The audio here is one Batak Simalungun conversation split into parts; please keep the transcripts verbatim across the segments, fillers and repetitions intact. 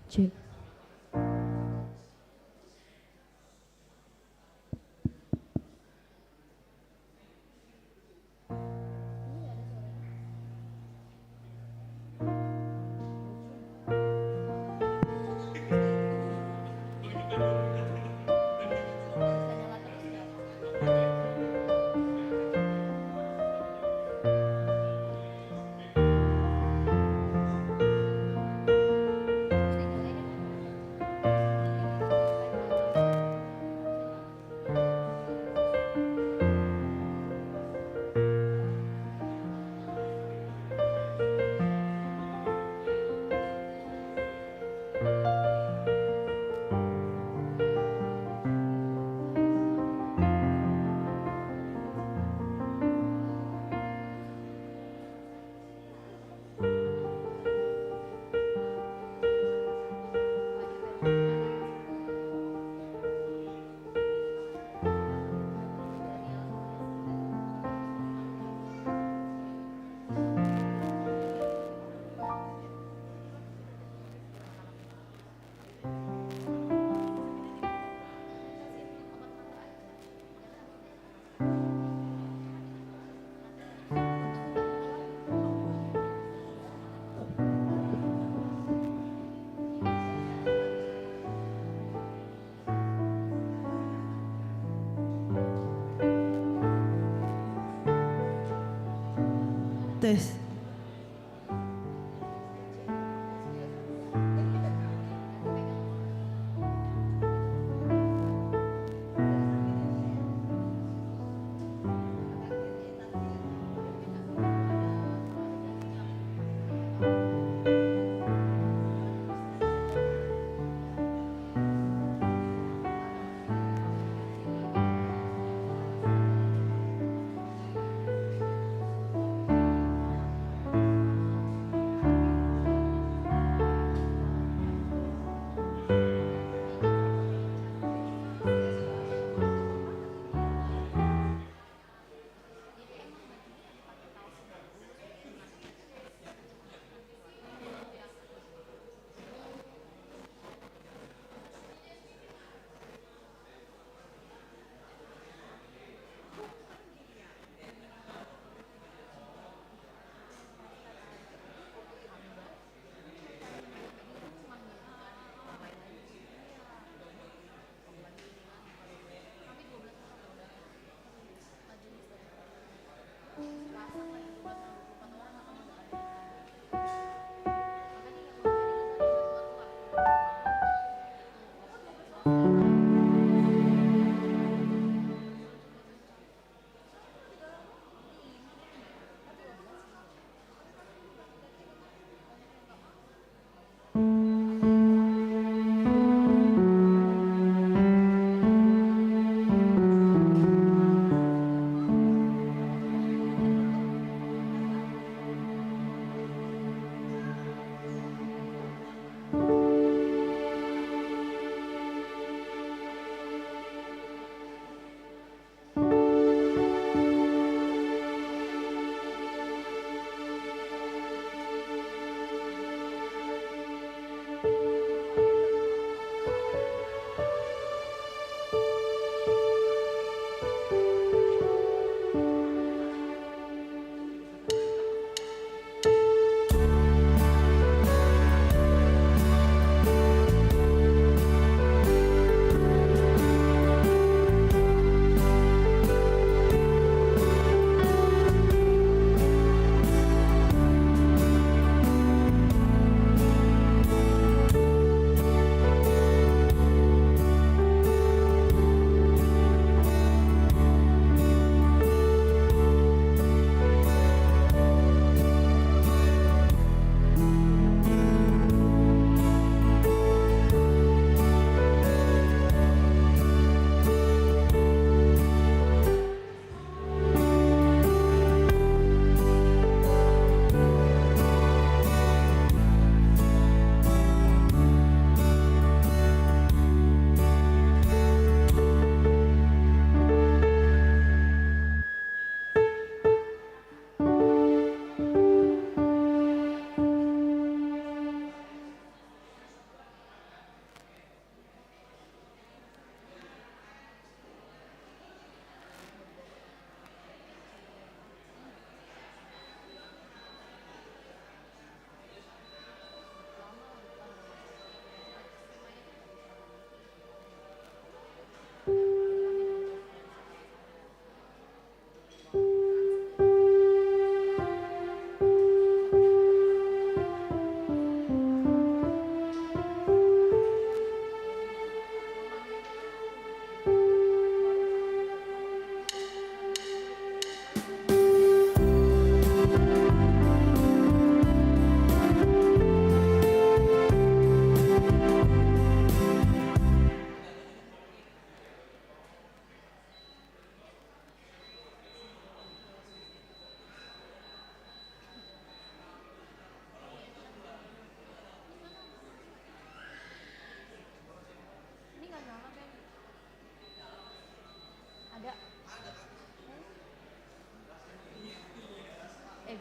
Cek. Tes.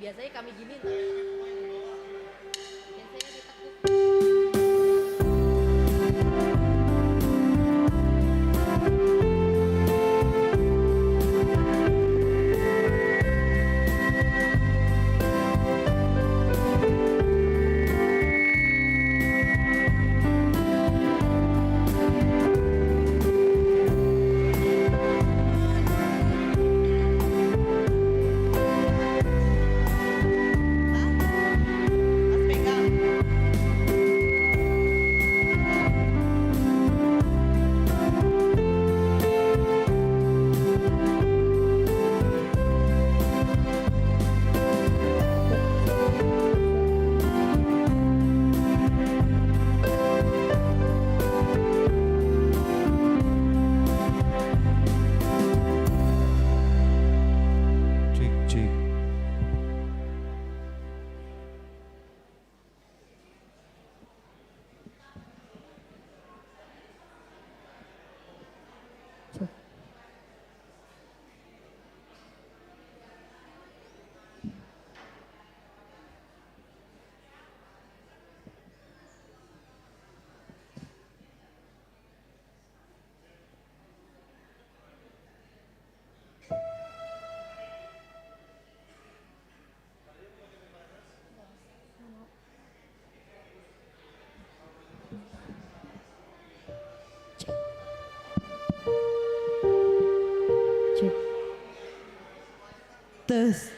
Biasanya kami gini tuh. Biasanya ditekuk. Tes.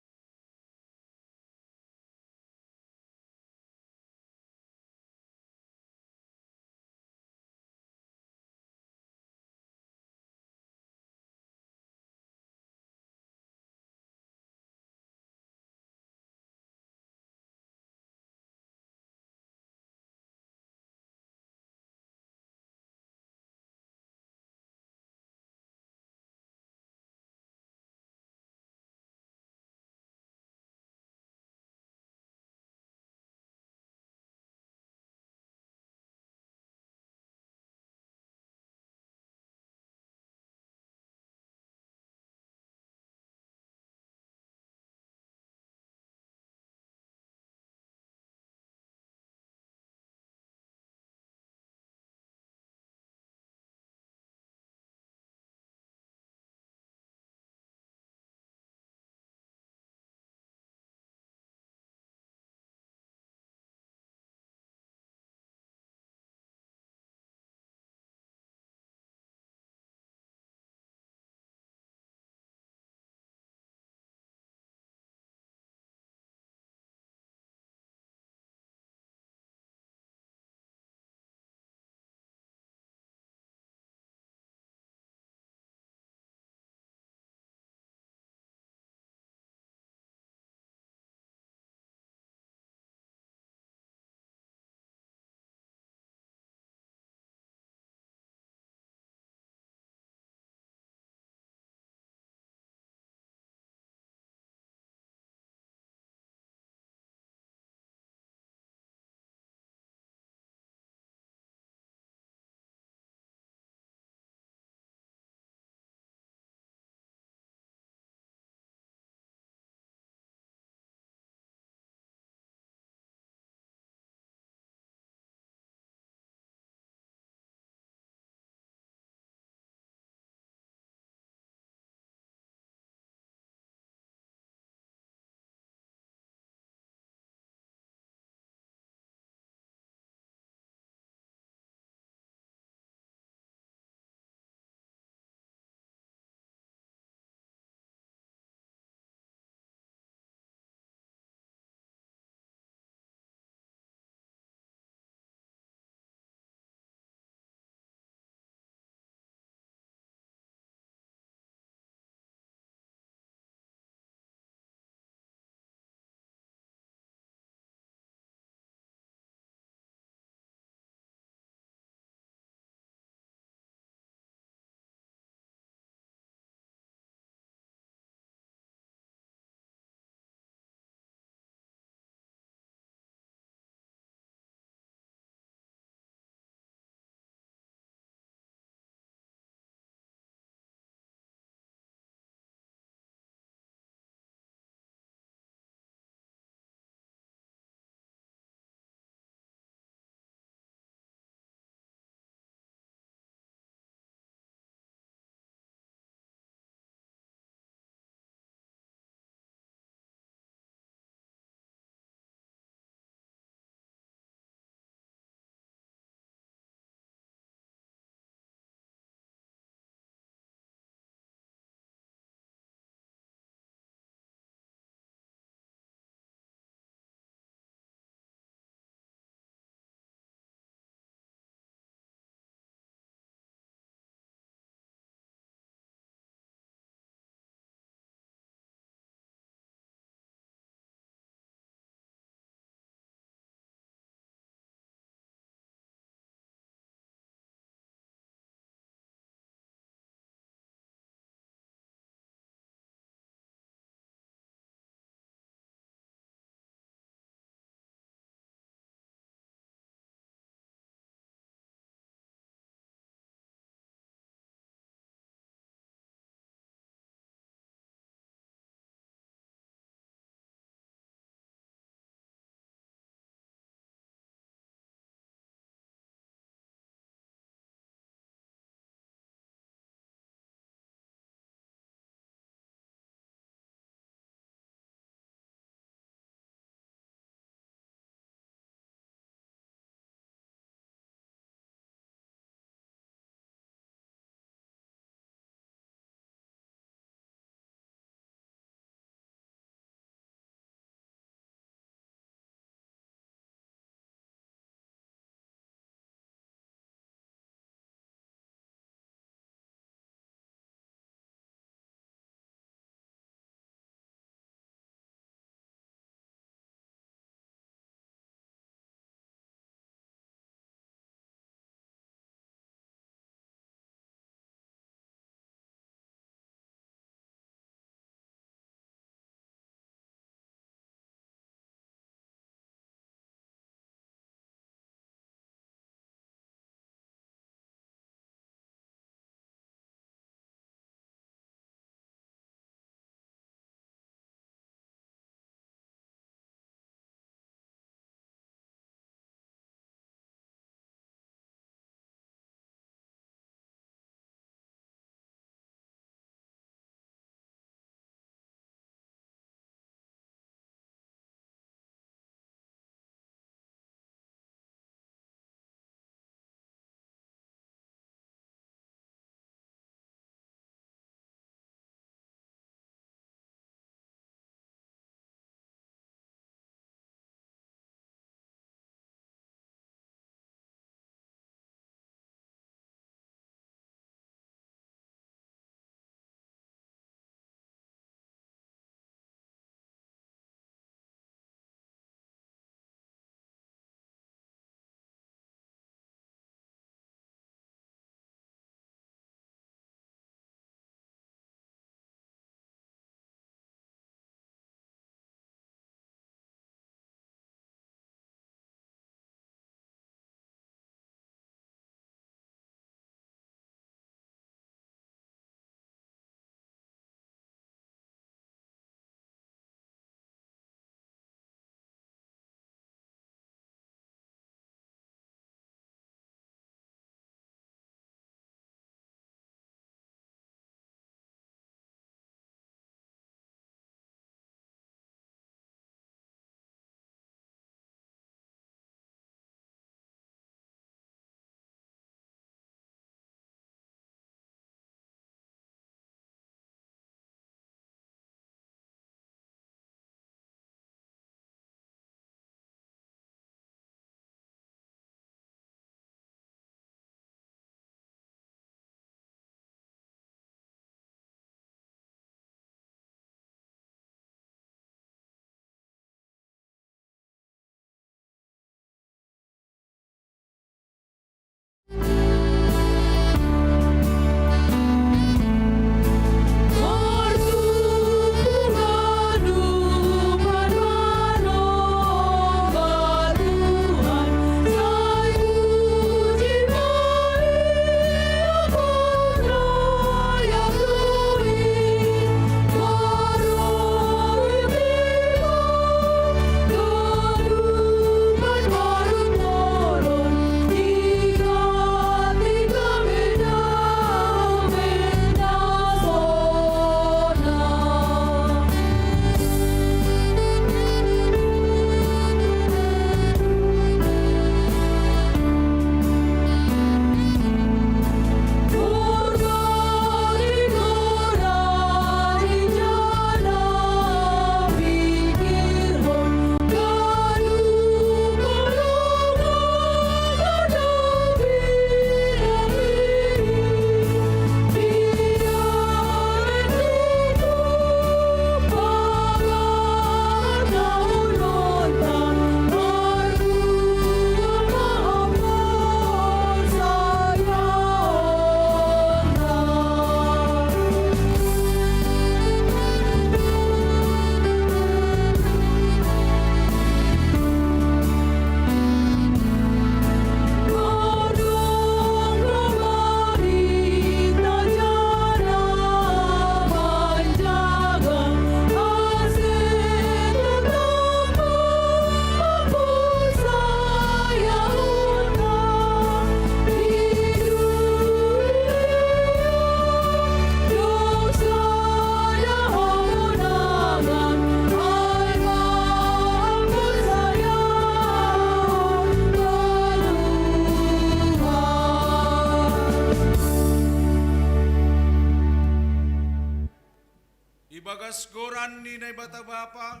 Ni Naibata Bapa,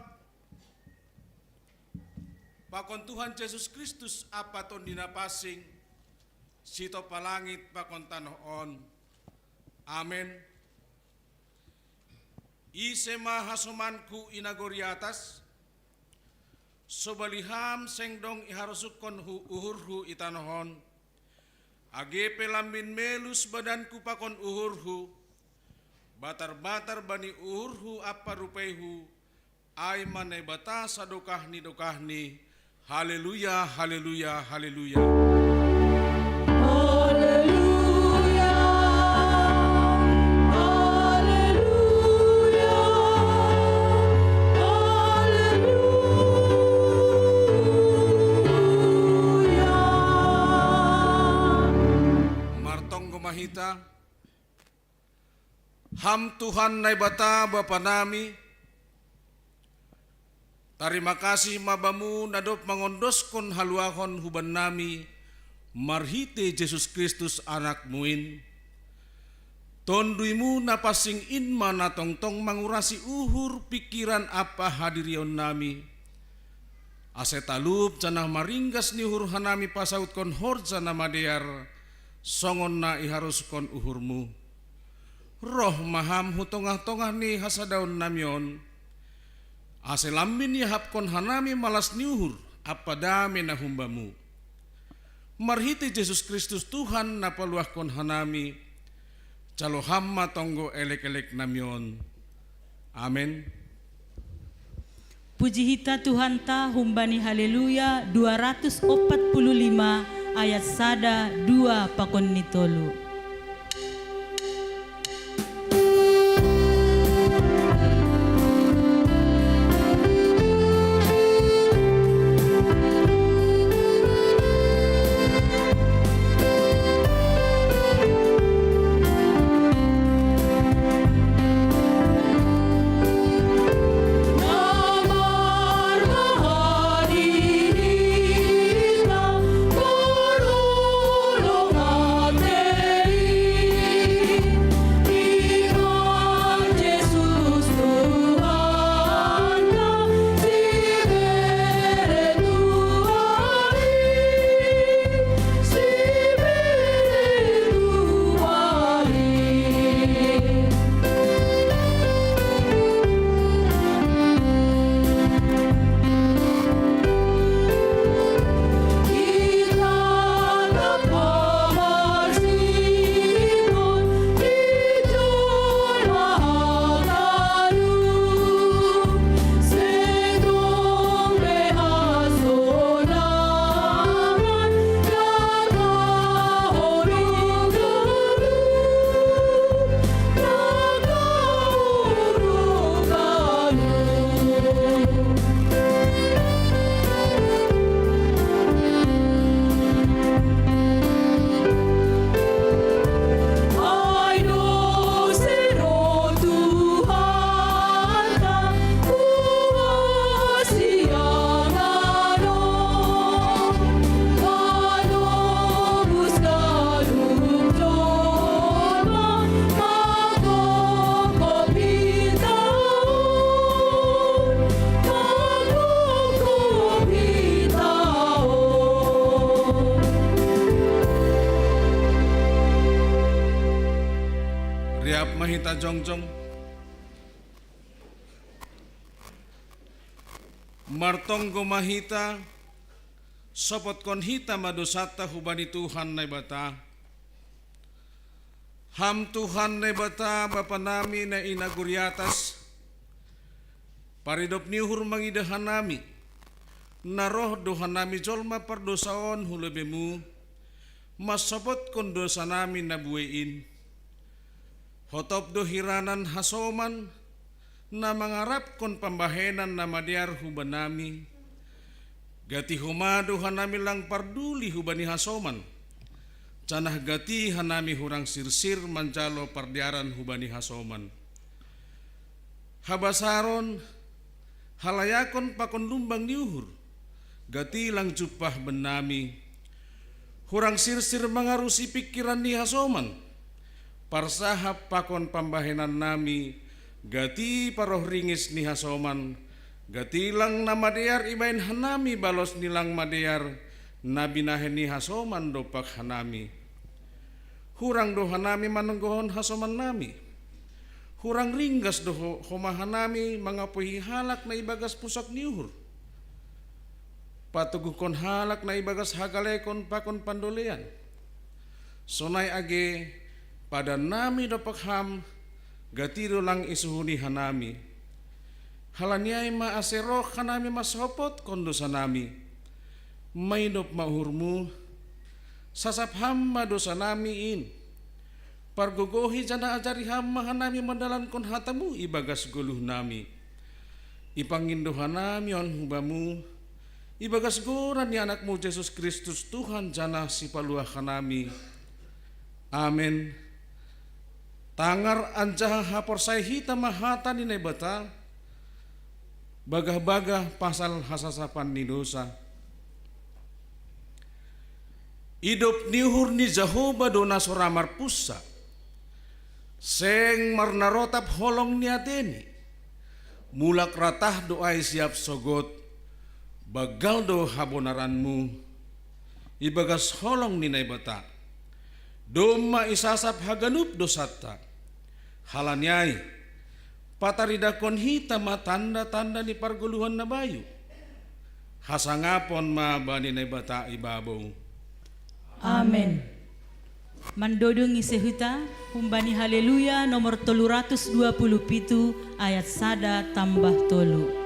pakon Tuhan Jesus Kristus Amanta na pansing, sitopot langit pakon tanoh on. Amen. Ise ma hasomanku i nagori atas, sobali Ham seng dong iharosuhon uhurhu i tanoh on, age pe lambin melus badanku pakon uhurhu, batar-batar bani uhurhu ampa rupeihu, ai ma Naibata sadokah ni dokahni. Haleluya, haleluya, haleluya. Haleluya, haleluya, haleluya. Martonggo ma hita. Ham Tuhan Naibata Bapa nami, tarima kasih ma Bamu na dob mangondoskon haluahon hubannami marhitei Jesus Kristus Anak-Mu in. Tonduy-Mu na pansing in ma na tongtong mangurasi uhur, pingkiran ampa hadirionnami, ase talup janah maringgas ni uhur hanami pasautkon horja na madear, songon na iharosuhon uhur-Mu. Roh ma Ham hu tongah-tongah ni hasadaonnami on, ase lambin iahapkon hanami malas ni uhur ampa dame na humbamu. Marhitei Jesus Kristus Tuhan na paluahkon hanami, jalo Ham ma tonggo elek-eleknami on. Amen. Puji hita Tuhanta humbani Haleluya dua ratus opat puluh lima ayat sada, dua pakon ni tolu. Riap ma hita jongjong. Martonggo ma hita, sopotkon hita ma dousanta hubani Tuhan Naibata. Ham Tuhan Naibata, Bapa nami na i nagori atas, paridop ni uhur mangidah hanami, na roh do hanami jolma pardousa on hu lobei-Mu, mansopotkon dousa nami na buei in. Hotop do hiranan hasoman, na mangarapkon pambahenan na madear hubanami. Gati homa do hanami lang parduli hubani hasoman, janah gati hanami hurang sirsir manjalo pardearan hubani hasoman. Habasaron, halayakon pakon lumbang ni uhur, gati lang jumpah bennami. Hurang sirsir mangarusi pingkiran ni hasoman, parsahap pakon pambahenannami, Gati paroh ringis ni hasoman, gati lang na madear ibaen hanami balos ni lang madear na binahen ni hasoman dompak hanami. Hurang do hanami manonggohon hasomannami. Hurang ringgas do ho-, homa hanami mangapuhi halak na ibagas pusok ni uhur. Patoguhkon halak na ibagas hagalekon pakon pandolean. Sonai age, padannami dompak ham, gati do lang isuhuni hanami. Halani ai ma ase roh hanami masopotkon dosanami. Maidop ma uhurmu, sasap ham ma dosanami in. Pargogohi janah ajari ham ma hanami mandalankon hatamu ibagas goluhnami. Ipangindo hanami on hu bamu, ibagas goran ni Anakmu Jesus Kristus Tuhan janah Sipaluah hanami. Amen. Tangar anjaha haporsaya hita ma hata ni Naibata, bagah-bagah pasal hasasapan ni dosa. Idop ni uhur ni Jahowa do na so ra marpunsa. Seng marnarotap holong ni ateni. Mulak ratah do ai siap sogot, banggal do habonaranmu. Ibagas holong ni Naibata, domma isasap haganup dosanta. Halani ai, pataridahkon hita ma tanda-tanda ni pargoluhan na bayu. Hasangapon ma bani Naibata i babou. Amen. Mandodong ise hita, humbani Haleluya nomor tolu ratus dua puluh pitu, ayat sada tambah tolu.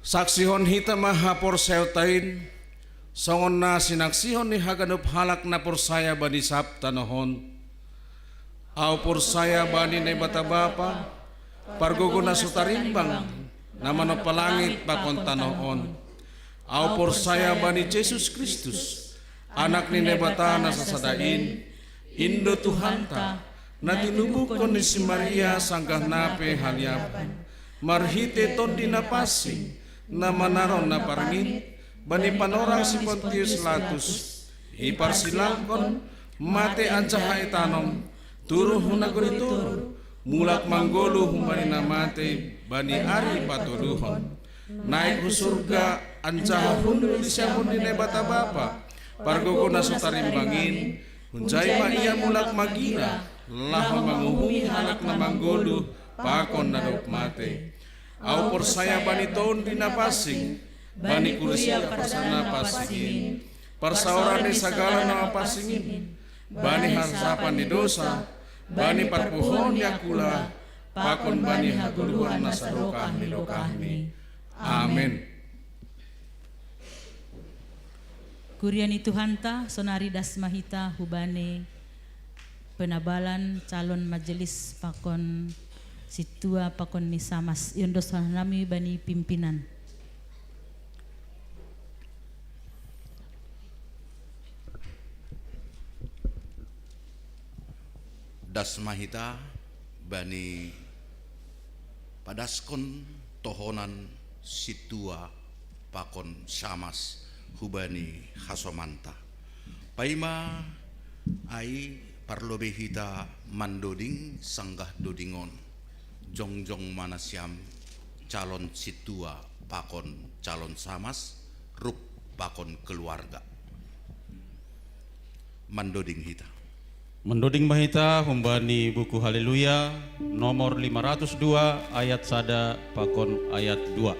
Saksihon hita ma haporsayaonta in, songon na sinaksihon ni haganup halak na porsaya bani sab tanoh on. Ahu porsaya bani Naibata Bapa, pargogo na so tarimbang, na manompa langit pakon tanoh on. Ahu porsaya bani Jesus Kristus, Anak ni Naibata na sasada in, in do Tuhanta, na tinubuhkon ni si Maria sanggah na pe haliapan, marhite Tondi Na Pansing, na manaron na parngit, bani panorang si Pontius Latus, iparsilangkon, mate anjaha itanom, turun hu nagori toruh, mulak manggoluh humbani na mate bani ari patoluhon. Naek hu surga anjaha hundul di siamun ni Naibata Bapa, pargogo na so tarimbang in, hunjai ma ia mulak magira, laho manguhumi halak na manggoluh pakon na dob mate. Ahu porsaya bani Tondi Na Pansing, bani kuria parsana pansing in, parsaoran ni sagala na mapansing in, bani hasapan ni dosa, bani parpuhon ni akula, pakon bani hagoluhan na sadokah ni lokahmi. Amen. Kuria ni Tuhanta, sonari das ma hita hubani penabalan calon majelis pakon sintua pakon ni samas, iondos hanami bani pimpinan. Das ma hita bani padaskon tohonan sintua pakon samas hubani hasomanta. Paima ai parlobei hita mandoding sanggah dodingon, jongjong ma nasiam calon sintua pakon calon samas, rup pakon keluarga. Mandoding hita. Mandoding ma hita humbani buku Haleluya nomor lima ratus dua ayat sada pakon ayat dua.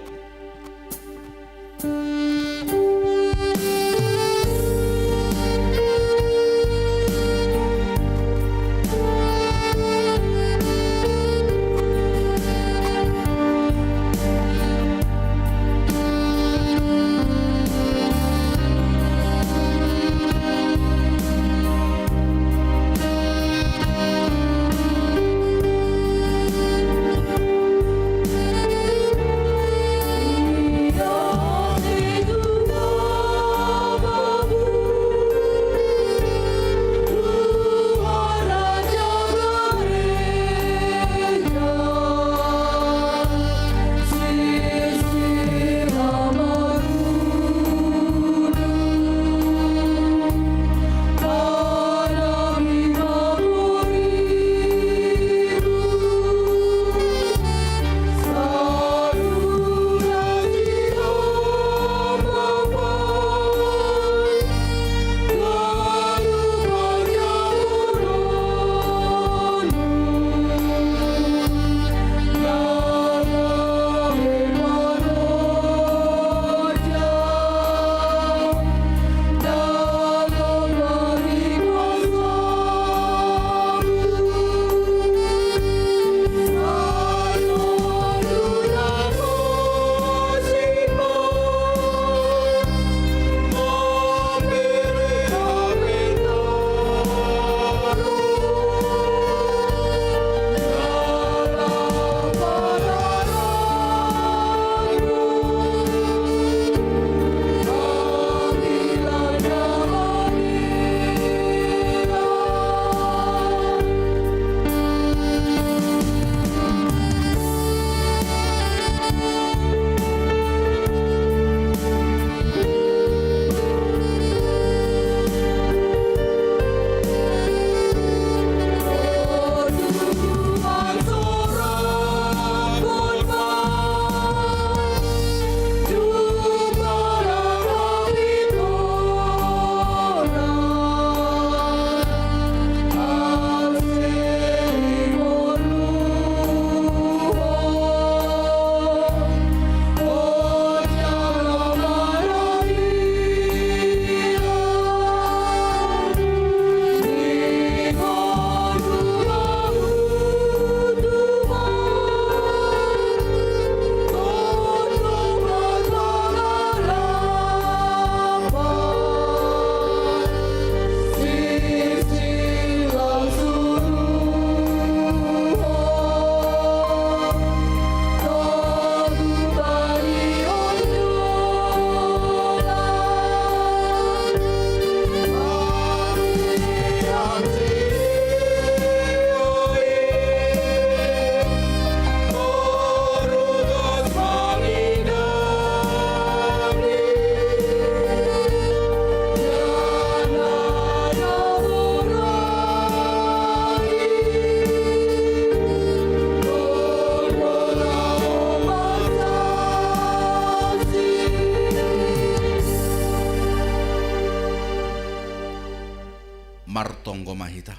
Martonggo ma hita.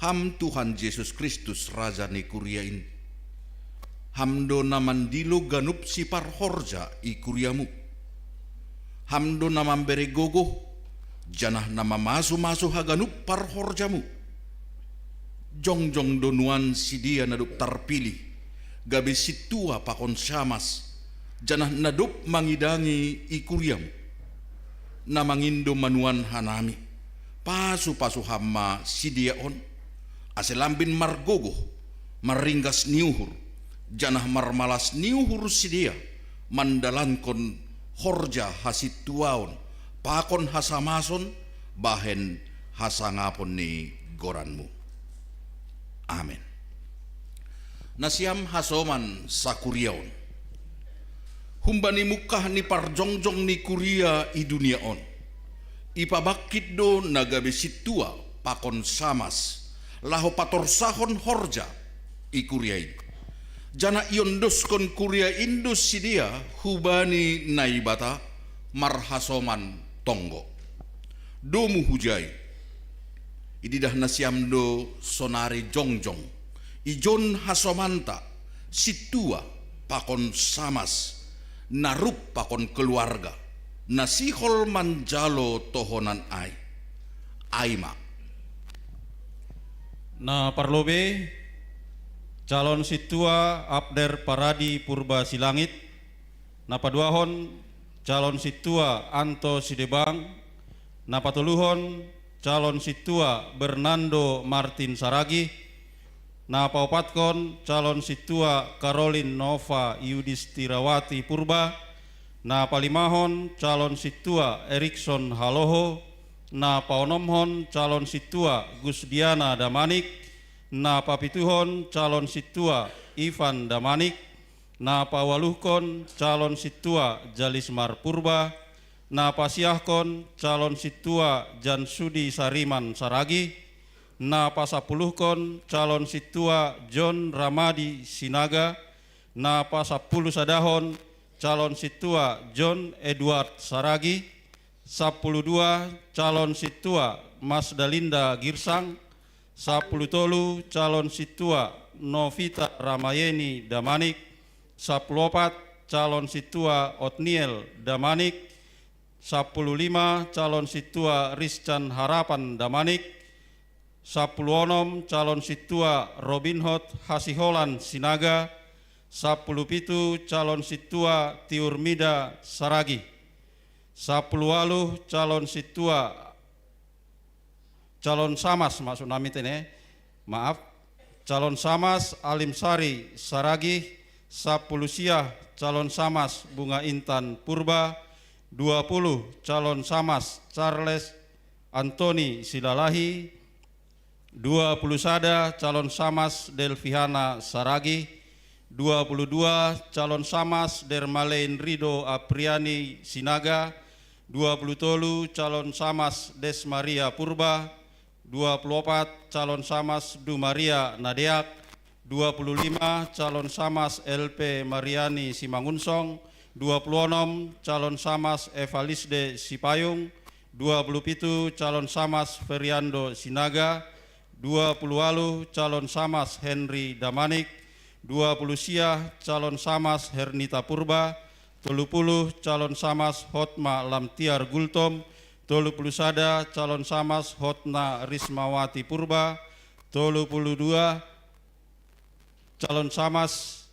Ham Tuhan Jesus Kristus, Raja ni kuria in, Ham do na mandilo ganup siparhorja i kuriamu. Ham do na mambere gogoh, janah na mamasu-masu haganup parhorjamu. Jongjong do nuan sidea na dob tarpilih, gabe sintua pakon samas, janah na dob mangidangi i kuriamu. Na mangindo ma nuan hanami, pasu-pasu ham ma sidea on, ase lambin margogoh, marringgas ni uhur, janah marmalas ni uhur sidea mandalankon horja hasintuaon pakon hasamason bahen hasangapon ni goranmu. Amen. Nasiam hasoman sakuriaon, humbani mungkah ni parjongjong ni kuria i dunia on, ipabangkit do na gabe sintua pakon samas, laho patorsahon horja i kuria in. Janah iondoskon kuria in do sidea hubani Naibata marhasoman tonggo. Domu hujai, ididah nasiam do sonari jongjong, ijon hasomanta, sintua pakon samas, na rup pakon keluarga, na sihol manjalo tohonan ai. Ai ma. Na parlobei, calon sintua Abner Paradi Purba Silangit, na paduahon calon sintua Anto Sidebang, na patoluhon calon sintua Bernando Martin Saragih, na paopatkon calon sintua Karolin Nova Yudistirawati Purba, na palimahon calon sintua Erikson Haloho, na paonomhon calon sintua Gusdiana Damanik, na papituhon calon sintua Ivan Damanik, na paualuhkon calon sintua Jalismar Purba, na pasiahkon calon sintua Jansudi Sariman Saragih, na pasampuluhkon calon sintua John Ramadi Sinaga, na pasampulusadahon calon sintua John Edward Saragih, sampuludua calon sintua Masdalinda Girsang, sampulutolu calon sintua Novita Ramayeni Damanik, sampuluopat calon sintua Otniel Damanik, sampululima calon sintua Riscan Harapan Damanik, sampuluonom calon sintua Robinhot Hasiholan Sinaga, sampulupitu calon sintua Tiurmida Saragih, sampuluualuh calon sintua, calon samas maksud nami tene, maaf, calon samas Alimsari Saragih, sampulusia calon samas Bunga Intan Purba, dua puluh calon samas Charles Antoni Silalahi, dua puluh sada calon samas Delvihana Saragih, dua puluh dua calon samas Dermalein Rido Apriani Sinaga, dua puluh tolu calon samas Desmaria Purba, dua puluh opat calon samas Dumaria Nadeak, dua puluh lima calon samas L P Mariani Simangunsong, dua puluh onom calon samas Evalisde Sipayung, dua puluh pitu calon samas Feriando Sinaga, dua puluh ualuh calon samas Henry Damanik, dua puluh sia calon samas Hernita Purba, tolu puluh calon samas Hotma Lamtiar Gultom, tolu puluh sada calon samas Hotna Rismawati Purba, tolu puluh dua calon samas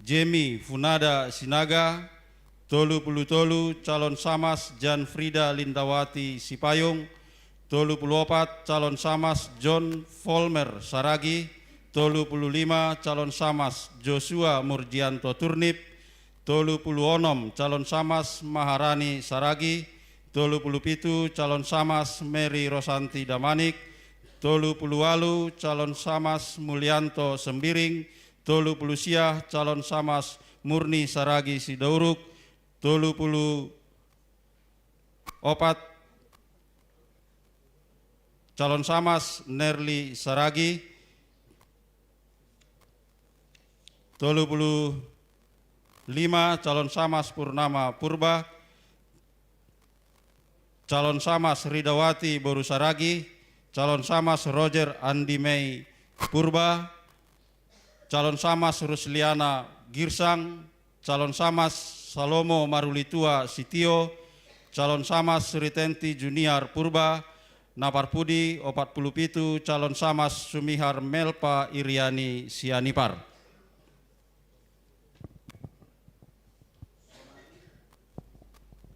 Jemi Funada Sinaga, tolu puluh tolu calon samas Jan Frida Lindawati Sipayung, tolu puluh opat calon samas John Folmer Saragih, tolu puluh lima calon samas Joshua Murjianto Turnip, tolu puluh onom calon samas Maharani Saragih, tolu puluh pitu calon samas Mary Rosanti Damanik, tolu puluh ualuh calon samas Mulianto Sembiring, tolu puluh sia calon samas Murni Saragih Sidauruk, tolu puluh opat calon samas Nerli Saragih, tolu puluh lima calon samas Purnama Purba, calon samas Ridawati Boru Saragih, calon samas Roger Andimei Purba, calon samas Rusliana Girsang, calon samas Salomo Marulitua Sitio, Calon Samas Ritenti Junior Purba, na parpudi opat puluh pitu calon samas sumihar Melpa Iriani Sianipar.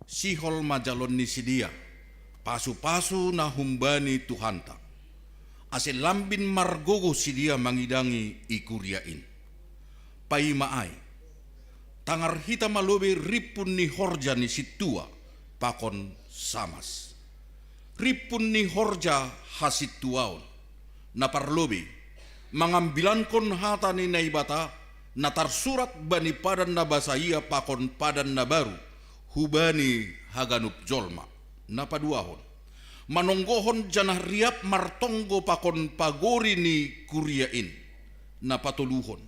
Sihol ma jalo ni sidea pasu-pasu na humbani Tuhanta, ase lambin margogo sidea mangidangi i kuria in. Paima ai, tangar hita ma lobei rimpun ni horja ni sintua pakon samas. Rimpun ni horja hasintuaon, na parlobei, mangambilankon hata ni Naibata, na tarsurat bani padan na basa ia pakon padan na baru, hubani haganup jolma. Na paduahon, manonggohon janah riap martonggo pakon pagori ni kuria in. Na patoluhon,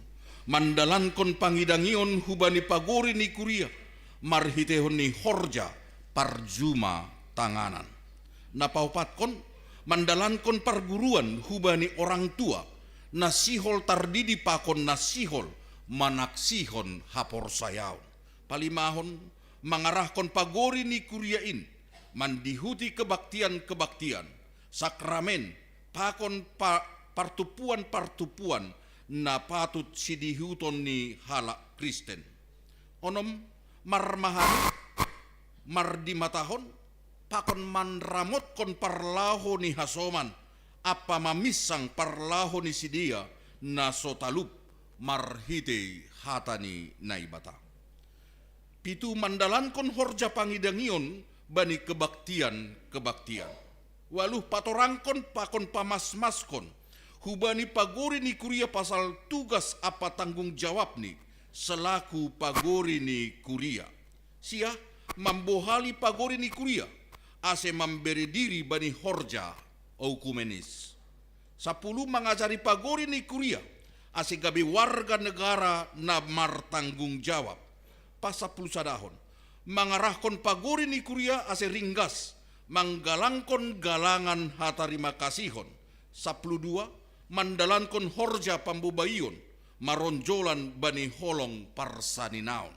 mandalankon pangidangion hubani pagori ni kuria, marhiteihon ni horja parjuma tanganan. Na paopatkon, mandalankon parguruan hubani orang tua, na sihol tardidi pakon na sihol manaksihon haporsayaon. Palimahon, mangarahkon pagori ni kuria in, mandihuti kebaktian-kebaktian, sakramen, pakon pa-, partumpuan-partumpuan na patut sidihuton ni halak Kristen. Onom, marmahan, mardimatahon, pakon manramotkon parlaho ni hasoman, ampa maminsang parlaho ni sidea na so talup marhitei hata ni Naibata. Pitu, mandalankon horja pangidangion bani kebaktian-kebaktian. Ualuh, patorangkon pakon pamasmaskon hubani pagori ni kuria pasal tugas ampa tanggung jawabni selaku pagori ni kuria. Sia, mambohali pagori ni kuria, ase mambere diri bani horja okumenis. Sapuluh, mangajari pagori ni kuria, ase gabe warga negara na martanggung jawab. Pasapuluh sadahon, mangarahkon pagori ni kuria ase ringgas, manggalangkon galangan hatarima kasihon. Sapuluh dua, mandalankon horja pambobaion, maronjolan bani holong parsaninaon.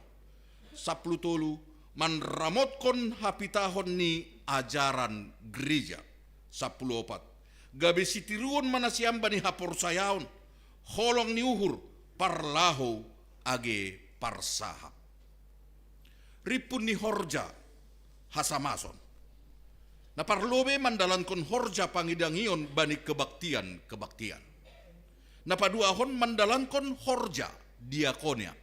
Sapuluh tolu, manramotkon hapitahon ni ajaran gereja. Sapuluh opat, gabe sitiruon ma nasiam bani haporsayaon, holong ni uhur, parlaho age parsahap. Rimpun ni horja hasamason. Na parlobei mandalankon horja pangidangion bani kebaktian-kebaktian. Na paduahon mandalankon horja diakonia.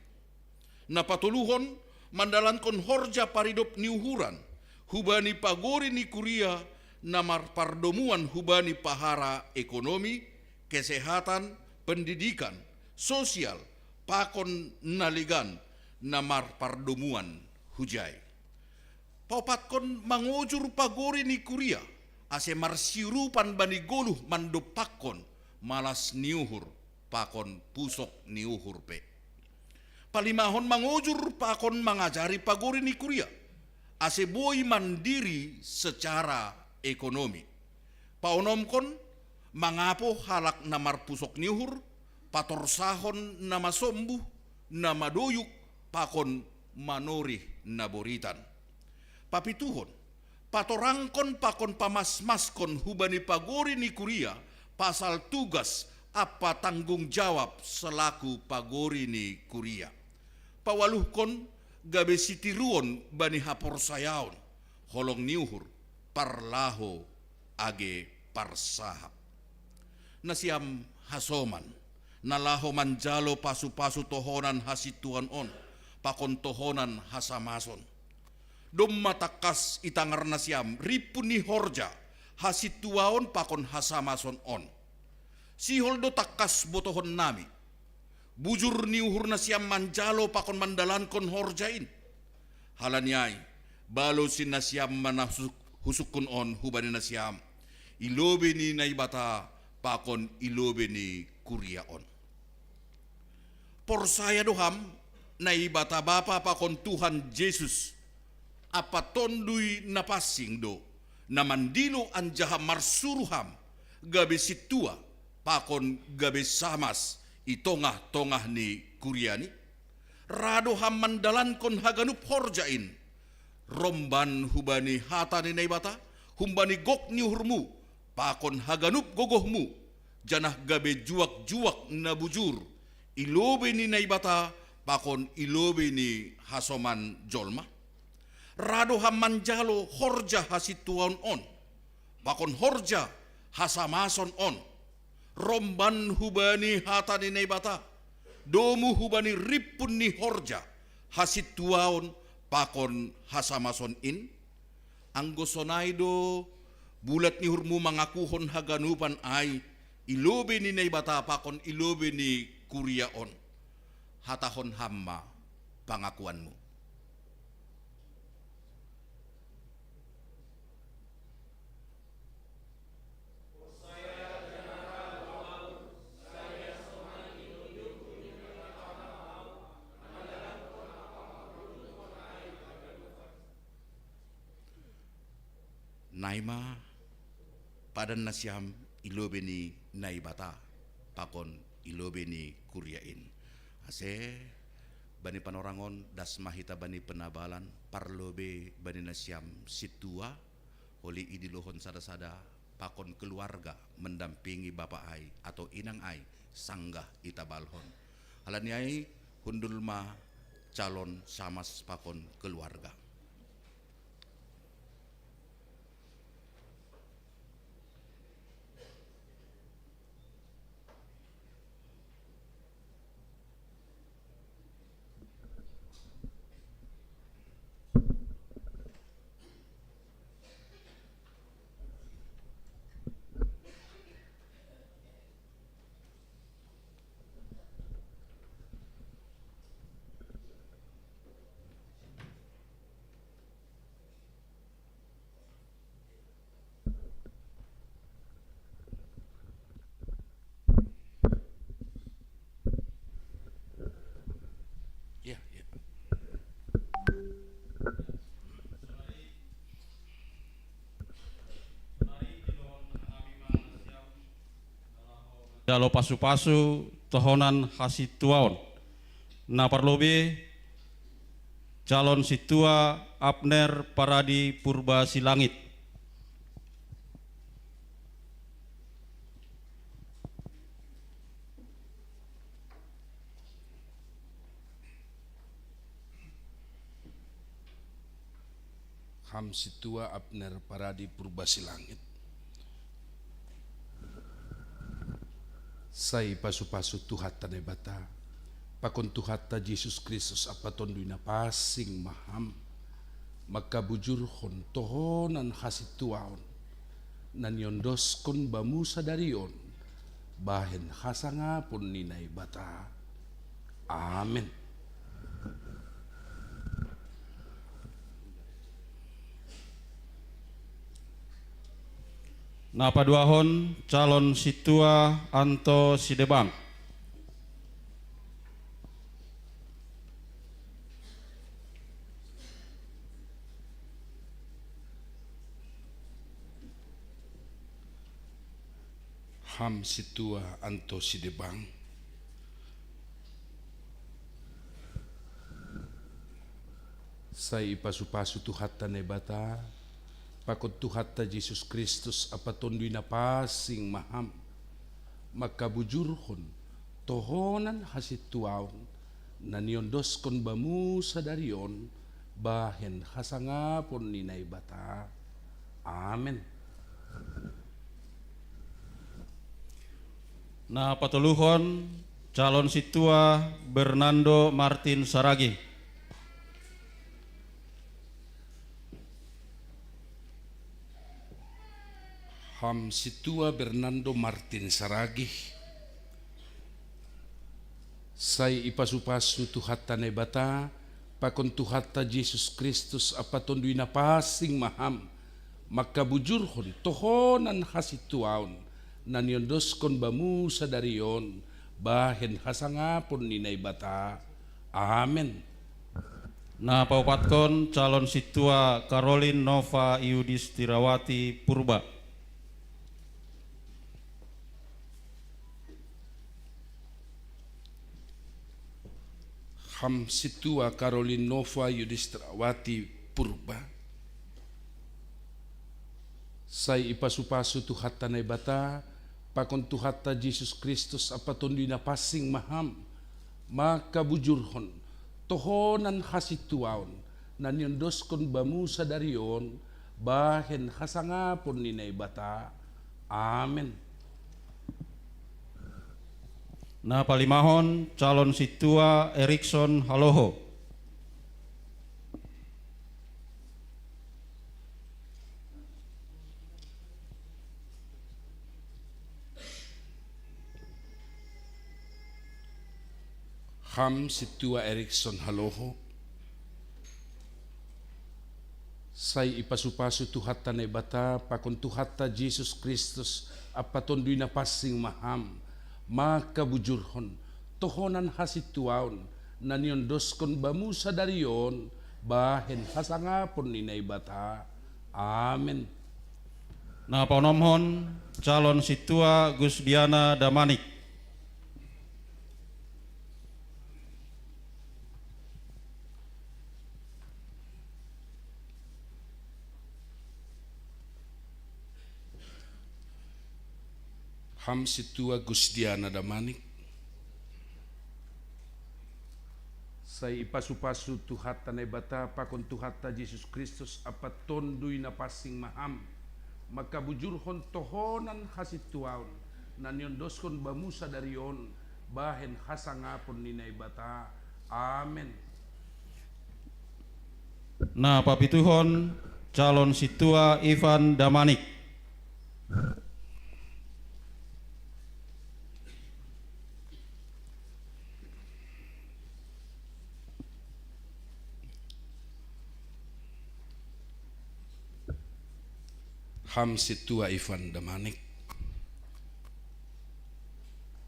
Na patoluhon mandalankon horja paridop ni uhuran, hubani pagori ni kuria na marpardomuan hubani pahara ekonomi, kesehatan, pendidikan, sosial, pakon na legan na marpardomuan hujai. Paopatkon mangojur pagori ni kuria, ase marsiurupan bani goluh mandompakkon malas ni uhur pakon pusok ni uhur pe. Palimahon mangojur pakon mangajari pagori ni kuria, ase boi mandiri secara ekonomi. Paonomkon, mangapo halak na marpusok ni uhur, patorsahon na masombuh, na madoyuk, pakon manorih na boritan. Papituhon, patorangkon pakon pamasmaskon hubani pagori ni kuria pasal tugas ampa tanggung jawab selaku pagori ni kuria. Paualuhkon, gabe sitiruon bani haporsayaon, holong ni uhur, parlaho age parsahap. Nasiam hasoman, na laho manjalo pasu-pasu tohonan hasintuan on, pakon tohonan hasamason. Domma tangkas itangar nasiam rimpun ni horja hasintuaon pakon hasamason on. Sihol do tangkas botohonnami, bujur ni uhur nasiam manjalo pakon mandalankon horja in. Halani ai, balosi nasiam ma na husuk-, husungkun on hubani nasiam, i lobei ni Naibata pakon i lobei ni kuria on. Porsaya do ham, Naibata Bapa pakon Tuhan Jesus, ampa Tonduy Napansing do, na mandilo anjaha marsuru ham, gabe sintua, pakon gabe samas i tongah-tongah ni kuriani? Ra do ham mandalankon haganup horja in, Romban hubani hata ni Naibata, humbani gok ni uhurmu, pakon haganup gogohmu, janah gabe juak-juak na bujur, i lobei ni Naibata, pakon i lobei ni hasoman jolma. Ra do ham manjalo horja hasintuaon on, pakon horja hasamason on, romban hubani hata ni Naibata, domu hubani rimpun ni horja hasintuaon pakon hasamason in? Anggo sonai do bulat ni uhurmu mangakuhon haganupan ai i lobei ni Naibata pakon i lobei ni kuria on, hatahon ham ma pangakuanmu. Nai ma padan nasiam i lobei ni Naibata pakon i lobei ni kuria in. Ase bani panorang on das ma hita bani penabalan, parlobei bani nasiam sintua, holi idilohon sada-sada pakon keluarga mendampingi bapa ai atau inang ai sanggah itabalhon. Halani ai, hundul ma calon samas pakon keluarga. Ya, ya. Jalo pasu-pasu tohonan hasintuaon. Na parlobei, calon sintua Abner Paradi Purba Silangit. Ham sintua Abner Paradi Purba Silangit. Sai pasu-pasu Tuhanta Naibata, pakon Tuhanta Jesus Kristus ampa Tonduy Napansing ma ham, mangkabujurhon tohonan hasintuaon, na niondoskon bamu sadari on, bahen hasangapon ni Naibata. Amen. Na paduahon calon sintua Anto Sidebang. Ham sintua Anto Sidebang. Sai ipasu-pasu Tuhanta Naibata, pakon Tuhanta Jesus Kristus ampa Tonduy Napansing ma ham, mangkabujurhon tohonan hasintuaon, na niondoskon bamu sadari on, bahen hasangapon ni Naibata. Amen. Na patoluhon, calon sintua Bernando Martin Saragih. Ham sintua Bernando Martin Saragih. Sai ipasu-pasu Tuhanta Naibata, pakon Tuhanta Jesus Kristus ampa Tonduy Napansing ma ham, mangkabujurhon tohonan hasintuaon, na niondoskon bamu sadari on, bahen hasangapon ni Naibata. Amen. Na paopathon, calon sintua Karolin Nova Yudistirawati Purba. Ham sintua Karolin Nova Yudistirawati purba. Sai ipasu-pasu Tuhanta Naibata, pakon Tuhanta Jesus Kristus ampa Tonduy Napansing ma ham, mangkabujurhon, tohonan hasintuaon, na niondoskon bamu sadari on, bahen hasangapon ni Naibata. Amen. Na palimahon calon sintua Erikson Haloho. Ham sintua Erikson Haloho. Sai ipasu-pasu Tuhanta Naibata pakon Tuhanta Jesus Kristus ampa Tonduy Napansing ma ham, mangkabujurhon, tohonan hasintuaon, na niondoskon bamu sadari on, bahen hasangapon ni Naibata. Amen. Na paonomhon calon sintua Gusdiana Damanik. Ham sintua Gusdiana Damanik. Sai ipasu-pasu Tuhanta Naibata pakon Tuhanta Jesus Kristus ampa Tonduy Napansing ma ham, mangkabujurhon tohonan hasintuaon, na niondoskon bamu sadari on, bahen hasangapon ni Naibata. Amen. Na papituhon calon sintua Ivan Damanik. Ham sintua Ivan Damanik.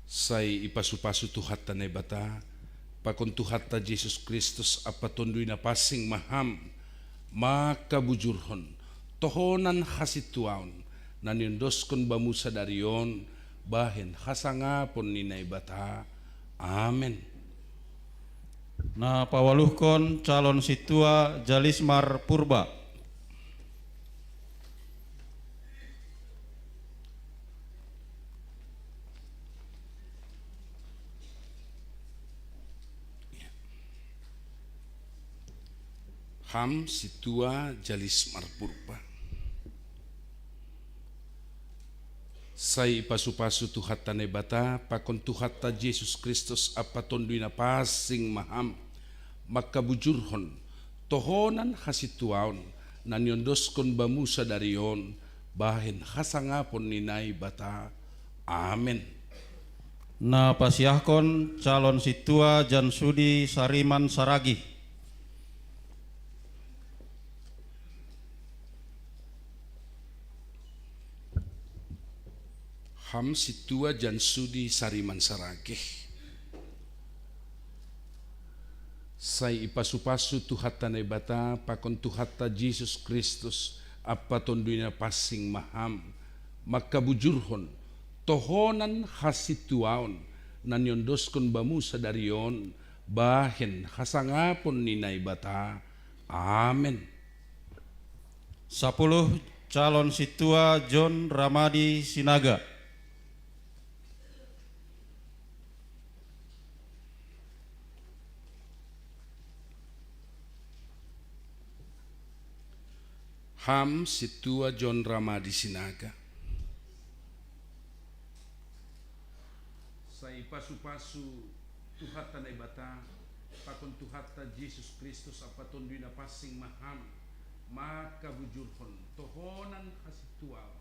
Sai ipasu-pasu Tuhanta Naibata, pakon Tuhanta Jesus Kristus ampa Tonduy Napansing ma ham, mangkabujurhon, tohonan hasintuaon, na niondoskon bamu sadari on, bahen hasangapon ni Naibata. Amen. Na paualuhkon calon sintua Jalismar Purba. Ham sintua Jalismar Purba. Sai ipasu-pasu Tuhanta Naibata pakon Tuhanta Jesus Kristus ampa Tonduy Napansing ma ham, mangkabujurhon, tohonan hasintuaon, na niondoskon bamu sadari on, bahen hasangapon ni Naibata. Amen. Na pasiahkon calon sintua Jansudi Sariman Saragi. Ham sintua Jansudi Sariman Saragi. Sai ipasu-pasu Tuhanta Naibata pakon Tuhanta Jesus Kristus ampa Tonduy Napansing ma ham, mangkabujurhon, tohonan hasintuaon, na niondoskon bamu sadari on, bahen hasangapon ni Naibata. Amen. Sapuluh, calon sintua John Ramadi Sinaga. Ham sintua John Ramadi Sinaga. Sai pasu-pasu Tuhanta Naibata, pakon Tuhanta Jesus Kristus ampa Tonduy Napansing ma ham, mangkabujurhon tohonan hasintuaon,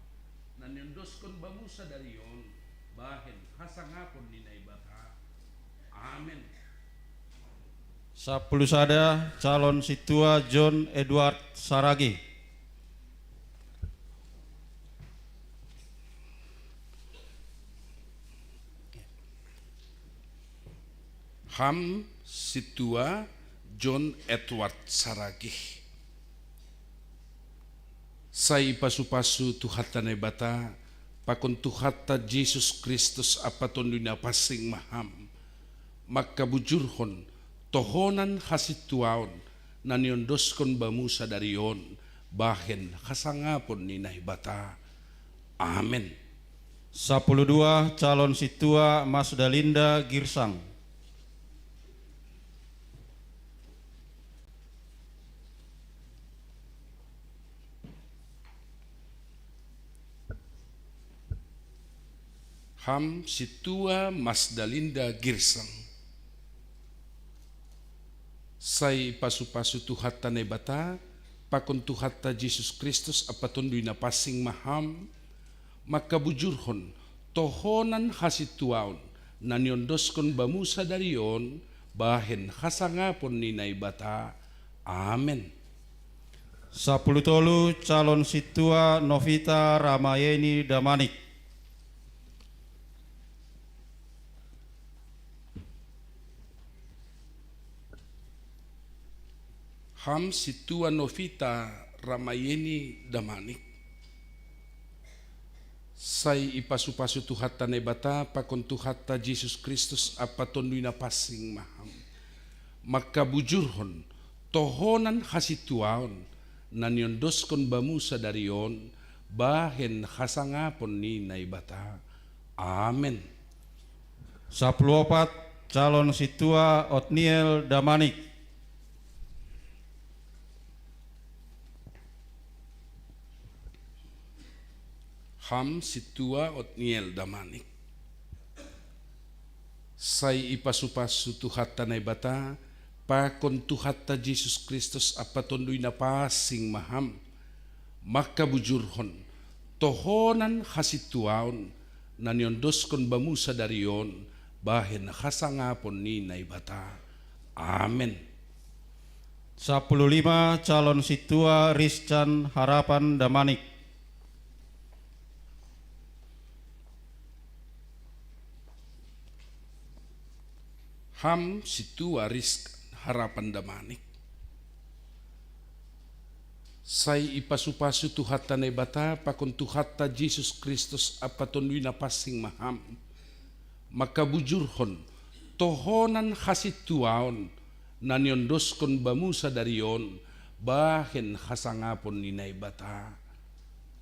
na niondoskon bamu sadari on, bahen hasangapon ni Naibata. Amen. Sapuluh sada, calon sintua John Edward Saragi. Ham sintua John Edward Saragi. Sai pasu-pasu Tuhanta Naibata, pakon Tuhanta Jesus Kristus ampa Tonduy Napansing ma ham, mangkabujurhon tohonan hasintuaon, na niondoskon bamu sadari on, bahen hasangapon ni Naibata. Amen. Sapuluh dua, calon sintua Masdalinda Girsang. Ham sintua Masdalinda Girsang. Sai pasu-pasu Tuhanta Naibata, pakon Tuhanta Jesus Kristus ampa Tonduy Napansing ma ham, mangkabujurhon tohonan hasintuaon, na niondoskon bamu sadari on, bahen hasangapon ni Naibata. Amen. Sapuluh tolu, calon sintua Novita Ramayeni Damanik. Ham sintua Novita Ramayeni Damanik. Sai ipasu-pasu Tuhanta Naibata pakon Tuhanta Jesus Kristus ampa Tonduy Napansing ma ham, mangkabujurhon tohonan hasintuaon, na niondoskon bamu sadari on, bahen hasangapon ni Naibata. Amen. Sapuluh opat, calon sintua Otniel Damanik. Ham sintua Otniel Damanik. Sai ipasu-pasu Tuhanta Naibata, pakon Tuhanta Jesus Kristus ampa Tonduy Napansing ma ham, mangkabujurhon tohonan hasintuaon, na niondoskon bamu sadari on, bahen hasangapon ni Naibata. Amen. Sapuluh lima, calon sintua Riscan Harapan Damanik. Ham sintua Riscan Harapan Damanik. Sai ipasu-pasu Tuhanta Naibata pakon Tuhanta Jesus Kristus ampa Tonduy Napansing ma ham, mangkabujurhon tohonan hasintuaon, na niondoskon bamu sadari on, bahen hasangapon ni Naibata.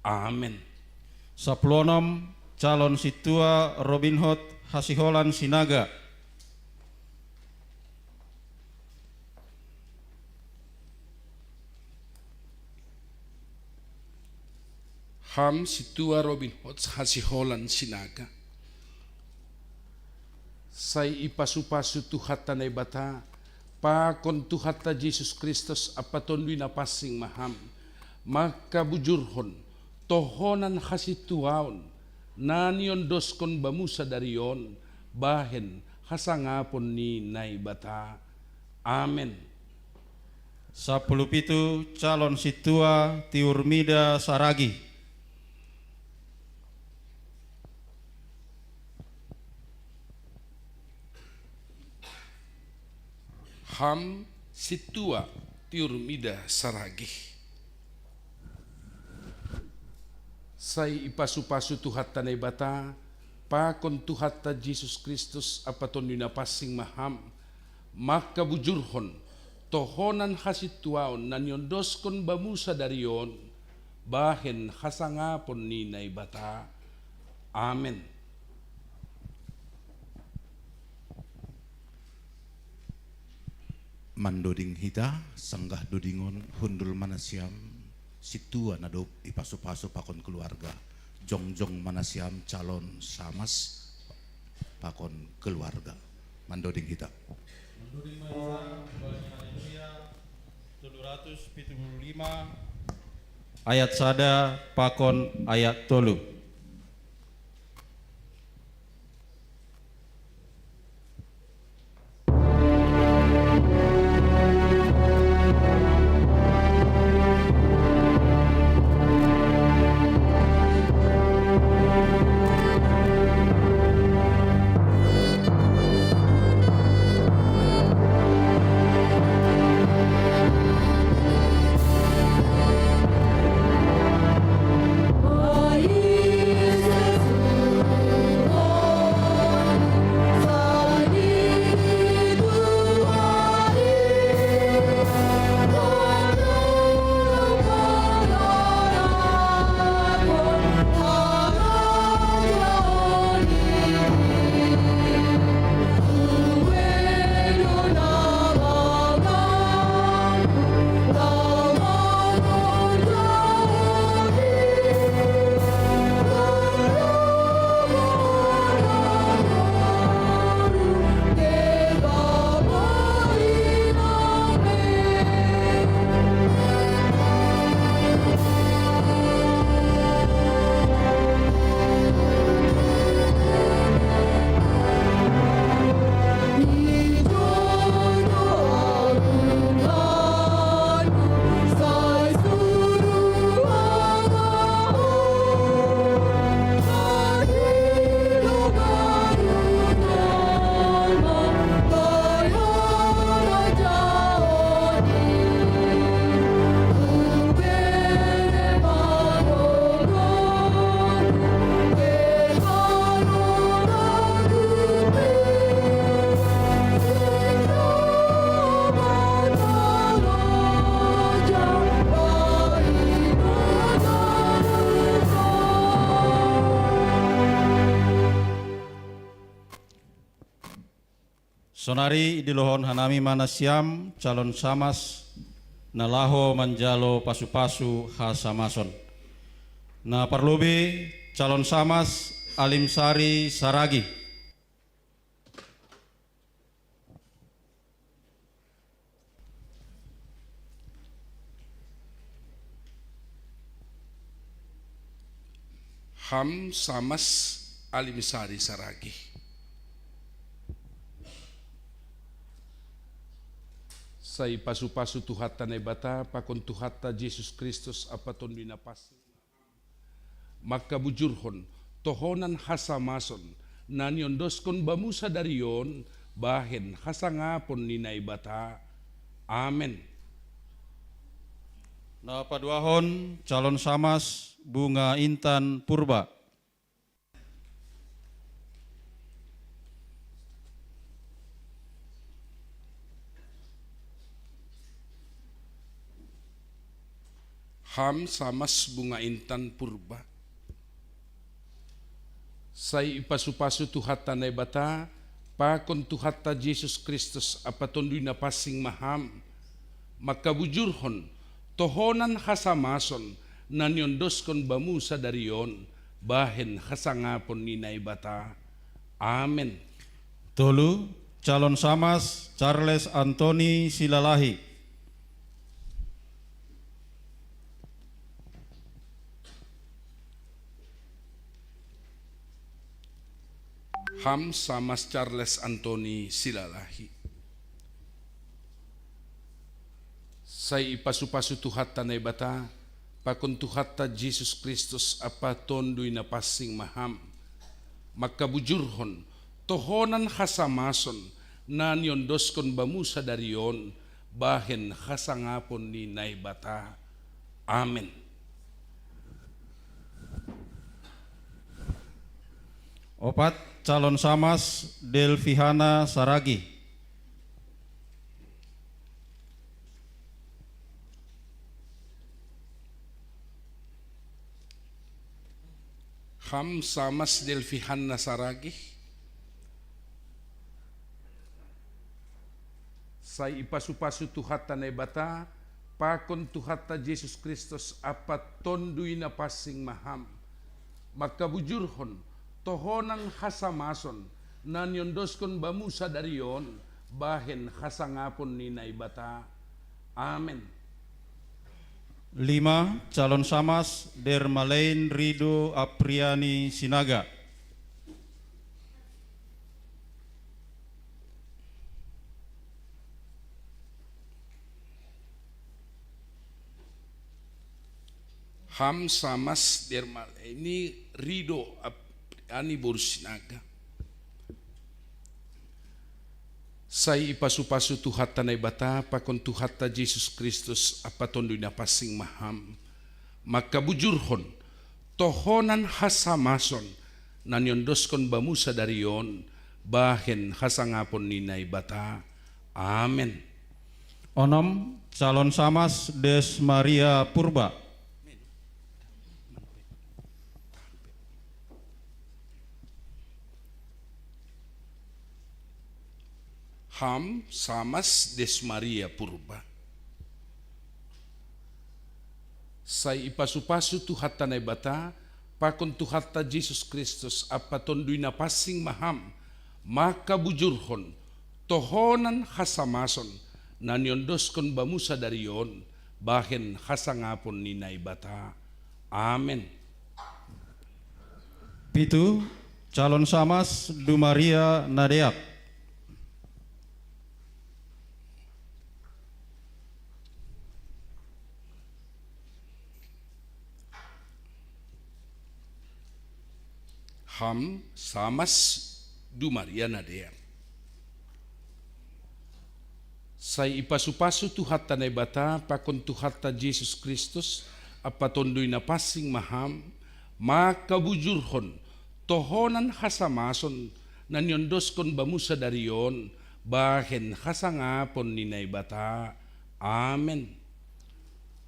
Amen. Sapuluh onom, calon sintua Robin Hood Hasiholan Sinaga. Ham sintua Robin Hood Hasiholan Sinaga. Sai ipasu-pasu Tuhanta Naibata, pakon Tuhanta Jesus Kristus ampa Tonduy Napansing ma ham, mangkabujurhon tohonan hasintuaon, na niondoskon bamu sadari on, bahen hasangapon ni Naibata. Amen. Sapuluh pitu, calon sintua Tiur Mida Saragi. Ham sintua Tiur Mida Saragi. Sai ipasu-pasu Tuhanta Naibata, pakon Tuhanta Jesus Kristus ampa Tonduy Napansing ma ham, mangkabujurhon tohonan hasintuaon, na niondoskon bamu sadari on, bahen hasangapon ni Naibata. Amen. Mandoding hita, sanggah dodingon, hundul ma nasiam sintua na dob ipasu-pasu pakon keluarga. Jongjong ma nasiam calon samas pakon keluarga. Mandoding hita. Mandoding ma hita, haleluya, tolu ratus pitu puluh lima, ayat sada pakon ayat tolu. Sonari idilohon hanami ma nasiam calon samas na laho manjalo pasu-pasu hasamason. Na parlobei calon samas Alim Sari Saragi. Ham samas Alim Sari Saragi. Sai pasu-pasu Tuhanta Naibata pakon Tuhanta Jesus Kristus ampa Tonduy Napansing mangkabujurhon tohonan hasamason na niondoskon bamu sadari on bahen hasangapon ni Naibata. Amen. Na paduahon calon samas Bunga Intan Purba. Ham samas Bunga Intan Purba. Sai ipasu-pasu Tuhanta Naibata pakon Tuhanta Jesus Kristus ampa Tonduy Napansing ma ham mangkabujurhon tohonan hasamason na niondoskon bamu sadari on bahen hasangapon ni Naibata. Amen. Tolu, calon samas Charles Antoni Silalahi. Ham samas Charles Antoni Silalahi. Sai ipasu-pasu Tuhanta Naibata pakon Tuhanta Jesus Kristus ampa Tonduy Napansing ma ham mangkabujurhon tohonan hasamason na niondoskon bamu sadari on bahen hasangapon ni Naibata. Amen. Opat, calon samas Delfihana Saragi. Ham samas Delfihana Saragi. Sai ipasu-pasu Tuhanta Naibata pakon Tuhanta Jesus Kristus ampa Tonduy Napansing ma ham mangkabujurhon tohonan hasamason na niondoskon bamu sadari on bahen hasangapon ni Naibata. Amen. Lima, calon samas Dermalain Rido Apriani Sinaga. Ham samas Dermalain Rido Apriani boru Sinaga. Sai ipasu-pasu Tuhanta Naibata pakon Tuhanta Jesus Kristus ampa Tonduy Napansing ma ham mangkabujurhon tohonan hasamason na niondoskon bamu sadari on bahen hasangapon ni Naibata. Amen. Onom, calon samas Des Maria Purba. Ham samas Des Maria Purba. Sai ipasu-pasu Tuhanta Naibata pakon Tuhanta Jesus Kristus ampa Tonduy Napansing ma ham mangkabujurhon tohonan hasamason na niondoskon bamu sadari on bahen hasangapon ni Naibata. Amen. Pitu, calon samas Dumaria Nadeak. Ham samas Dumaria Nadeak. Sai ipasu-pasu Tuhanta Naibata pakon Tuhanta Jesus Kristus ampa Tonduy Napansing ma ham mangkabujurhon tohonan hasamason na niondoskon bamu sadari on bahen hasangapon ni Naibata. Amen.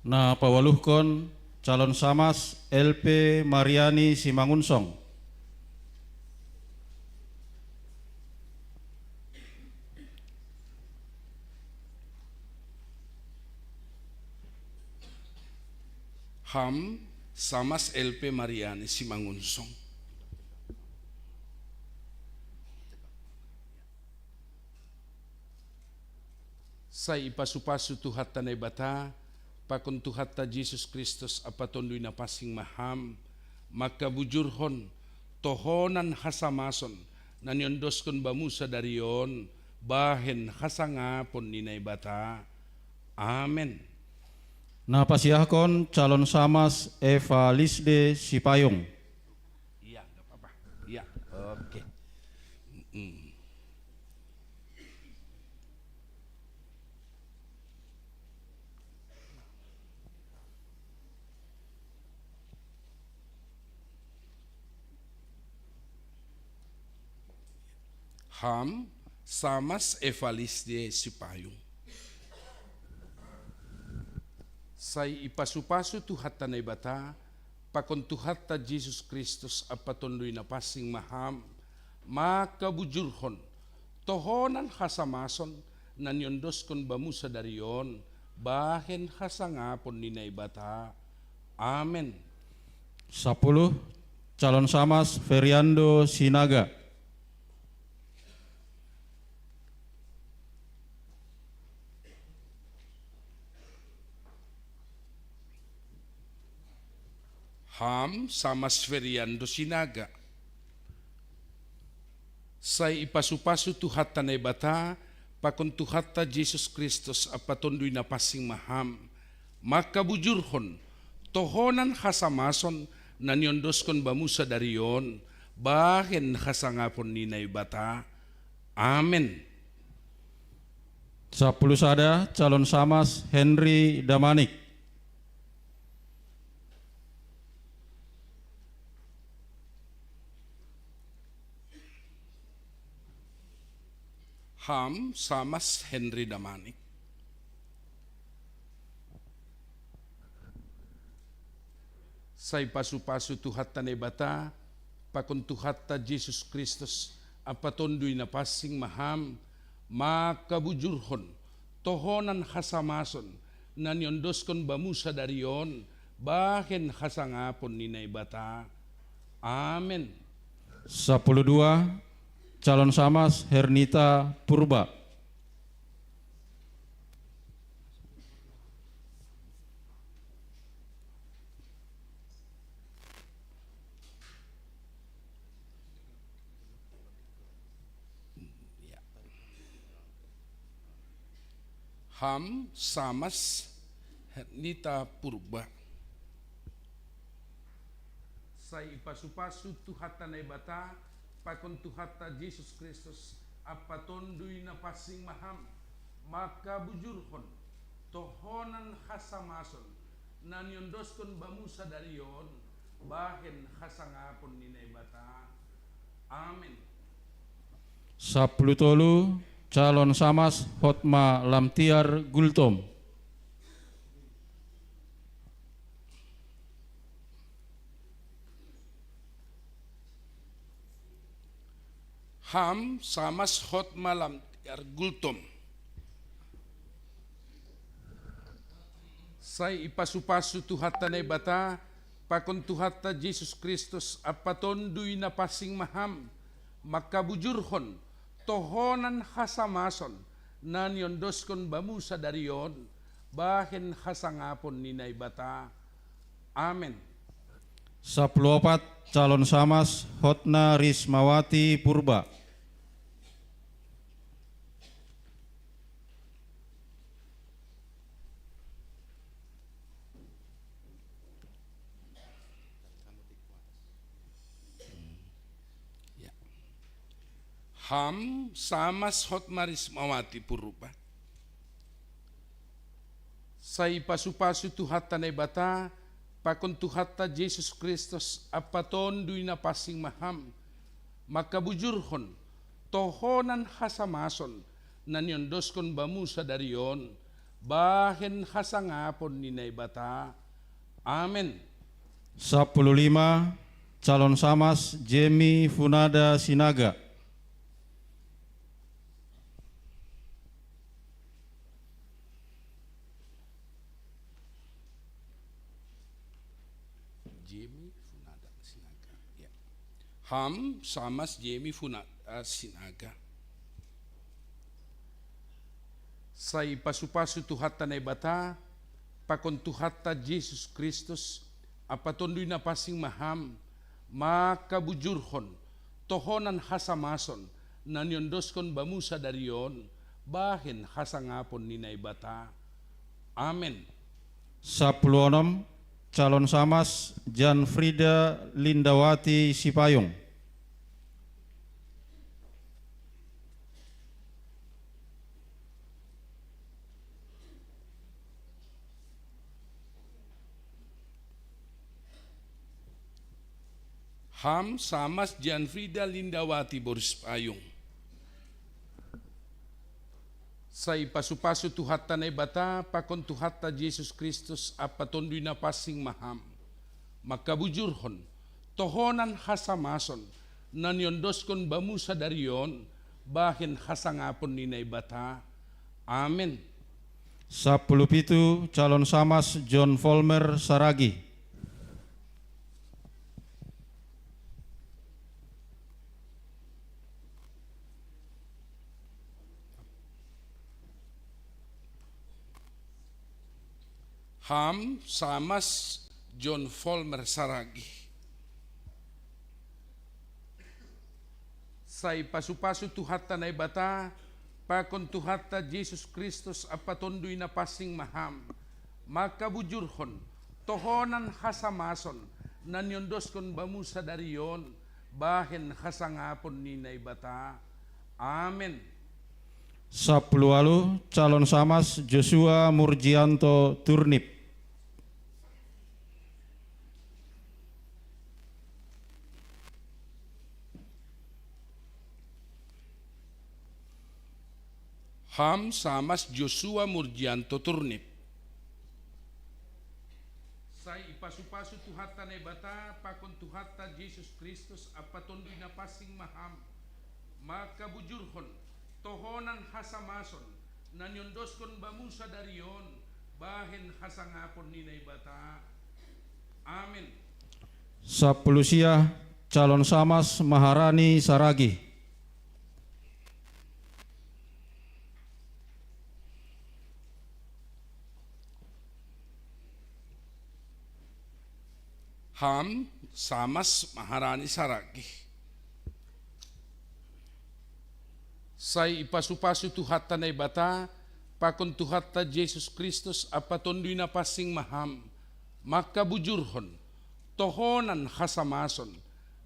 Na paualuhkon calon samas L P Mariani Simangunsong. Ham, Samas L P Mariani Simangunsong. Sai ipasu-pasu Tuhanta Naibata, pakon Tuhanta Jesus Kristus, Ampa Tonduy Napansing ma ham, mangkabujurhon, tohonan hasamason, na niondoskon bamu sadari on, bahen hasangapon ni Naibata. Amen. Na pasiahkon calon samas Eva Lisde Sipayung. Iya, nggak apa-apa. Iya, oke. Mm. Ham, Samas Eva Lisde Sipayung. Sai ipasu-pasu Tuhanta Naibata, pakon Tuhanta Jesus Kristus, Ampa Tonduy Napansing ma ham, mangkabujurhon, tohonan hasamason, na niondoskon bamu sadari on, bahen hasangapon ni Naibata. Amen. Sapuluh, calon samas Feriando Sinaga. Ham, Samas Feriando Sinaga. Sai ipasu-pasu Tuhanta Naibata, pakon Tuhanta Jesus Kristus, Ampa Tonduy Napansing ma ham, mangkabujurhon, tohonan hasamason, na niondoskon bamu sadari on, bahen hasangapon ni Naibata. Amen. Sapuluh sada, calon samas Henry Damanik. Ham, Samas Henry Damanik. Sai pasu-pasu Tuhanta Naibata, pakon Tuhanta Jesus Kristus, Ampa Tonduy Napansing ma ham, mangkabujurhon, tohonan hasamason, na niondoskon bamu sadari on, bahen hasangapon ni Naibata. Amen. Sapuluh dua, calon samas Hernita Purba. Ya. Ham, Samas Hernita Purba. Sai ipasu-pasu Tuhanta Naibata, pakon Tuhanta Jesus Kristus, Ampa Tonduy Napansing ma ham, mangkabujurhon, tohonan hasamason, na niondoskon bamu sadari on, bahen hasangapon ni Naibata. Amen. Sapuluh tolu, calon samas Hotma Lamtiar Gultom. Ham, Samas Hotma Lamtiar Gultom. Sai ipasu-pasu Tuhanta Naibata, pakon Tuhanta Jesus Kristus, Ampa Tonduy Napansing ma ham, mangkabujurhon, tohonan hasamason, na niondoskon bamu sadari on, bahen hasangapon ni Naibata. Amen. Sapuluh opat, calon samas Hotna Rismawati Purba. Ya. Ham, Samas Hotma Rismawati Purba. Sai pasu-pasu Tuhanta Naibata, pakon Tuhanta Jesus Kristus, Ampa Tonduy Napansing ma ham, mangkabujurhon, tohonan hasamason, na niondoskon bamu sadari on, bahen hasangapon ni Naibata. Amen. Sapuluh lima, calon samas Jemi Funada Sinaga. Jemi Funada Sinaga. Ya. Ham Samas Jemi Funada Sinaga. Sai pasu-pasu Tuhanta Naibata, pakon Tuhanta Jesus Kristus, ampa Tonduy Napansing ma ham, mangkabujurhon, tohonan hasamason, na niondoskon bamu sadari on, bahen hasangapon ni Naibata. Amen. Sampulu onom, Calon Samas, Jan Frida Lindawati Sipayung. Ham Samas Jan Frida Lindawati boru Sipayung. Sai pasu-pasu Tuhanta Naibata, pakon Tuhanta Jesus Kristus, ampa Tonduy Napansing ma ham. Mangkabujurhon, tohonan hasamason, na niondoskon bamu sadari on, bahen hasangapon ni Naibata. Amen. Sampulu pitu, Calon Samas John Folmer Saragi. Ham Samas John Folmer Saragi. Sai pasu-pasu Tuhanta Naibata, pakon Tuhanta Jesus Kristus ampa Tonduy Napansing ma ham, mangkabujurhon, tohonan hasamason, na niondoskon bamu sadari on, bahen hasangapon ni Naibata. Amen. Sampulu ualu, Calon Samas Joshua Murjianto Turnip. Ham Samas Joshua Murjianto Turnip. Sai ipasu-pasu Tuhanta Naibata, pakon Tuhanta Jesus Kristus, ampa Tonduy Napansing ma ham, mangkabujurhon, tohonan hasamason, na niondoskon bamu sadari on, bahen hasangapon ni Naibata. Amen. Sampulu sia, Calon Samas Maharani Saragi. Ham Samas Maharani Saragi. Sai ipasu-pasu Tuhanta Naibata, pakon Tuhanta Jesus Kristus, ampa Tonduy Napansing ma ham, mangkabujurhon, tohonan hasamason,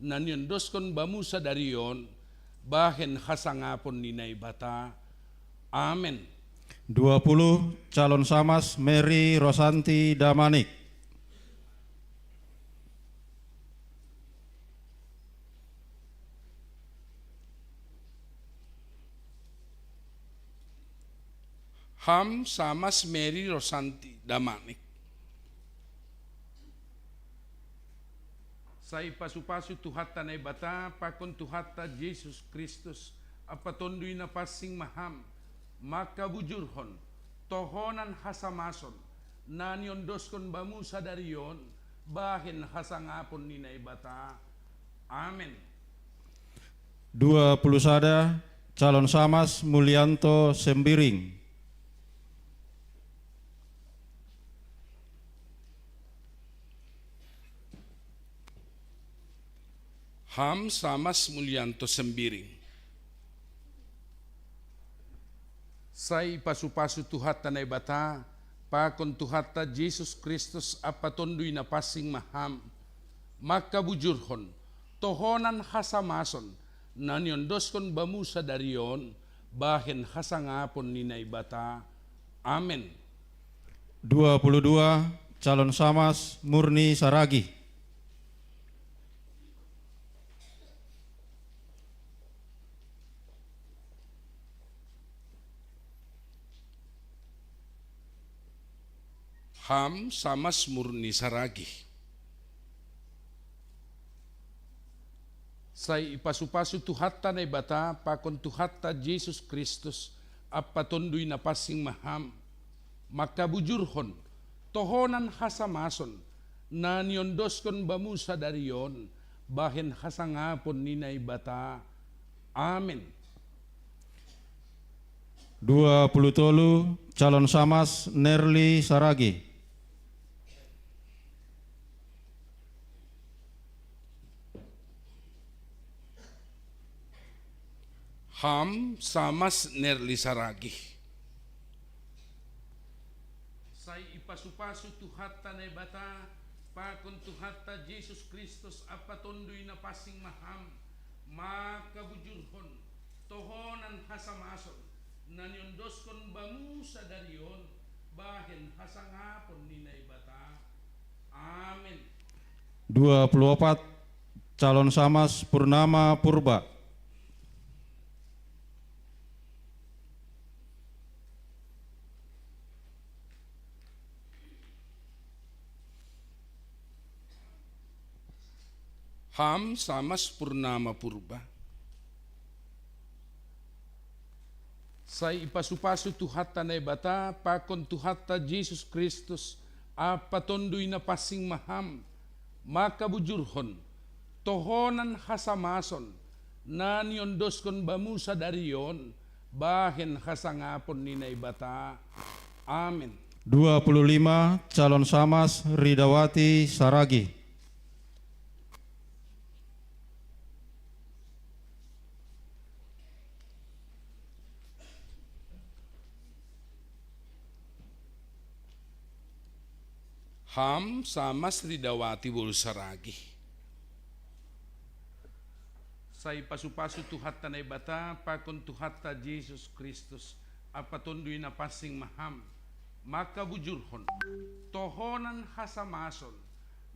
na niondoskon bamu sadari on, bahen hasangapon ni Naibata. Amen. Dua puluh, Calon Samas Mary Rosanti Damanik. Ham Samas Mary Rosanti Damanik. Sai pasu-pasu Tuhanta Naibata, pakon Tuhanta Jesus Kristus, ampa Tonduy Napansing ma ham, mangkabujurhon, tohonan hasamason, na niondoskon bamu sadari on, bahen hasangapon ni Naibata. Amen. Dua puluh sada, Calon Samas Mulianto Sembiring. Ham Samas Mulianto Sembiring. Sai pasu-pasu Tuhanta Naibata, pakon Tuhanta Jesus Kristus, ampa Tonduy Napansing ma ham, mangkabujurhon, tohonan hasamason, na niondoskon bamu sadari on, bahen hasangapon ni Naibata. Amen. Dua puluh dua, Calon Samas Murni Saragi. Ham Samas Murni Saragi. Sai ipasu-pasu Tuhanta Naibata, pakon Tuhanta Jesus Kristus, ampa Tonduy Napansing ma ham, mangkabujurhon, tohonan hasamason, na niondoskon bamu sadari on, bahen hasangapon ni Naibata. Amen. Dua puluh tolu, calon samas Nerli Saragi. Ham samas Nerli Saragi. Sai ipasupasu Tuhanta Naibata, pakon Tuhanta Jesus Kristus, Ampa Tonduy Napansing ma ham, mangkabujurhon, tohonan hasamason, na niondoskon bamu sadari on, bahen hasangapon ni Naibata. Amen. Dua puluh opat, calon samas Purnama Purba. Ham samas Purnama Purba. Sai ipasupasu Tuhanta Naibata, pakon Tuhanta Jesus Kristus, Ampa Tonduy Napansing ma ham, mangkabujurhon, tohonan hasamason, na niondoskon bamu sadari on, bahen hasangapon ni Naibata. Amen. Dua puluh lima, calon samas Ridawati Saragi. Ham samas Ridawati boru Saragi. Sai pasupasu Tuhanta Naibata, pakon Tuhanta Jesus Kristus, Ampa Tonduy Napansing ma ham, mangkabujurhon, tohonan hasamason,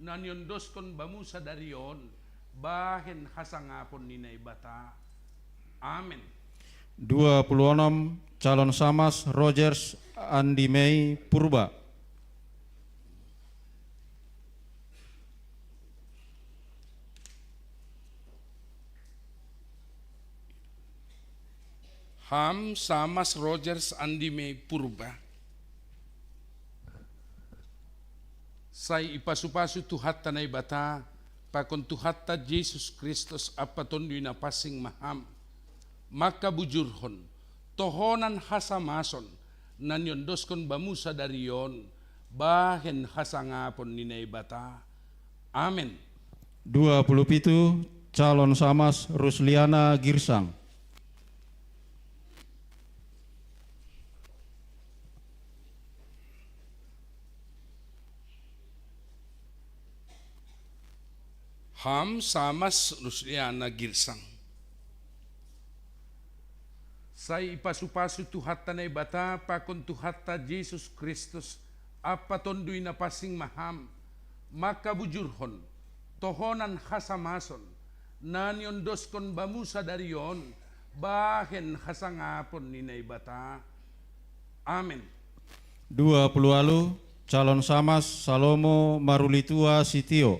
na niondoskon bamu sadari on, bahen hasangapon ni Naibata. Amen. Dua puluh onom, calon samas Rogers Andimei Purba. Ham samas Rogers Andimei Purba. Sai ipasupasu Tuhanta Naibata, pakon Tuhanta Jesus Kristus, Ampa Tonduy Napansing ma ham, mangkabujurhon, tohonan hasamason, na niondoskon bamu sadari on, bahen hasangapon ni Naibata. Amen. Dua puluh pitu, calon samas Rusliana Girsang. Ham samas Rusliana Girsang. Sai ipasupasu Tuhanta Naibata, pakon Tuhanta Jesus Kristus, Ampa Tonduy Napansing ma ham, mangkabujurhon, tohonan hasamason, na niondoskon bamu sadari on, bahen hasangapon ni Naibata. Amen. Dua puluh ualu, calon samas Salomo Marulitua Sitio.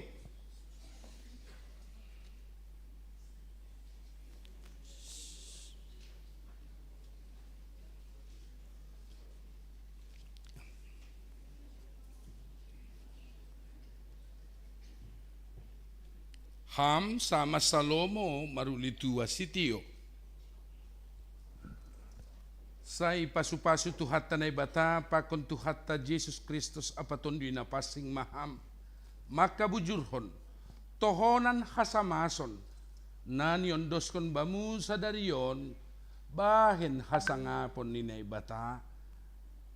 Ham samas Salomo Marulitua Sitio. Sai pasupasu Tuhanta Naibata, pakon Tuhanta Jesus Kristus, Ampa Tonduy Napansing ma ham, mangkabujurhon, tohonan hasamason, na niondoskon bamu sadari on, bahen hasangapon ni Naibata.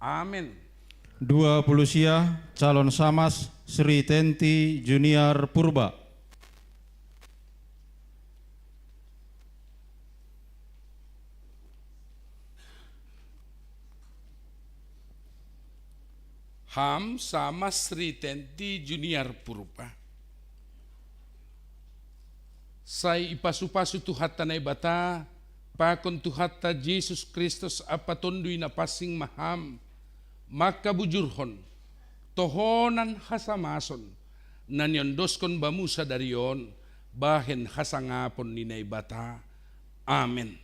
Amen. Dua puluh sia, calon samas Sri Tenti Junior Purba. Ham samas Sri Tenti Junior Purba. Sai ipasupasu Tuhanta Naibata, pakon Tuhanta Jesus Kristus, Ampa Tonduy Napansing ma ham, mangkabujurhon, tohonan hasamason, na niondoskon bamu sadari on, bahen hasangapon ni Naibata. Amen.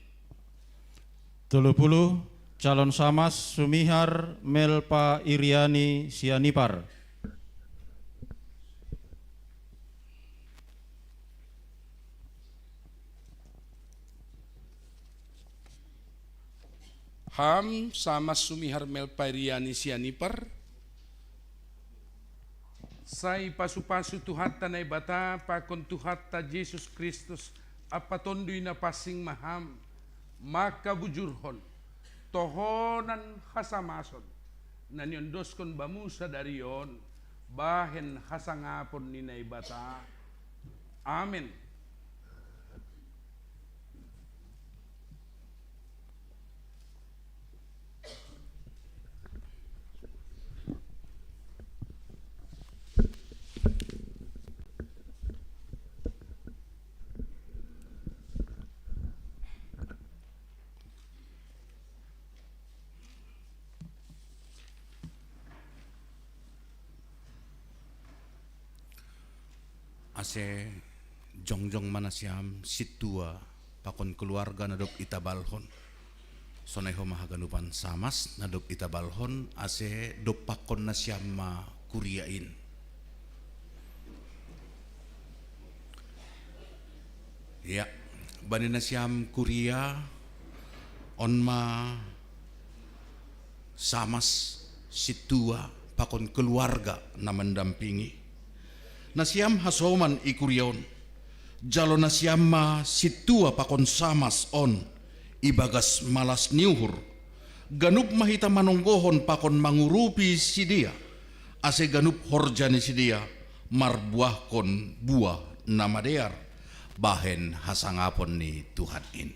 Tolu puluh, calon samas Sumihar Melpa Iriani Sianipar. Ham sama sumihar melpariani sianipar. Sai pasu-pasu Tuhanta Naibata pakon Tuhanta Jesus Kristus, apa Tonduy Napansing ma ham, mangkabujurhon, tohonan hasamason, na niondoskon bamu sadari on, bahen hasangapon ni Naibata. Amen. Ase jongjong ma nasiam sintua pakon keluarga na dob itabalhon. Sonai homa haganupan samas na dob itabalhon, ase dompakkon nasiam ma kuria in. Ya, bani nasiam kuria, on ma samas sintua pakon keluarga na mandampingi. Nasiam hasoman i kuria on, jalo nasiam ma sintua pakon samas on ibagas malas ni uhur. Ganup ma hita manonggohon pakon mangurupi sidea, ase ganup horja ni sidea marbuahkon buah na madear, bahen hasangapon ni Tuhan in.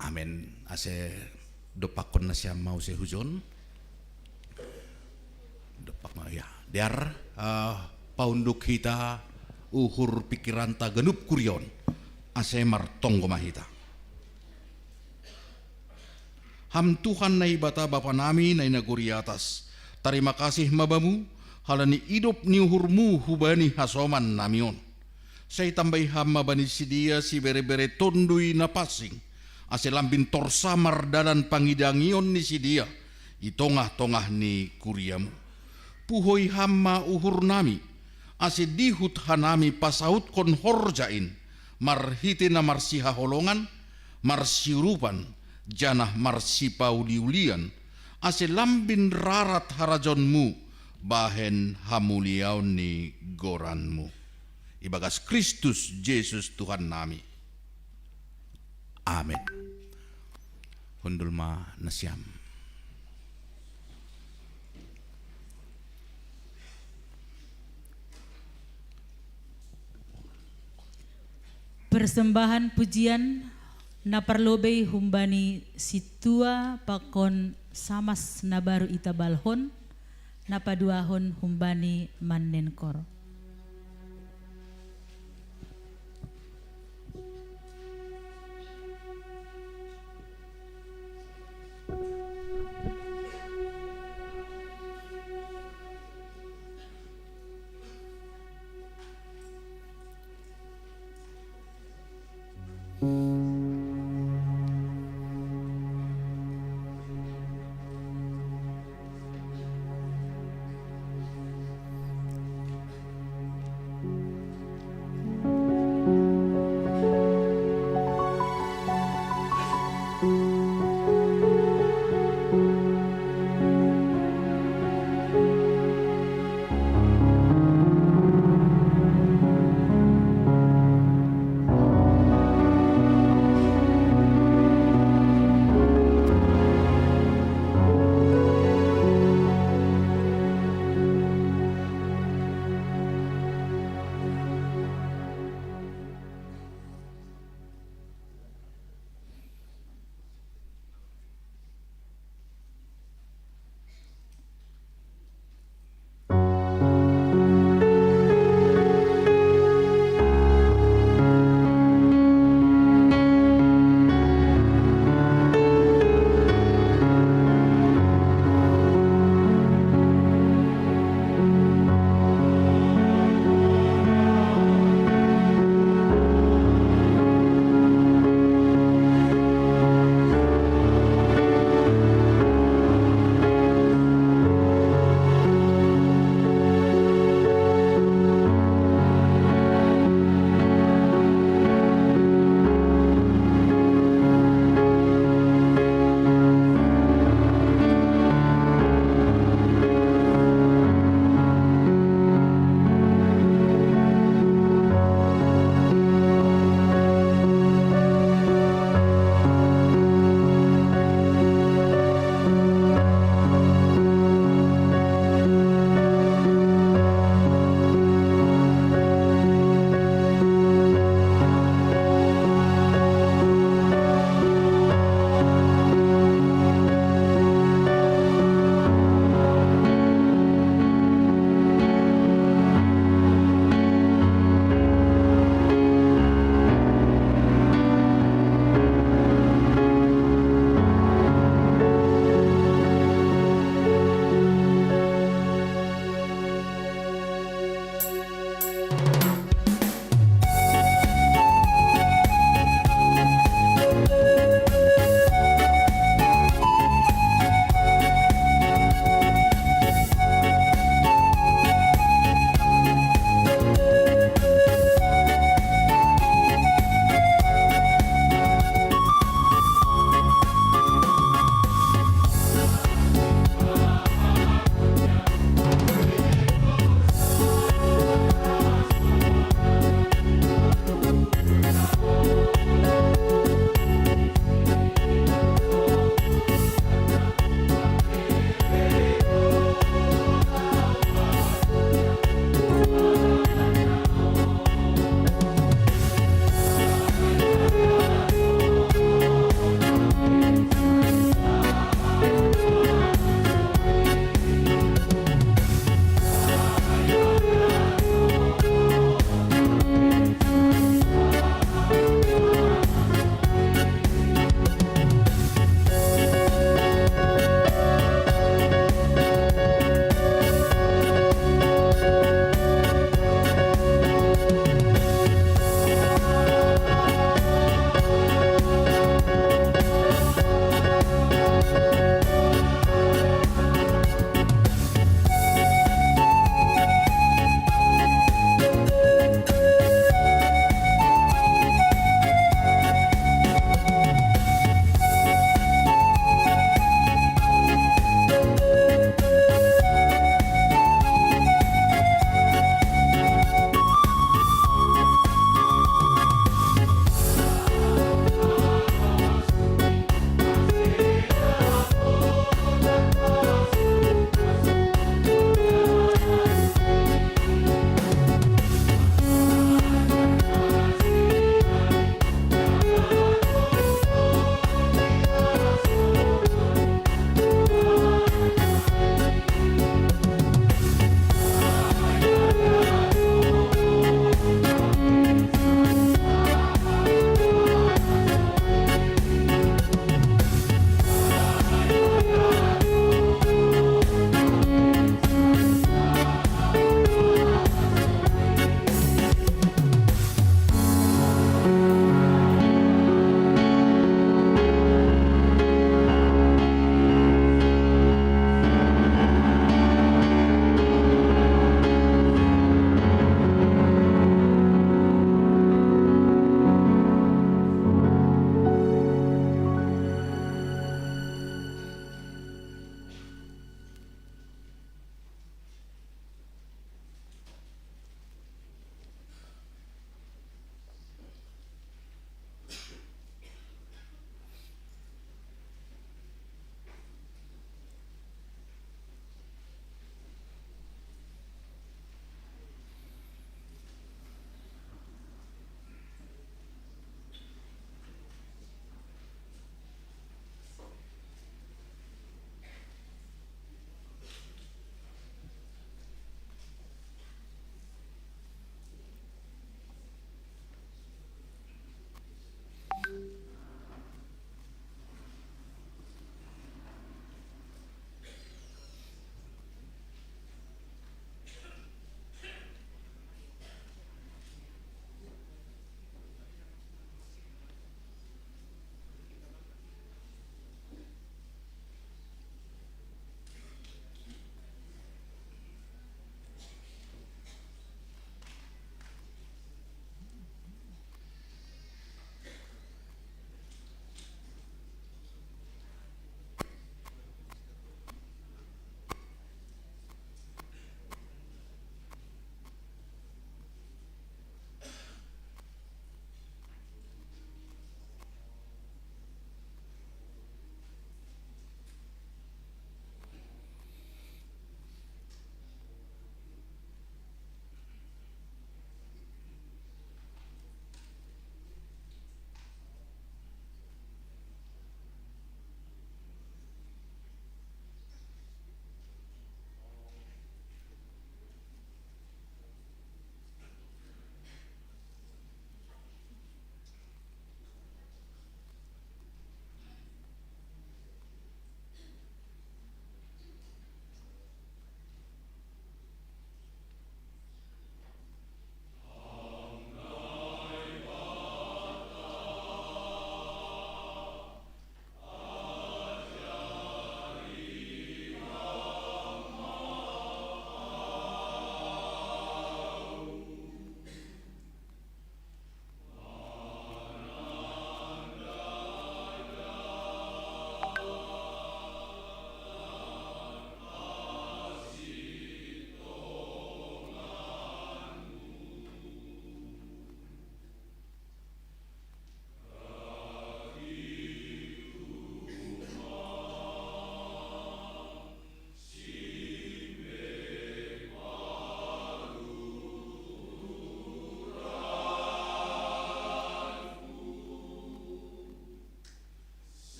Amen. Ase dompakkon nasiam ma use hujon. Dompak ma, ya. Dear, eh, paunduk hita uhur pikiranta ganup kuria on, ase martonggo ma hita. Ham Tuhan Naibata Bapa nami na i nagori atas, tarima kasih ma Bamu, halani idop ni uhurMu hubani hasoman nami on. Sai tambai Ham ma bani sidea sibere-bere Tonduy Napansing, ase lambin torsa mardalan pangidangion ni sidea i tongah-tongah ni kuriaMu. Puhoi Ham ma uhur nami, ase dihut hanami pasautkon horja in, marhite na marsihaholongan, marsiurupan, janah marsipauliulian, ase lambin rarat harajaonMu bahen hamuliaon ni goranMu. Ibagas Kristus Jesus Tuhan nami. Amen. Hundul ma nasiam. Persembahan pujian na parlobei humbani sintua pakon samas na baru itabalhon, na paduahon humbani Mannen Kor.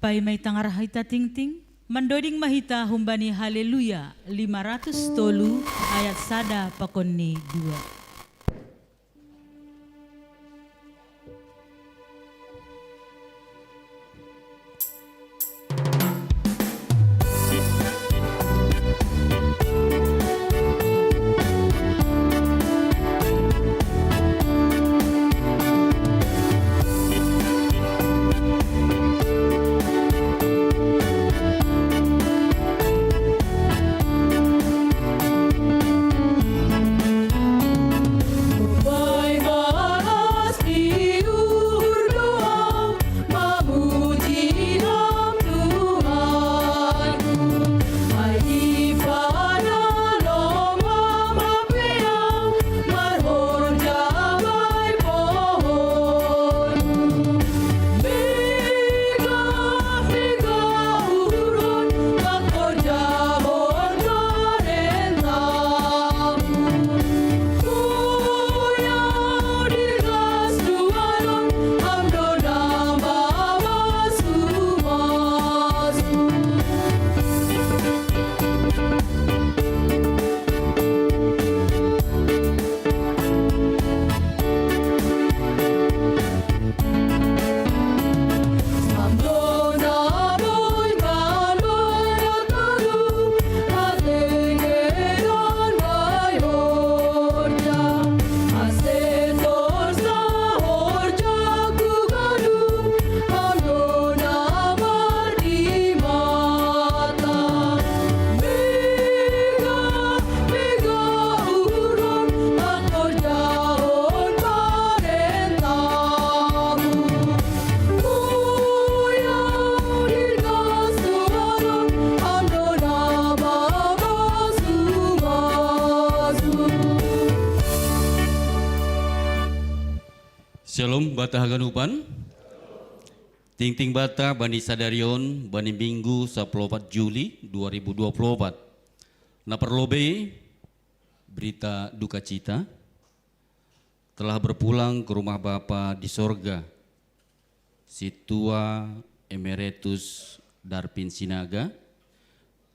Pai mai tangarah hita tingting, mandoding ma hita humbani Haleluya lima ratus tolu ayat sada pakon ni dua. Shalom, bata haganupan. Tingting bata bani sadarion, bani Minggu sapuluh opat Juli dua ribu dua puluh opat. Na parlobei, berita duka cita, telah berpulang ke rumah Bapa di sorga, Situa Emeritus Darpin Sinaga,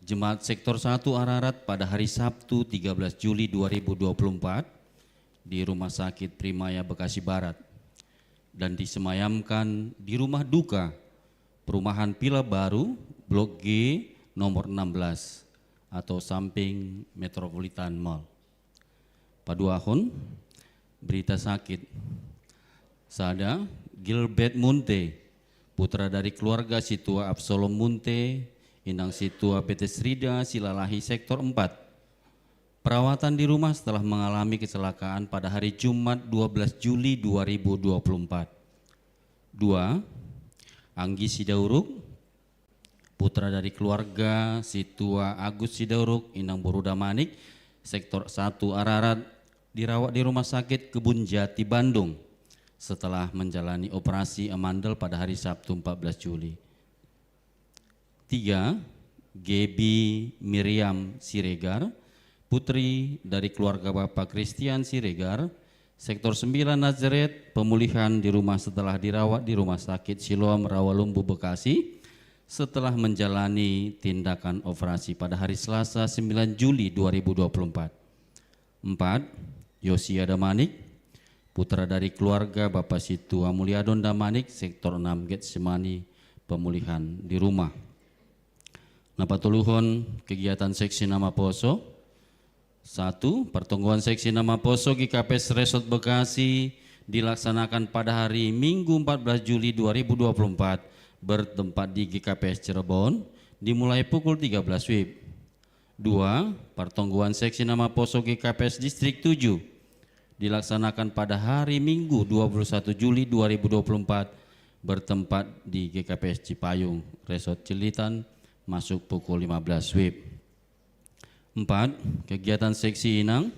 Jemaat Sektor satu Ararat pada hari Sabtu tiga belas Juli dua ribu dua puluh empat di Rumah Sakit Primaya Bekasi Barat dan disemayamkan di rumah duka perumahan Pila Baru, Blok G, nomor enam belas, atau samping Metropolitan Mall. Paduahon, berita sakit. Sada, Gilbert Munte, putra dari keluarga Situa Absolom Munte, inang Situa Petesrida, Silalahi, Sektor empat. Perawatan di rumah setelah mengalami kecelakaan pada hari Jumat dua belas Juli dua ribu dua puluh empat. Dua, Anggi Sidauruk, putra dari keluarga Situa Agus Sidauruk, inang boru Damanik, Sektor satu Ararat, dirawat di Rumah Sakit Kebun Jati, Bandung, setelah menjalani operasi amandel pada hari Sabtu empat belas Juli. Tiga, Gebi Miriam Siregar, putri dari keluarga Bapak Christian Siregar, Sektor sembilan Nazaret, pemulihan di rumah setelah dirawat di Rumah Sakit Siloam Rawalumbu, Bekasi, setelah menjalani tindakan operasi pada hari Selasa sembilan Juli dua ribu dua puluh empat. Empat, Yosia Damanik, putra dari keluarga Bapak Situa Mulyadon Damanik, Sektor enam Getsemani, pemulihan di rumah. Na patoluhon, kegiatan seksi na maposo. Satu, pertonggoan seksi na maposo G K P S Resort Bekasi dilaksanakan pada hari Minggu empat belas Juli dua ribu dua puluh empat, bertempat di G K P S Cirebon, dimulai pukul tiga belas wib. Dua, pertonggoan seksi na maposo G K P S Distrik tujuh dilaksanakan pada hari Minggu dua puluh satu Juli dua ribu dua puluh empat, bertempat di G K P S Cipayung, Resort Cililitan, masuk pukul lima belas wib. Empat, kegiatan seksi inang.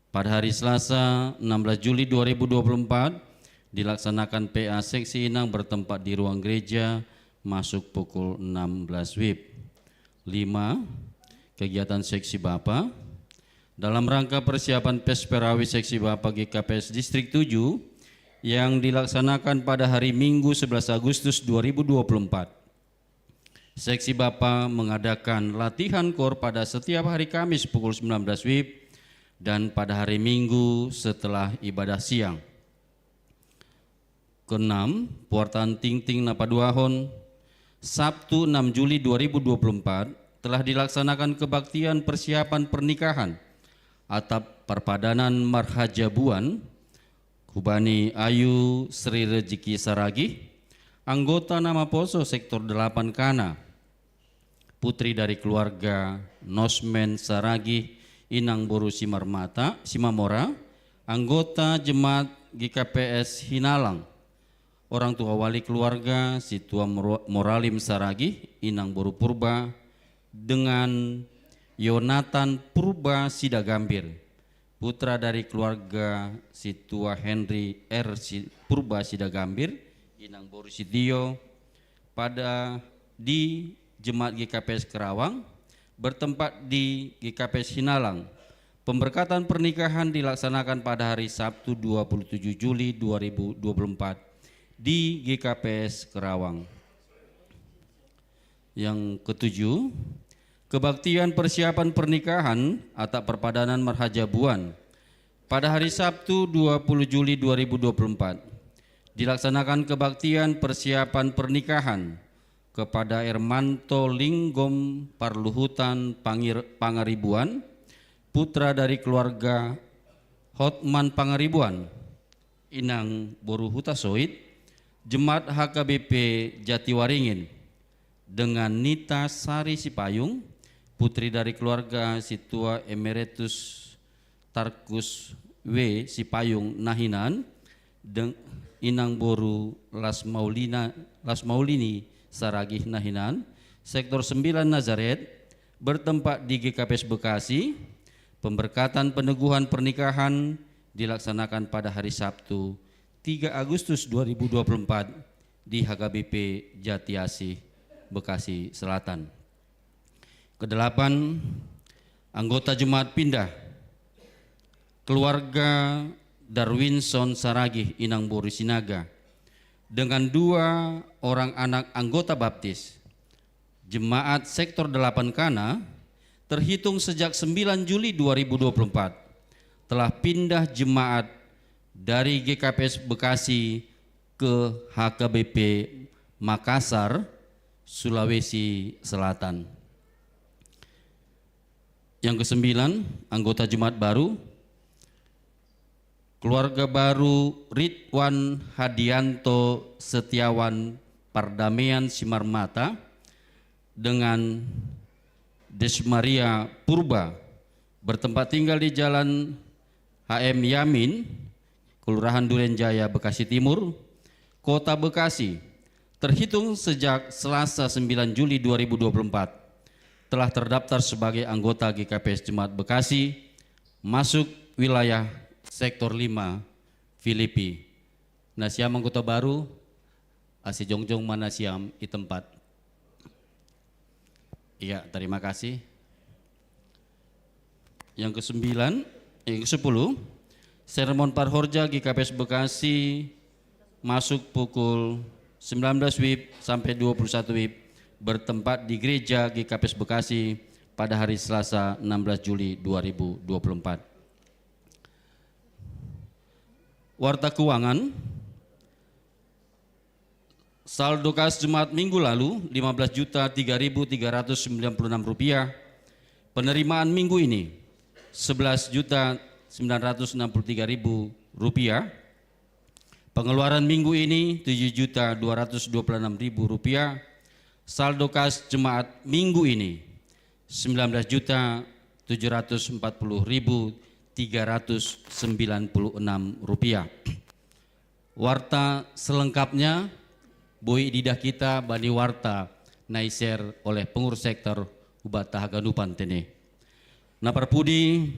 Pada hari Selasa enam belas Juli dua ribu dua puluh empat, dilaksanakan P A seksi inang bertempat di ruang gereja, masuk pukul enam belas wib. Lima, kegiatan seksi Bapa. Dalam rangka persiapan Pesperawi seksi Bapa G K P S Distrik tujuh, yang dilaksanakan pada hari Minggu sebelas Agustus dua ribu dua puluh empat. Seksi Bapa mengadakan latihan kor pada setiap hari Kamis pukul sembilan belas wib dan pada hari Minggu setelah ibadah siang. Keenam, puartan tingting na paduahon, Sabtu enam Juli dua ribu dua puluh empat, telah dilaksanakan kebaktian persiapan pernikahan atap parpadanan marhajabuan hubani Ayu Sri Rejeki Saragih, anggota na maposo sektor delapan Kana, putri dari keluarga Nosmen Saragih, inang boru Simarmata, Simamora, anggota jemaat G K P S Hinalang, orang tua wali keluarga Situa Moro-, Moralim Saragih, inang boru Purba, dengan Yonatan Purba Sidagambir, putra dari keluarga Situa Henry R. Si-, Purba Sidagambir, inang boru Sitio, pada di Jemaat G K P S Kerawang, bertempat di G K P S Hinalang. Pemberkatan pernikahan dilaksanakan pada hari Sabtu dua puluh tujuh Juli dua ribu dua puluh empat di G K P S Kerawang. Yang ketujuh, kebaktian persiapan pernikahan atap parpadanan marhajabuan pada hari Sabtu dua puluh Juli dua ribu dua puluh empat. Dilaksanakan kebaktian persiapan pernikahan kepada Ermanto Linggom Parluhutan Pangir-, Pangaribuan, putra dari keluarga Hotman Pangaribuan, inang boru Hutasoit, jemaat H K B P Jatiwaringin, dengan Nita Sari Sipayung, putri dari keluarga Situa Emeritus Tarkus W. Sipayung Nahinan, deng-, inang boru Las Maulina, Las Maulini Saragih Nahinan, sektor sembilan Nazaret, bertempat di G K P S Bekasi. Pemberkatan peneguhan pernikahan dilaksanakan pada hari Sabtu, tiga Agustus dua ribu dua puluh empat, di H K B P Jatiasih, Bekasi Selatan. Kedelapan, anggota jemaat pindah. Keluarga Darwinson Saragih, inang boru Sinaga, dengan dua orang anak anggota baptis. Jemaat sektor delapan Kana terhitung sejak sembilan Juli dua ribu dua puluh empat telah pindah jemaat dari G K P S Bekasi ke H K B P Makassar, Sulawesi Selatan. Yang kesembilan, anggota jemaat baru, keluarga baru Ridwan Hadianto Setiawan Pardamean Simarmata dengan Desmaria Purba, bertempat tinggal di Jalan H M Yamin, Kelurahan Duren Jaya, Bekasi Timur, Kota Bekasi, terhitung sejak Selasa sembilan Juli dua ribu dua puluh empat, telah terdaftar sebagai anggota G K P S Jemaat Bekasi, masuk wilayah Sektor lima, Filipi. Na siam anggota baru, asi jongjong ma na siam i tempat. Iya, terima kasih. Yang kesembilan, eh, yang kesepuluh, sermon parhorja G K P S Bekasi masuk pukul sembilan belas wib sampai dua puluh satu wib, bertempat di Gereja G K P S Bekasi pada hari Selasa enam belas Juli dua ribu dua puluh empat. Warta keuangan, saldo kas Jumat minggu lalu, lima belas juta tiga ribu tiga ratus sembilan puluh enam rupiah. Penerimaan minggu ini, sebelas juta sembilan ratus enam puluh tiga ribu rupiah. Pengeluaran minggu ini, tujuh juta dua ratus dua puluh enam ribu rupiah. Saldo kas jemaat minggu ini, sembilan belas juta tujuh ratus empat puluh ribu tiga ratus sembilan puluh enam rupiah. Warta selengkapnya boi diidah kita bani warta na i-share oleh pengurus sektor hubata haganup tene. Na parpudi,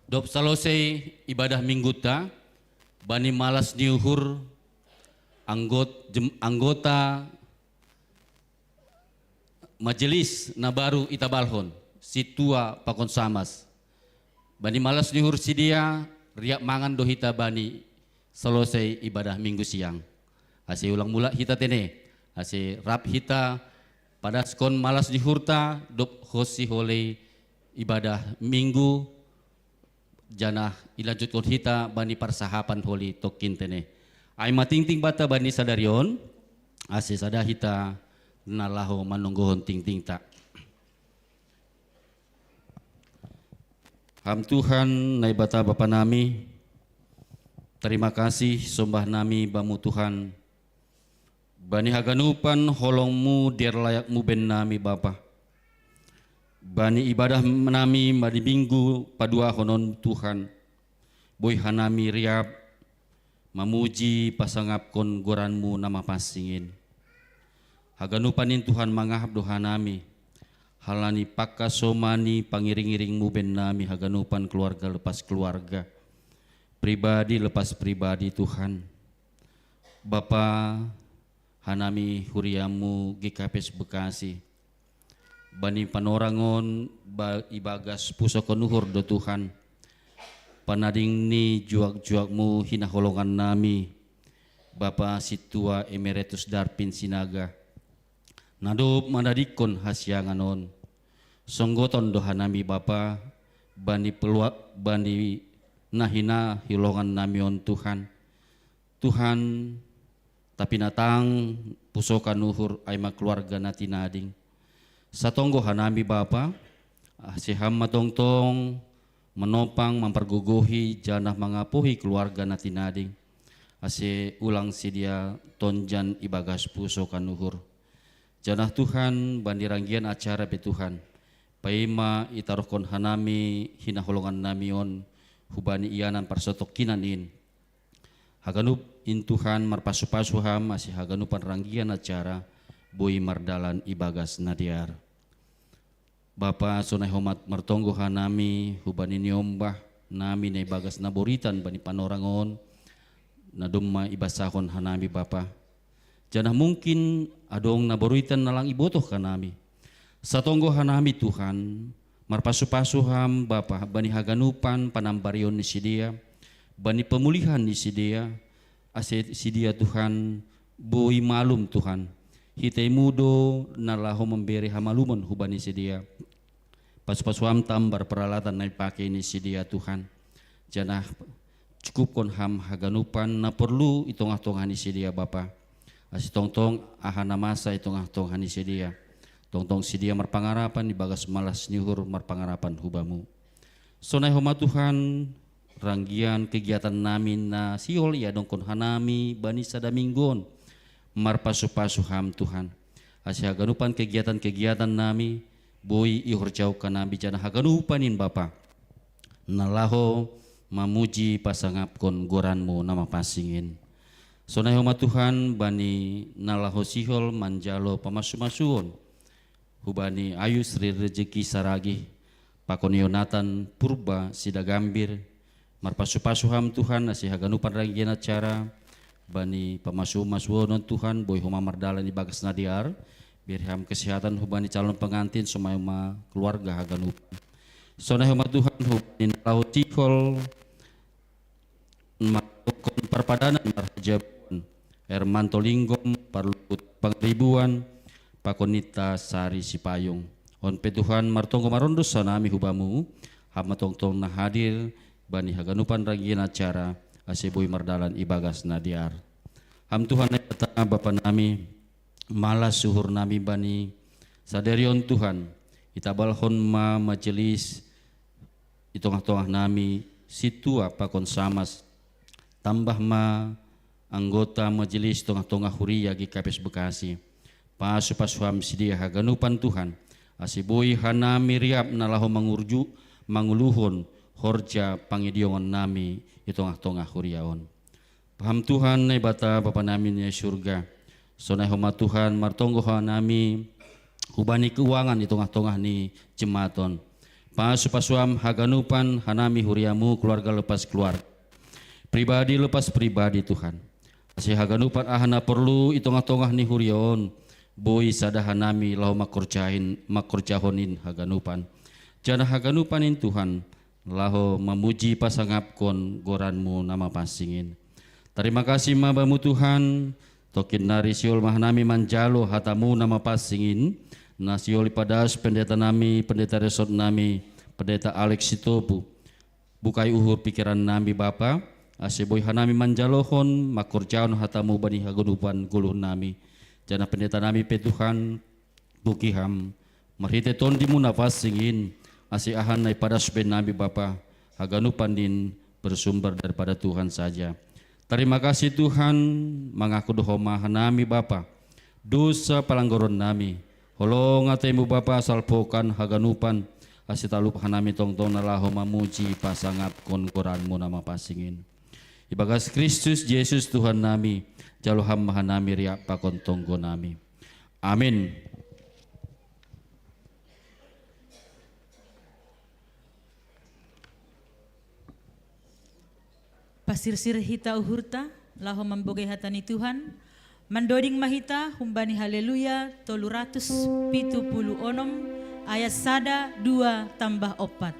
dob salosei ibadah mingguta, bani malas ni uhur anggot-, jem-, anggota majelis na baru i tabalhon, sintua pakon samas. Bani malas ni uhur sidia, riap mangan do hita bani Selesai ibadah Minggu siang. Ase ulang mula hita tene. Ase rap hita padaskon malas ni uhurta dob hos sihol i ibadah Minggu, janah ilanjutkon hita bani parsahapan holi tongkin tene. Ai ma tingting banta bani sadari on, ase sada hita na laho manonggohon tingtingta. Ham Tuhan, Naibata Bapa nami, tarima kasih sombah nami Bamu Tuhan, bani haganupan holong-Mu dear layak muben nami Bapa. Bani ibadah nami bani Minggu paduahon on Tuhan, boi hanami riap mamuji pasangapkon goran-Mu na mapansing in. Haganupan in Tuhan mangahap do hanami, halani pangkasomani pangiring-iring muben nami haganupan keluarga lepas keluarga, pribadi lepas pribadi Tuhan. Bapa, hanami huria-Mu G K P S Bekasi, bani panorang on ba, ibagas pusokon uhur do Tuhan, panading ni juak-juak-Mu hinaholongan nami, Bapa Sintua Emeritus Darpin Sinaga, na dob manadingkon hasiangan on. Songgoton do hanami Bapa, bani pelua, bani na hinaholongan nami on Tuhan. Tuhan, tapi na tang pusokan uhur ai ma keluarga na tinading. Satonggo hanami Bapa, ase Ham ma tongtong manopang mampargogohi janah mangapohi keluarga na tinading, ase ulang sidea tonjan ibagas pusokan uhur. Janah Tuhan, bani ranggian acara pe Tuhan, paima itaruhkon hanami hinaholongan nami on hubani ianan parsatongkinan in. Haganup in Tuhan marpasu-pasu Ham ase haganupan ranggian acara boi mardalan ibagas na dear. Bapa, sonai homa martonggo hanami hubani niombah nami na ibagas na boritan bani panorang on, na domma ibasahon hanami Bapa. Janah mungkin adong na boritan na lang ibotoh hanami. Satonggo hanami Tuhan, marpasu-pasu Ham Bapa bani haganupan panambarion ni sidea, bani pamulihan ni sidea, ase sidea Tuhan boi malum Tuhan. Hita-Mu do na laho mambere hamalumon hubani sidea. Pasu-pasu Ham tambar peralatan na ipake ni sidea Tuhan. Janah cukupkon Ham haganupan na porlu i tongah-tongah ni sidea Bapa. Ase tongtong aha na masa i tongah-tongah ni sidea, tongtong sidea marpangarapan ibagas malas ni uhur marpangarapan hu Bamu. Sonai homa Tuhan, ranggian kegiatan nami na sihol iadongkon hanami bani sada Minggu on, marpasu-pasu Ham Tuhan. Ase haganupan kegiatan-kegiatan nami boi ihorjahon hanami janah haganupan in Bapa, na laho mamuji pasangapkon goran-Mu na mapansing in. Sonai homa Tuhan bani na laho sihol manjalo pamasu-masuon, hubani Ayus Ri Rejeki Saragih, pakon Yonatan Purba Sidagambir, marpasu-pasu Ham Tuhan ase haganupan ranggian acara, bani pamasu-masuon on Tuhan boi homa mardalan ibagas na dear, bere Ham kesehatan hubani calon pengantin sonai ma keluarga haganupan. Sonai homa Tuhan hubani na laho sihol mangkon parpadanan marhajabuan, Hermanto Linggom, parluhut Pangaribuan, pakon ninta Sari Sipayung. On pe Tuhan martonggo marondos hanami hu Bamu, Ham ma tongtong na hadir bani haganupan ranggian acara, ase boi mardalan ibagas na dear. Ham Tuhan Naibata Bapa nami, malas uhur nami bani sadari on Tuhan, itabalhon ma majelis i tongah-tongah nami, sintua pakon samas, tambah ma anggota majelis tongah-tongah huria G K P S Bekasi. Pasu-pasu Ham sidea haganupan Tuhan, ase boi hanami riap na laho mangurju, manguluhon horja pangidiongon nami i tongah-tongah huria on. Paham Tuhan Naibata Bapa nami na i surga. Sonai homa Tuhan martonggo hanami hubani keuangan i tongah-tongah ni jemaat on. Pasu-pasu Ham haganupan hanami huria-Mu keluarga lepas keluarga, pribadi lepas pribadi Tuhan. Ase haganupan aha na porlu i tongah-tongah ni huria on, boi sada hanami laho mangkorjahon, mangkorjahon in haganupan. Janah haganupan in Tuhan, laho mamuji pasangapkon goran-Mu na mapansing in. Tarima kasih ma bamu Tuhan, tokin nari sihol ma hanami manjalo hatamu na mapansing in, na sihol ipadas pendeta nami, pendeta resort nami, pendeta Alex Sitopu. Bukai uhur pikiran nami Bapa, ase boi hanami manjalohon, mangkorjahon hatamu bani haganupan goluh nami. Janah pendeta nami pe Tuhan, puji Ham, marhitei tondimu na pansing in, ase aha na ipadas be nami Bapa, haganupan in bersumber daripada Tuhan saja. Tarima kasih Tuhan, mangaku dohoma hanami Bapa, dosa palanggoron nami. Holong ateimu Bapa salpokan haganupan, ase talup hanami tongtong na laho mamuji pasangaphon goranmu na mapansing in. Ibagas Kristus Jesus Tuhan nami, jalo Ham ma hanami riak pakon tonggo nami. Amin. Pasirsir hita uhurta, laho mambogei hata ni Tuhan, mandoding ma hita humbani Haleluya tolu ratus pitu puluh onom, ayat sada, dua, tambah opat.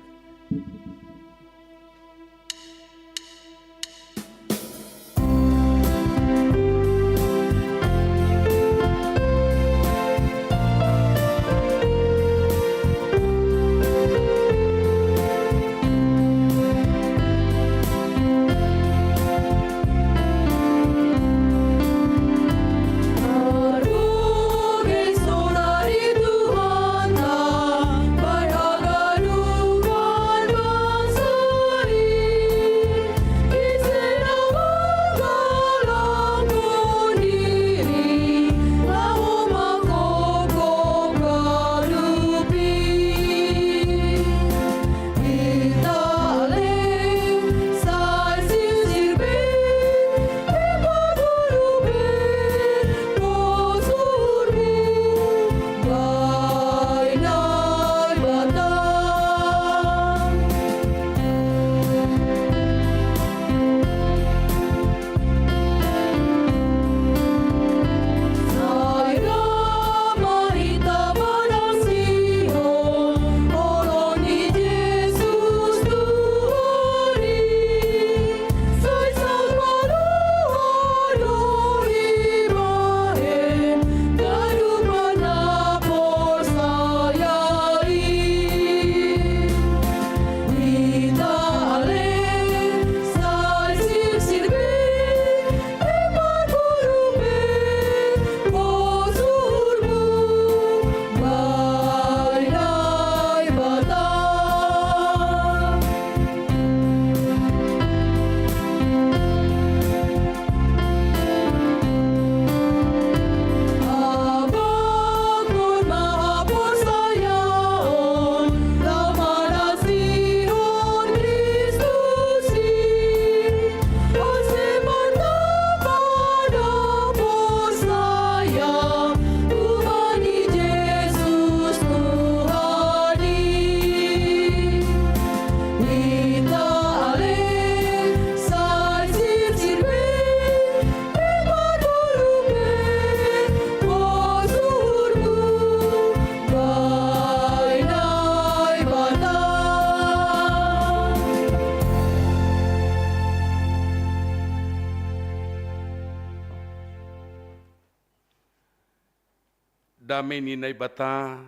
Damei ni Naibata,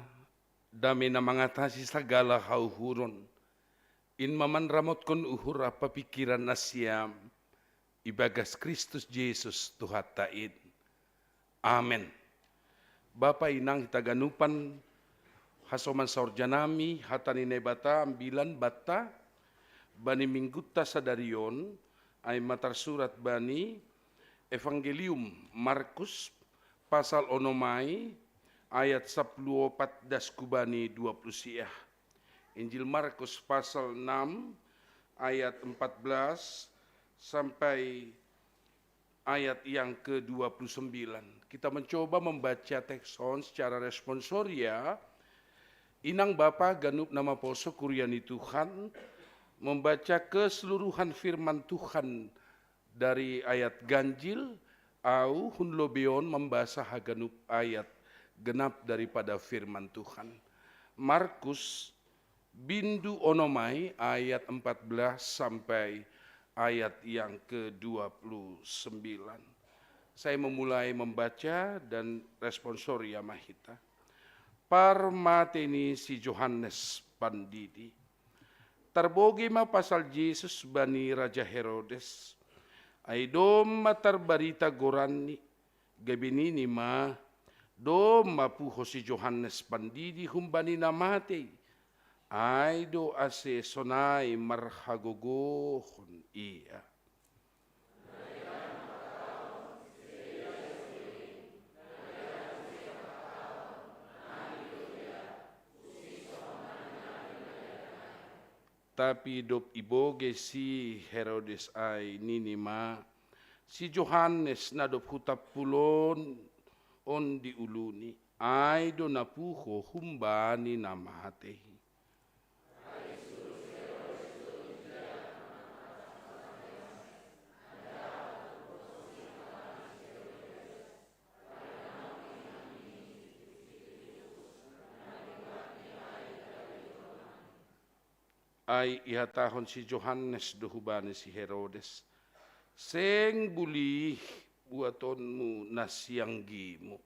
damei na mangatasi sagala hauhuron, in ma manramotkon uhur ampa pingkiran nasiam ibagas Kristus Jesus Tuhanta in. Amen. Bapa, inang hita ganupan, hasoman saorja nami, hata ni Naibata ambilan banta, bani minggunta sadari on, ai ma tarsurat bani Evangelium Markus, pasal onom ai, ayat sapuluh opat das hu bani dua puluh siah. Injil Markus pasal enam ayat empat belas sampai ayat yang kedua puluh sembilan. Kita mencoba membaca teks on secara responsoria. Inang bapa ganup na maposo kuria ni Tuhan, membaca keseluruhan firman Tuhan dari ayat ganjil, au hun lobei on mambasa haganup ayat genap daripada firman Tuhan. Markus bindu onom ai ayat empat belas sampai ayat yang kedua puluh sembilan. Saya memulai membaca dan responsoria ma hita. Parmate ni si Johannes Pandidi. Tarbogei ma pasal Jesus bani Raja Herodes. Ai domma tarbarita goranni, gabe nini ma, domma puho si Johannes Pandidi humbani na matei. Ai do ase sonai marhagogohon ia. Tapi dob ibogei si Herodes ai, nini ma, si Johannes na dob hutampulon on diuluni, ai do na puho humbani na matei. Ai ihatahon si Johannes do hubani si Herodes, seng bulih buatonmu na sianggimu.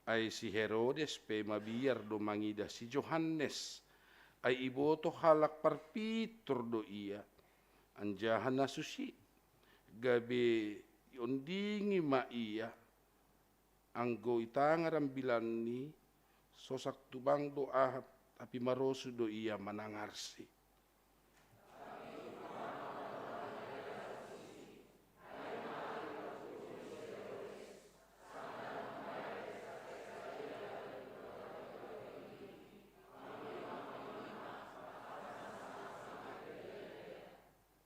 Ai si Herodes pe mabiar do mangidah si Johannes, ai iboto halak parpintor do ia, anjaha na susi, gabe iondingi ma ia. Anggo itangar ambilanni, sosak tumang do aha, tapi marosu do ia manangarsi.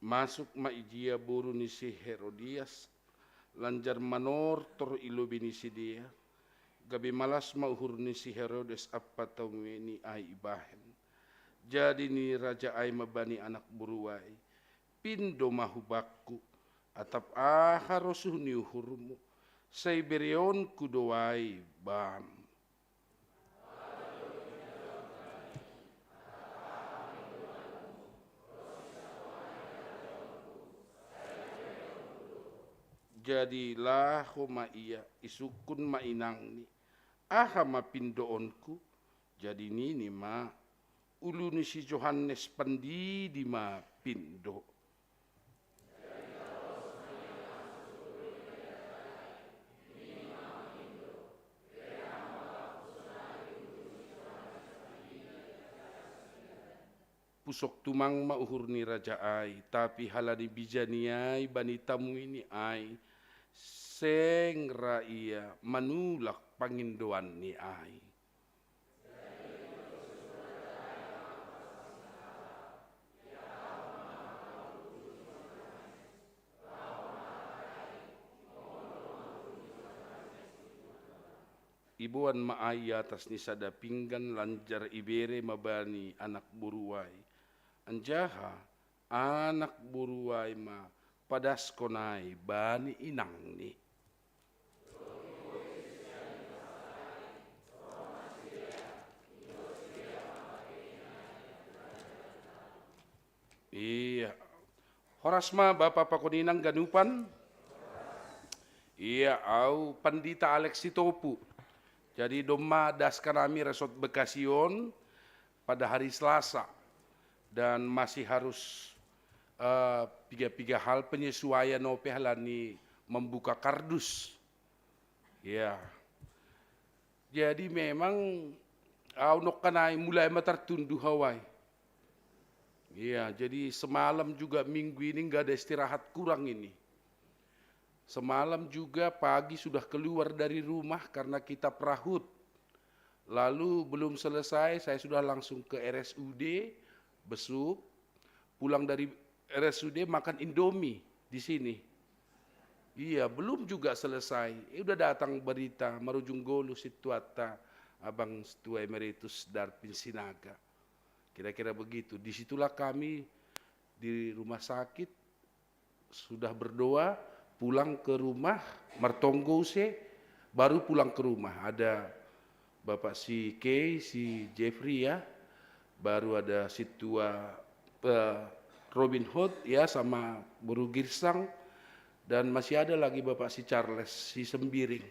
Masuk ma ijia boru ni si Herodias, lanjar manortor i lobei ni sidea, gabe malas ma uhur ni si Herodes ampa tamuini ai ibahen. Jadi nini raja ai ma bani anak boru ai, pindo ma hubakku, atap aha rosuh ni uhurmu, sai bereonku do ai bam. Jadi laho ma ia, isungkun ma inangni, aha ma pindoonku? Jadi nini ma, ulu ni si Johannes Pandidi ma pindo. Pusok tumang ma uhur ni raja ai, tapi halani bijani ai bani tamuini ai, seng ra ia manulak pangindoanni ai. Iboan ma ai i atas ni sada pinggan, lanjar ibere ma bani anak boru ai. Anjaha anak boru ai ma padaskon ai bani inangni. Ia. Horas ma bapa pakon inang ganupan. Ia, au Pandita Alex Sitopu. Jadi domma das hanami resort Bekasi on pada hari Selasa. Dan masih harus, eh, piga-piga hal penyesuaian ope halani membuka kardus. Ya. Jadi memang au nongkan ai mulai ma tartundu hau ai. Iya, jadi semalam juga minggu ini nggak ada istirahat kurang ini. Semalam juga pagi sudah keluar dari rumah karena kita perahut. Lalu belum selesai, saya sudah langsung ke R S U D, besuk. Pulang dari R S U D makan Indomie di sini. Iya, belum juga selesai. Eh, udah datang berita, marujung golu situatta, Abang Setua Emeritus Darpin Sinaga. Kira-kira begitu. Disitulah kami di rumah sakit, sudah berdoa, pulang ke rumah, martonggo use, Baru pulang ke rumah, ada Bapak si Kay, si Jeffrey ya, baru ada si tua eh, Robin Hood ya sama Guru Girsang, dan masih ada lagi Bapak si Charles, si Sembiring.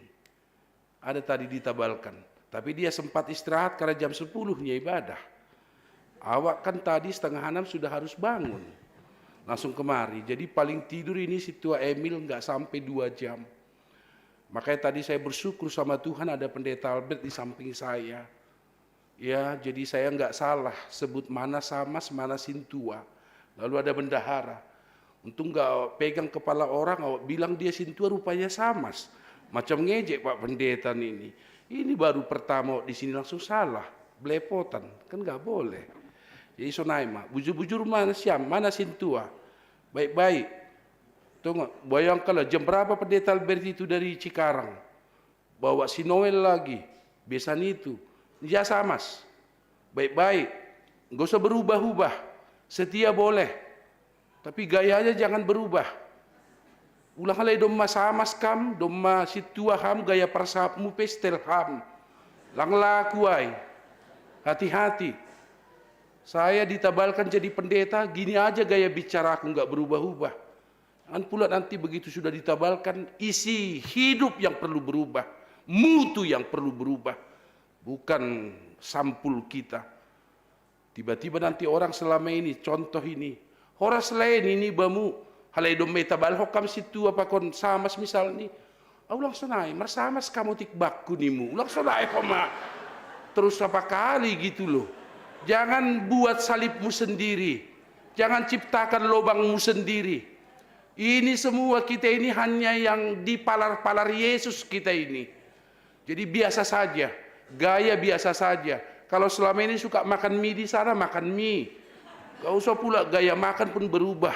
Ada tadi ditabalkan. Tapi dia sempat istirahat karena jam sepuluhnya ibadah. Awak kan tadi setengah enam sudah harus bangun. Langsung kemari. Jadi paling tidur ini si tua Emil nggak sampai dua jam. Makanya tadi saya bersyukur sama Tuhan ada pendeta Albert di samping saya. Ya, jadi saya nggak salah sebut mana Samas, mana Sintua. Lalu ada bendahara. Untung nggak pegang kepala orang, awak bilang dia Sintua, rupanya Samas. Macam ngejek Pak Pendeta ini. Ini baru pertama di sini langsung salah, belepotan, kan nggak boleh. Jadi sonai ma, bujur-bujur mana Siam, mana Sintua. Baik-baik. Tunggu, bayangkanlah jam berapa Pendeta Albert itu dari Cikarang. Bawa si Noel lagi, besan itu. Ya Samas, baik-baik. Nggak usah berubah-ubah. Setia boleh. Tapi gayanya jangan berubah. Ulang halai domma Samas kam, domma Sintua ham, gaya parsapmu pestel ham. Lang laku ai. Hati-hati. Saya ditabalkan jadi pendeta, gini aja gaya bicaraku nggak berubah-ubah. Jangan pula nanti begitu sudah ditabalkan, isi hidup yang perlu berubah, mutu yang perlu berubah, bukan sampul kita. Tiba-tiba nanti orang selama ini, contoh ini, horas lain ini bamu, halai domma tabal hokam situ apa kon Samas misal ni, ah, ulang sonai, marsamas kamu tik bakku nimu, ulang sonai koma. Terus apa kali gitu loh. Jangan buat salibmu sendiri. Jangan ciptakan lobangmu sendiri. Ini semua kita ini hanya yang dipalar-palar Yesus kita ini. Jadi biasa saja, gaya biasa saja. Kalau selama ini suka makan mie di sana, makan mie. Gak usah pula gaya makan pun berubah.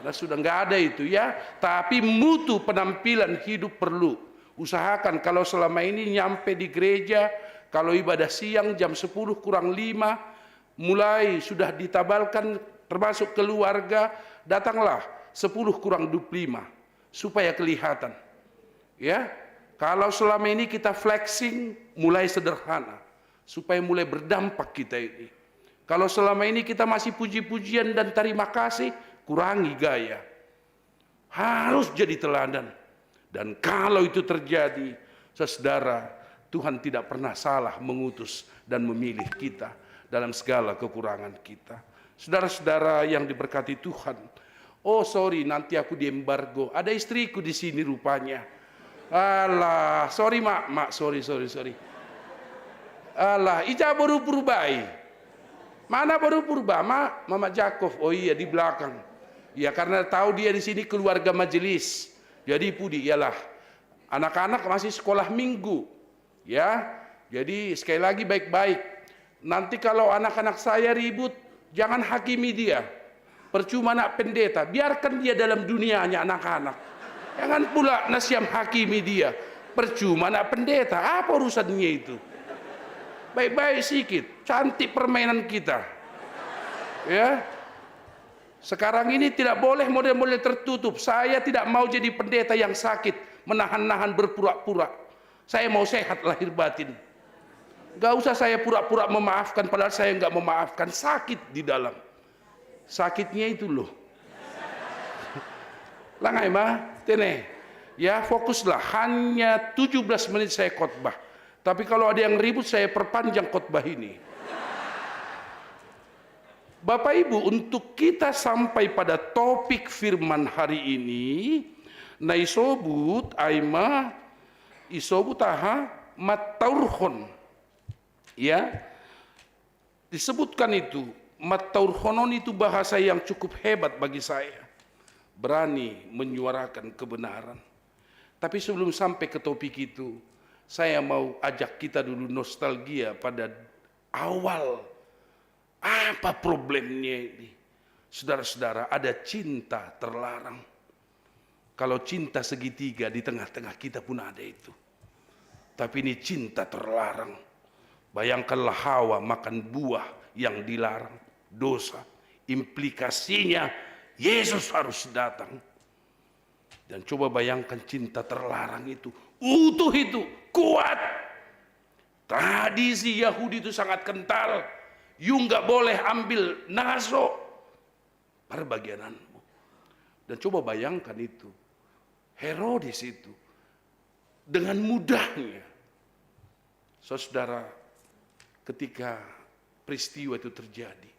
Karena sudah nggak ada itu ya. Tapi mutu penampilan hidup perlu. Usahakan kalau selama ini nyampe di gereja, kalau ibadah siang jam sepuluh kurang lima, mulai sudah ditabalkan termasuk keluarga, datanglah sepuluh kurang dua puluh lima supaya kelihatan. Ya, kalau selama ini kita flexing, mulai sederhana supaya mulai berdampak kita ini. Kalau selama ini kita masih puji-pujian dan terima kasih, kurangi gaya. Harus jadi teladan. Dan kalau itu terjadi, saudara, Tuhan tidak pernah salah mengutus dan memilih kita dalam segala kekurangan kita. Saudara-saudara yang diberkati Tuhan, oh sorry, nanti aku diembargo. Ada istriku di sini rupanya. Alah, sorry mak, mak, sorry, sorry, sorry. Alah, ija baru purbai. Mana baru purba, mak? Mama Jakov. Oh iya, di belakang. Ya, karena tahu dia di sini keluarga majelis. Jadi pudi ialah anak-anak masih sekolah minggu. Ya, jadi sekali lagi baik-baik. Nanti kalau anak-anak saya ribut, jangan hakimi dia. Percuma anak pendeta, biarkan dia dalam dunianya anak-anak. Jangan pula nasiam hakimi dia. Percuma anak pendeta, apa urusannya itu? Baik-baik sikit, cantik permainan kita. Ya. Sekarang ini tidak boleh model-model tertutup. Saya tidak mau jadi pendeta yang sakit, menahan-nahan berpura-pura. Saya mau sehat lahir batin. Gak usah saya pura-pura memaafkan, padahal saya nggak memaafkan. Sakit di dalam. Sakitnya itu loh. Langai ma, tene. Ya, fokuslah. Hanya tujuh belas menit saya khotbah. Tapi kalau ada yang ribut, saya perpanjang khotbah ini. Bapak Ibu, untuk kita sampai pada topik firman hari ini, na isobut, aima, isobut aha, mataurhon. Ya, disebutkan itu, mataurhonon itu bahasa yang cukup hebat bagi saya. Berani menyuarakan kebenaran. Tapi sebelum sampai ke topik itu, saya mau ajak kita dulu nostalgia pada awal. Apa problemnya ini? Saudara-saudara, ada cinta terlarang. Kalau cinta segitiga di tengah-tengah kita pun ada itu. Tapi ini cinta terlarang. Bayangkanlah Hawa makan buah yang dilarang, dosa. Implikasinya Yesus harus datang. Dan coba bayangkan cinta terlarang itu, utuh itu, kuat. Tradisi Yahudi itu sangat kental. You nggak boleh ambil naso perbagiananmu. Dan coba bayangkan itu. Herodes itu dengan mudahnya. Saudara, ketika peristiwa itu terjadi,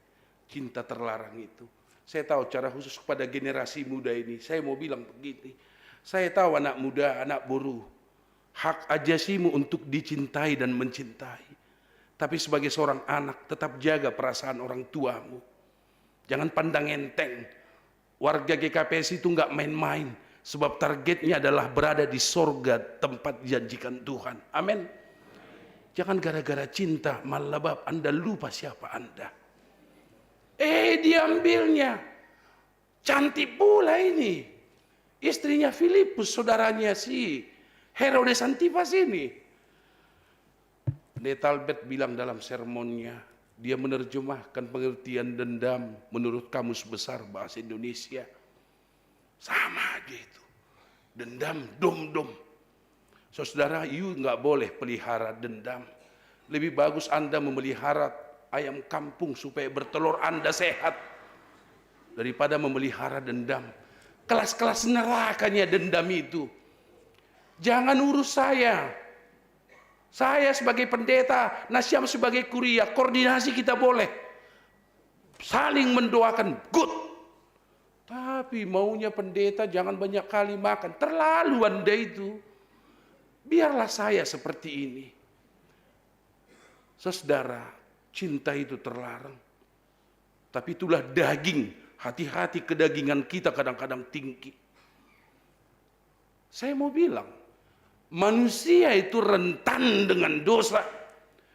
cinta terlarang itu, saya tahu cara khusus kepada generasi muda ini, saya mau bilang begini. Saya tahu anak muda, anak boru, hak ajasimu untuk dicintai dan mencintai. Tapi sebagai seorang anak, tetap jaga perasaan orang tuamu. Jangan pandang enteng. Warga G K P S itu nggak main-main. Sebab targetnya adalah berada di sorga, tempat dijanjikan Tuhan. Amin. Jangan gara-gara cinta, malabab, Anda lupa siapa Anda. Eh, diambilnya. Cantik pula ini. Istrinya Filipus, saudaranya si Herodes Antipas ini. Pendeta Albert bilang dalam sermonnya, dia menerjemahkan pengertian dendam menurut Kamus Besar Bahasa Indonesia. Sama aja itu. Dendam, dom-dom. Saudara, you nggak boleh pelihara dendam. Lebih bagus Anda memelihara ayam kampung supaya bertelur Anda sehat daripada memelihara dendam. Kelas-kelas nerakanya dendam itu. Jangan urus saya. Saya sebagai pendeta, Nasyam sebagai kuria, koordinasi kita boleh. Saling mendoakan, good. Tapi maunya pendeta jangan banyak kali makan. Terlalu Anda itu. Biarlah saya seperti ini. Saudara, cinta itu terlarang. Tapi itulah daging. Hati-hati, kedagingan kita kadang-kadang tinggi. Saya mau bilang, manusia itu rentan dengan dosa.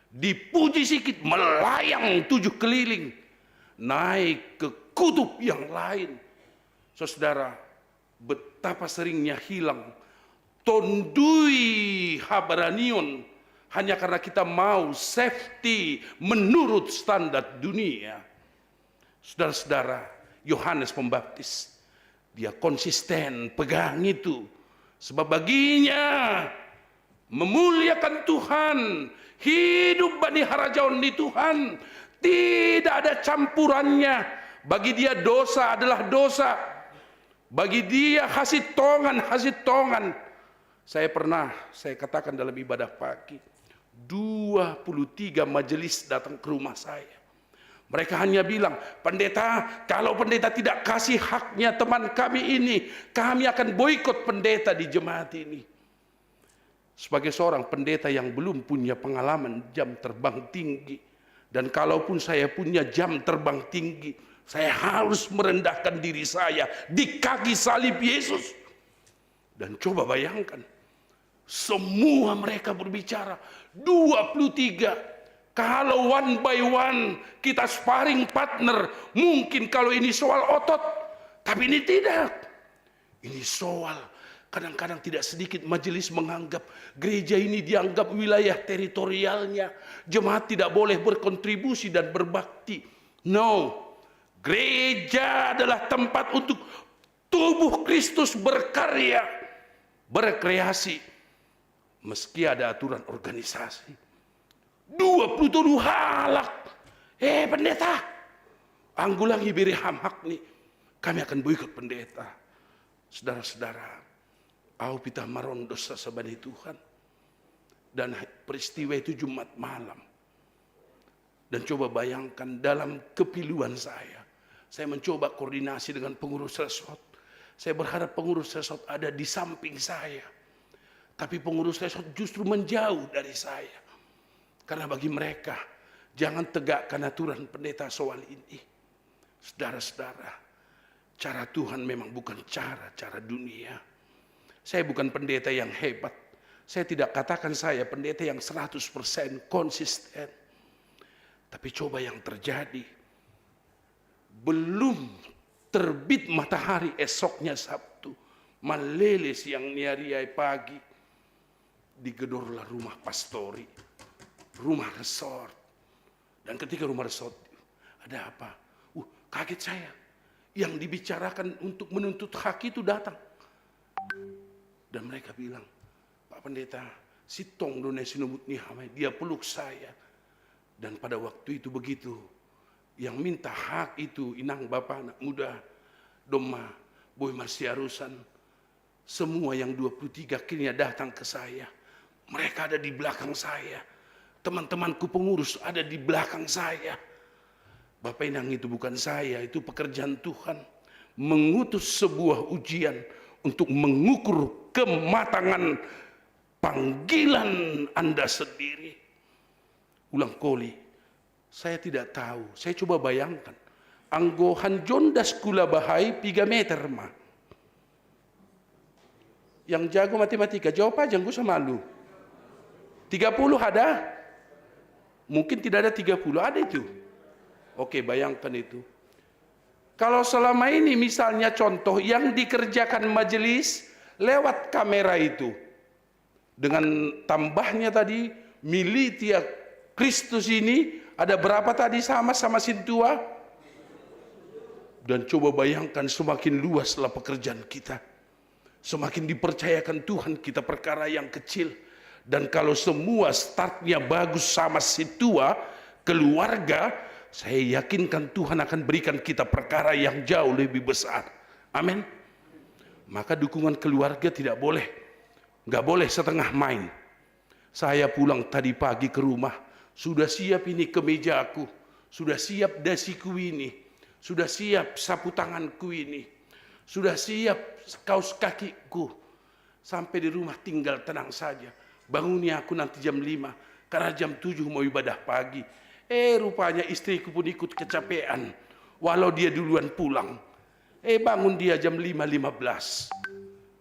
Dipuji sikit, melayang tujuh keliling. Naik ke kutub yang lain. Saudara, betapa seringnya hilang. Tondui habaranion hanya karena kita mau safety menurut standar dunia. Saudara-saudara, Yohanes Pembaptis, dia konsisten pegang itu. Sebab baginya memuliakan Tuhan, hidup bani harajaon di Tuhan, tidak ada campurannya. Bagi dia dosa adalah dosa. Bagi dia hasit tongan, hasit tongan. Saya pernah, saya katakan dalam ibadah pagi, dua puluh tiga majelis datang ke rumah saya. Mereka hanya bilang, "Pendeta, kalau pendeta tidak kasih haknya teman kami ini, kami akan boikot pendeta di jemaat ini." Sebagai seorang pendeta yang belum punya pengalaman jam terbang tinggi, dan kalaupun saya punya jam terbang tinggi, saya harus merendahkan diri saya di kaki salib Yesus. Dan coba bayangkan, semua mereka berbicara, dua puluh tiga. Kalau one by one, kita sparring partner, mungkin kalau ini soal otot, tapi ini tidak. Ini soal, kadang-kadang tidak sedikit majelis menganggap gereja ini dianggap wilayah teritorialnya. Jemaat tidak boleh berkontribusi dan berbakti. No. Gereja adalah tempat untuk tubuh Kristus berkarya, berkreasi. Meski ada aturan organisasi. Dua puluh tujuh halak. Eh, pendeta. Anggulangi biri hamhak nih. Kami akan boikot pendeta. Saudara-saudara, au pitah marondos sasabani Tuhan. Dan peristiwa itu Jumat malam. Dan coba bayangkan dalam kepiluan saya. Saya mencoba koordinasi dengan pengurus resort. Saya berharap pengurus resort ada di samping saya. Tapi pengurus resort justru menjauh dari saya. Karena bagi mereka, jangan tegakkan aturan pendeta soal ini. Saudara-saudara, cara Tuhan memang bukan cara, cara dunia. Saya bukan pendeta yang hebat. Saya tidak katakan saya pendeta yang seratus persen konsisten. Tapi coba yang terjadi, belum terbit matahari esoknya Sabtu, malele siang ni ari ai pagi, digedorlah rumah pastori, rumah resort. Dan ketika rumah resort, ada apa? Uh, kaget saya. Yang dibicarakan untuk menuntut hak itu datang. Dan mereka bilang, "Pak Pendeta, si Tong do ne sinumut ni hame, dia peluk saya." Dan pada waktu itu begitu, yang minta hak itu, inang, bapak, anak muda, domma, boy marsiarusan, semua yang dua puluh tiga akhirnya datang ke saya. Mereka ada di belakang saya. Teman-temanku pengurus ada di belakang saya. Bapak, inang, itu bukan saya, itu pekerjaan Tuhan. Mengutus sebuah ujian untuk mengukur kematangan panggilan Anda sendiri. Ulang koli, saya tidak tahu. Saya coba bayangkan. Anggo hanjondas kula bahai piga meter ma. Yang jago matematika, jawab aja, nggak usah malu. Tiga puluh ada? Mungkin tidak ada tiga puluh, ada itu. Oke, bayangkan itu. Kalau selama ini misalnya contoh yang dikerjakan majelis lewat kamera itu, dengan tambahnya tadi militia Kristus ini, ada berapa tadi sama, sama sintua? Dan coba bayangkan, semakin luaslah pekerjaan kita. Semakin dipercayakan Tuhan kita perkara yang kecil. Dan kalau semua startnya bagus sama sintua, keluarga, saya yakinkan Tuhan akan berikan kita perkara yang jauh lebih besar. Amin. Maka dukungan keluarga tidak boleh, nggak boleh setengah main. Saya pulang tadi pagi ke rumah, sudah siap ini kemejaku, sudah siap dasiku ini, sudah siap sapu tanganku ini, sudah siap kaus kakiku. Sampai di rumah tinggal tenang saja. Banguni aku nanti jam lima, karena jam tujuh mau ibadah pagi. Eh, rupanya istriku pun ikut kecapean, walau dia duluan pulang. Eh, bangun dia jam lima lima belas.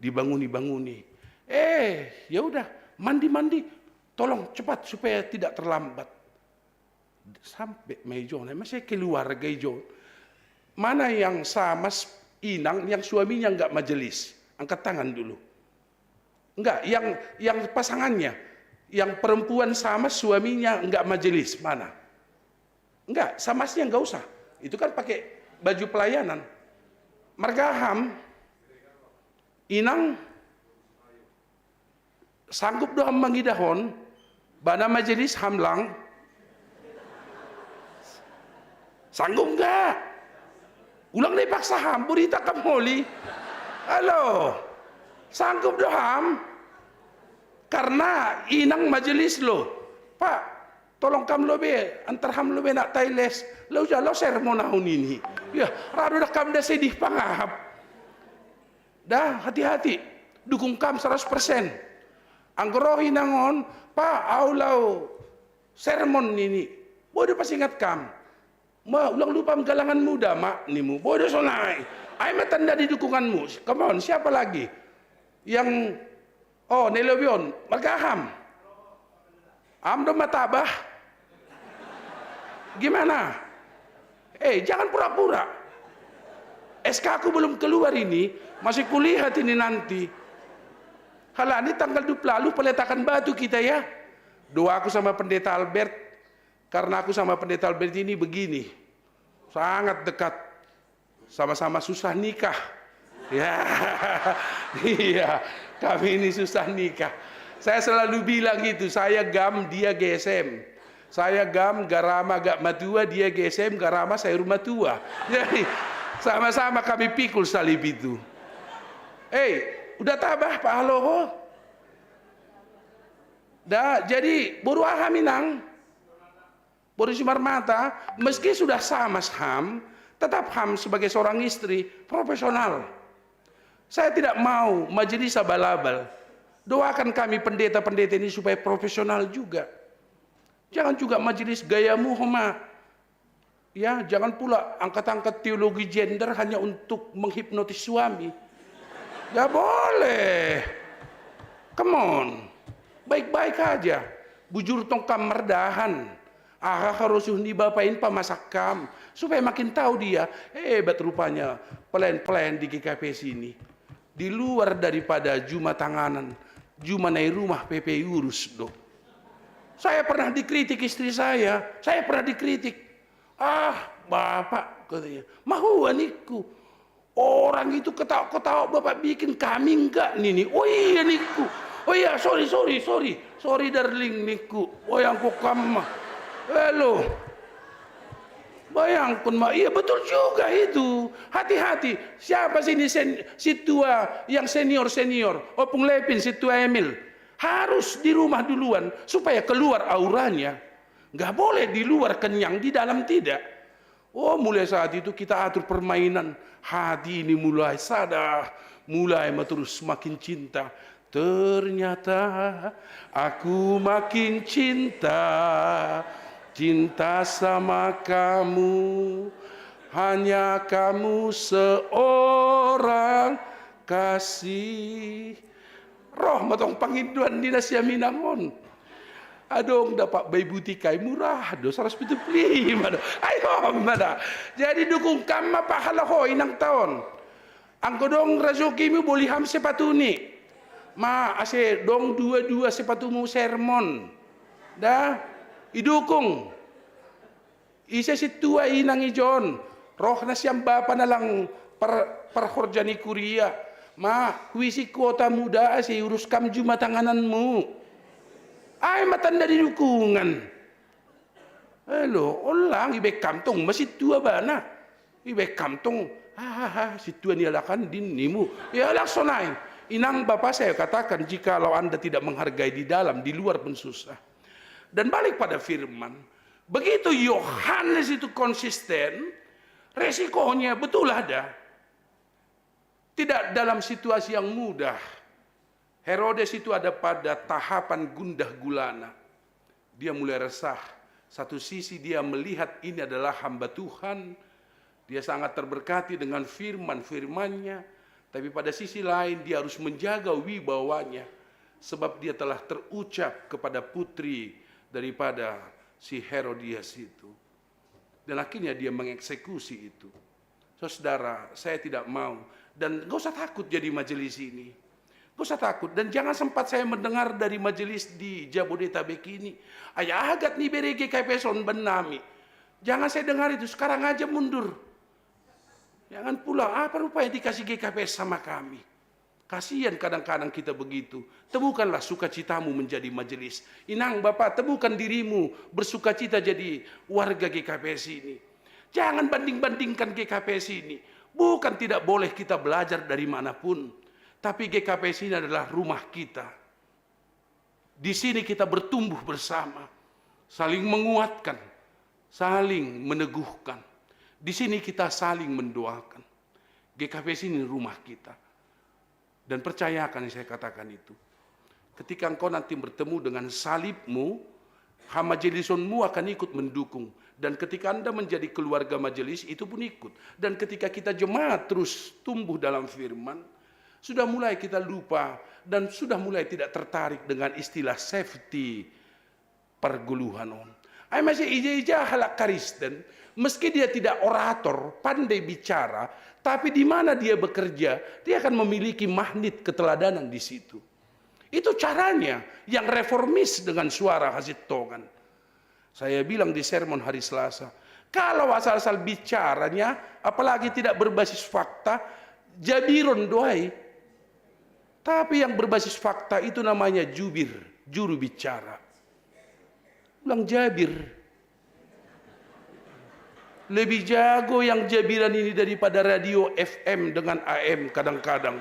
Dibanguni-banguni. Eh, ya udah, mandi-mandi. Tolong cepat supaya tidak terlambat. Sampai ma i jo, masih keluarga i jo. Mana yang sama s-, inang yang suaminya nggak majelis? Angkat tangan dulu. Enggak, yang, yang pasangannya. Yang perempuan sama suaminya nggak majelis, mana? Enggak, samasnya nggak usah. Itu kan pakai baju pelayanan. Marga ham, inang, sanggup do ham mangidahon, bana majelis ham lang? Sanggup nggak? Ulang dipaksa ham, berita kam holi. Halo, sanggup do ham? Karena inang majelis lo. Pak, tolong kam lo be, antar ham lo be nak tailes. Lo jalo sermon ahu nini. Ya, rado dah kam da sedih pangahap. Dah, hati-hati. Dukung kam seratus persen. Anggo ro inang on, Pak, ahu lao sermon nini. Bodo pasingat kam. Ma, ulang lupa galangan muda, Mak, nimu. Bodo sonai. Ai ma tanda di dukunganmu. Come on, siapa lagi? Yang, oh, Nelobion, marga ham. Am do matabah. Gimana? Eh, jangan pura-pura. S K-ku belum keluar ini, masih kulihat ini nanti. Halani tanggal dua puluh lalu peletakan batu kita ya. Doaku sama Pendeta Albert, karena aku sama Pendeta Albert ini begini. Sangat dekat. Sama-sama susah nikah. Ya, iya, kami ini susah nikah. Saya selalu bilang gitu, saya gam, dia G S M. Saya gam, garama gak matua, dia G S M, garama saya rumah tua. Jadi, sama-sama kami pikul salib itu. Eh, udah tabah, Pak Haloho? Dah, jadi boru aha minang? Boru Simarmata, meski sudah samas ham, tetap ham sebagai seorang istri profesional. Saya tidak mau majelis abal-abal. Doakan kami pendeta-pendeta ini supaya profesional juga. Jangan juga majelis gayamu, Homa. Ya, jangan pula angkat-angkat teologi gender hanya untuk menghipnotis suami. Gak boleh. Come on. Baik-baik aja. Bujur tong kam mardahan. Aha harosuh ni bapa in pamasak kam. Supaya makin tahu dia. Hebat rupanya pelayan-pelayan di G K P S ini. Di luar daripada juma tanganan, juma nai rumah P P urus do. Saya pernah dikritik istri saya. Saya pernah dikritik. "Ah, Bapak," katanya, "mahua nikku. Orang itu ketawa-ketawa, "Bapak bikin, kami enggak, Nini." "Oh iya, Niku. Oh iya, sorry, sorry, sorry. Sorry, darling, Niku. Oh, yang kok kamu mah." Halo. Bayangkan, Mak. Iya, betul juga itu. Hati-hati. Siapa sini sen- si tua yang senior-senior? Opung Lepin, si tua Emil. Harus di rumah duluan supaya keluar auranya. Nggak boleh di luar kenyang, di dalam tidak. Oh, mulai saat itu kita atur permainan. Hati ini mulai sadar, mulai terus semakin cinta. Ternyata aku makin cinta, cinta sama kamu. Hanya kamu seorang kasih. Roh matong panginduan ni nasiaminangon. Adong dapat bai butikai murah do, seratus pitu puluh lima do. Ayo, mana? Jadi dukung kamma pahalaho inang taon. Anggo dong rajokimu, boli ham sepatuni. Ma, ase dong dua-dua sepatumu sermon. Da, idukung. Ise si tua inang ijon, roh na siam bapa na lang par, parhorja ni kuria. Ma, huisi kuota muda ase urus kam juma tangananmu. Ai matanda di dukungan. Elo, olang ibe kam tong masih tua bana. Ibe kam tong, hahaha, si tua ni alakan din nimu. Ya, langsung naik. Inang bapak saya katakan, jikalau Anda tidak menghargai di dalam, di luar pun susah. Dan balik pada firman, begitu Yohanes itu konsisten, resikonya betul ada. Tidak dalam situasi yang mudah. Herodes itu ada pada tahapan gundah gulana. Dia mulai resah. Satu sisi dia melihat ini adalah hamba Tuhan, dia sangat terberkati dengan firman-firmannya, tapi pada sisi lain dia harus menjaga wibawanya, sebab dia telah terucap kepada putri daripada si Herodias itu. Dan akhirnya dia mengeksekusi itu. Saudara, saya tidak mau. Dan gak usah takut jadi majelis ini. Gak usah takut. Dan jangan sempat saya mendengar dari majelis di Jabodetabek ini, "Ai agat ni bere G K P S on bannami." Jangan saya dengar itu. Sekarang aja mundur. Jangan pulang. Apa rupanya dikasih G K P S sama kami? Kasihan kadang-kadang kita begitu. Temukanlah sukacitamu menjadi majelis. Inang, bapak, temukan dirimu bersukacita jadi warga G K P S ini. Jangan banding-bandingkan G K P S ini. Bukan tidak boleh kita belajar dari manapun. Tapi G K P S ini adalah rumah kita. Di sini kita bertumbuh bersama, saling menguatkan, saling meneguhkan. Di sini kita saling mendoakan. G K P S ini rumah kita. Dan percayakan yang saya katakan itu. Ketika engkau nanti bertemu dengan salibmu, hamajelisonmu akan ikut mendukung. Dan ketika Anda menjadi keluarga majelis, itu pun ikut. Dan ketika kita jemaat terus tumbuh dalam firman, sudah mulai kita lupa dan sudah mulai tidak tertarik dengan istilah safety perguluhan on. Ai masih ija-ija halak Kristen, meski dia tidak orator, pandai bicara, tapi di mana dia bekerja, dia akan memiliki magnet keteladanan di situ. Itu caranya yang reformis dengan suara hasintongan. Saya bilang di sermon hari Selasa, kalau asal-asal bicaranya, apalagi tidak berbasis fakta, jabiron do ai. Tapi yang berbasis fakta itu namanya jubir, juru bicara. Ulang jabir. Lebih jago yang jabiran ini daripada radio F M dengan A M kadang-kadang.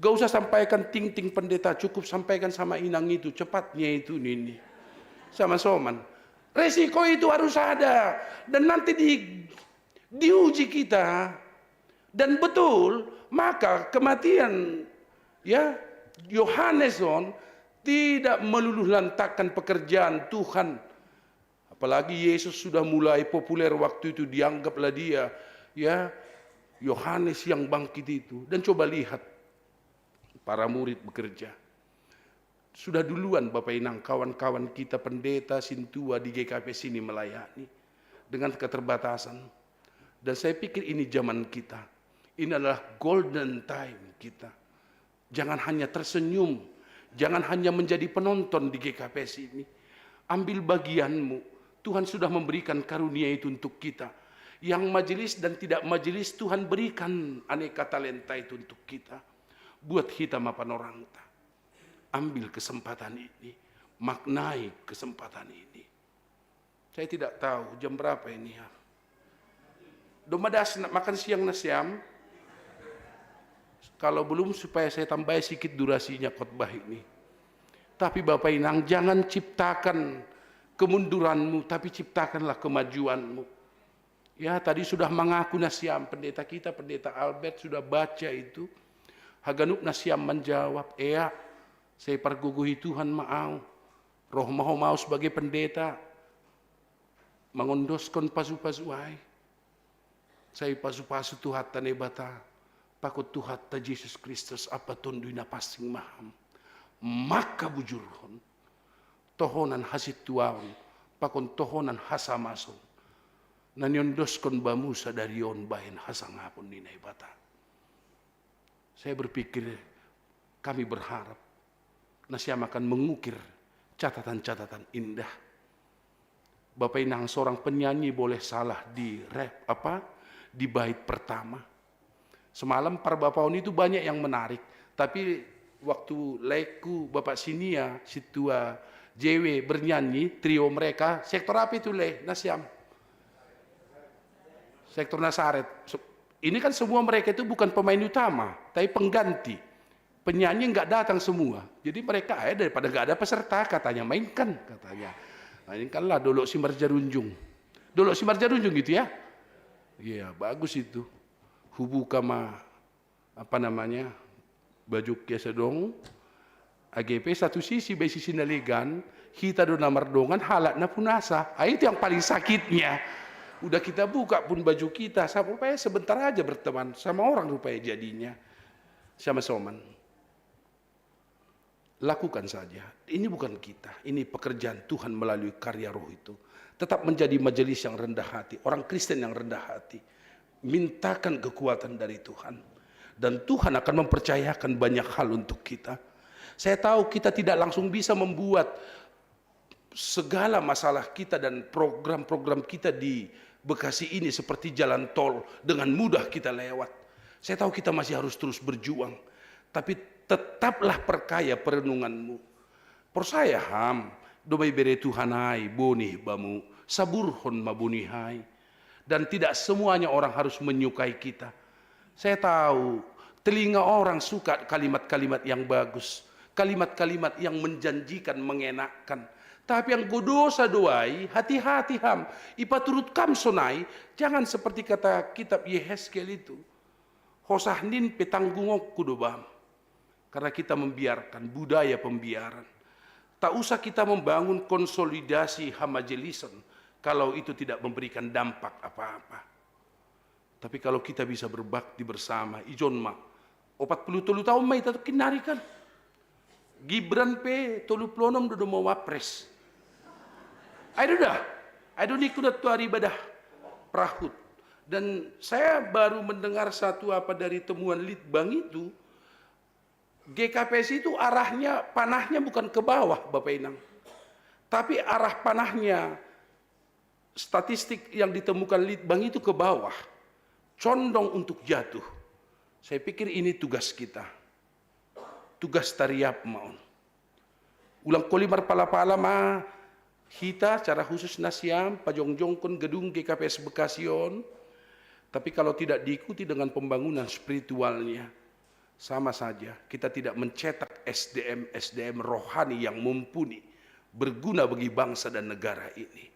Gak usah sampaikan ting-ting pendeta, cukup sampaikan sama inang itu, cepatnya itu, Nini. Sama soman. Resiko itu harus ada. Dan nanti di, diuji kita. Dan betul, maka kematian, ya, Yohanes on tidak meluluh lantakkan pekerjaan Tuhan. Apalagi Yesus sudah mulai populer waktu itu, dianggaplah dia, ya, Yohanes yang bangkit itu. Dan coba lihat, para murid bekerja. Sudah duluan Bapak Inang, kawan-kawan kita pendeta sintua di G K P sini melayani dengan keterbatasan. Dan saya pikir ini zaman kita. Ini adalah golden time kita. Jangan hanya tersenyum, jangan hanya menjadi penonton di G K P sini. Ambil bagianmu. Tuhan sudah memberikan karunia itu untuk kita. Yang majelis dan tidak majelis, Tuhan berikan aneka talenta itu untuk kita. Buat hita mapan orang ta. Ambil kesempatan ini, maknai kesempatan ini. Saya tidak tahu jam berapa ini ya. Doma das nak makan siang nasiam. Kalau belum, supaya saya tambah sedikit durasinya khotbah ini. Tapi Bapak Inang, jangan ciptakan kemunduranmu, tapi ciptakanlah kemajuanmu. Ya, tadi sudah mengaku nasiam pendeta kita, pendeta Albert sudah baca itu. Haganup nasiam menjawab, "Ea, saya pargogohi Tuhan ma au. Roh ma ho ma au sebagai pendeta, mangondoskon pasu-pasu ai. Sai pasu-pasu Tuhanta Naibata, pakon Tuhanta Jesus Kristus, apa Tonduy Napansing ma ham. Maka bujurhon, tohonan hasintuaon, pakon tohonan hasamason, na niondoskon bamu sadari on bahen hasangapon ni Naibata." Saya berpikir, kami berharap nasiam akan mengukir catatan-catatan indah. Bapak Inang, seorang penyanyi boleh salah di ref, apa, di bait pertama. Semalam parbapaon itu banyak yang menarik, tapi waktu laeku, Bapak Sinia, Situa J W bernyanyi, trio mereka, sektor apa itu, Leh? Nasiam? Sektor Nasaret. Se-, ini kan semua mereka itu bukan pemain utama, tapi pengganti. Penyanyi nggak datang semua. Jadi mereka, "Eh, daripada nggak ada peserta," katanya, "mainkan," katanya. Mainkanlah Dolok Simarjarunjung. Dolok Simarjarunjung gitu ya? Iya, bagus itu. Hubuka ma, apa namanya, baju kia sedong, A G P satu sisi, bai sisi na legan, hita do na mardongan, halak na punasa. Ah, itu yang paling sakitnya. Udah kita buka pun baju kita, sama rupanya sebentar aja berteman sama orang rupanya jadinya. Sama soman. Lakukan saja. Ini bukan kita, ini pekerjaan Tuhan melalui karya Roh itu. Tetap menjadi majelis yang rendah hati, orang Kristen yang rendah hati. Mintakan kekuatan dari Tuhan. Dan Tuhan akan mempercayakan banyak hal untuk kita. Saya tahu kita tidak langsung bisa membuat segala masalah kita dan program-program kita di Bekasi ini seperti jalan tol, dengan mudah kita lewat. Saya tahu kita masih harus terus berjuang, tapi tetaplah perkaya perenunganmu. Persaya ham, doma ibere Tuhan ai bonih bamu, saburhon ma bonih ai. Dan tidak semuanya orang harus menyukai kita. Saya tahu, telinga orang suka kalimat-kalimat yang bagus, kalimat-kalimat yang menjanjikan, mengenakkan. Tapi anggo dosa do ai, hati-hati ham, ipaturut kam sonai, jangan seperti kata kitab Yehezkiel itu. Hosah nin pe tanggungonku do bam. Karena kita membiarkan budaya pembiaran. Tak usah kita membangun konsolidasi hamajelisan kalau itu tidak memberikan dampak apa-apa. Tapi kalau kita bisa berbakti bersama, ijon ma, opat puluh tolu tahun ma ita tu kinari kan. Gibran pe tolu puluh enam do, do mau wapres. Ai do dah, ai do niku na tu ari ibadah prahut. Dan saya baru mendengar satu apa dari temuan litbang itu, G K P S itu arahnya, panahnya bukan ke bawah, Bapak Inang. Tapi arah panahnya, statistik yang ditemukan litbang itu ke bawah. Condong untuk jatuh. Saya pikir ini tugas kita. Tugas tariap maun. Ulang koli marpala-pala ma hita, cara khusus nasiam, pajongjongkon gedung G K P S Bekasi on. Tapi kalau tidak diikuti dengan pembangunan spiritualnya, sama saja kita tidak mencetak S D M, S D M rohani yang mumpuni, berguna bagi bangsa dan negara ini.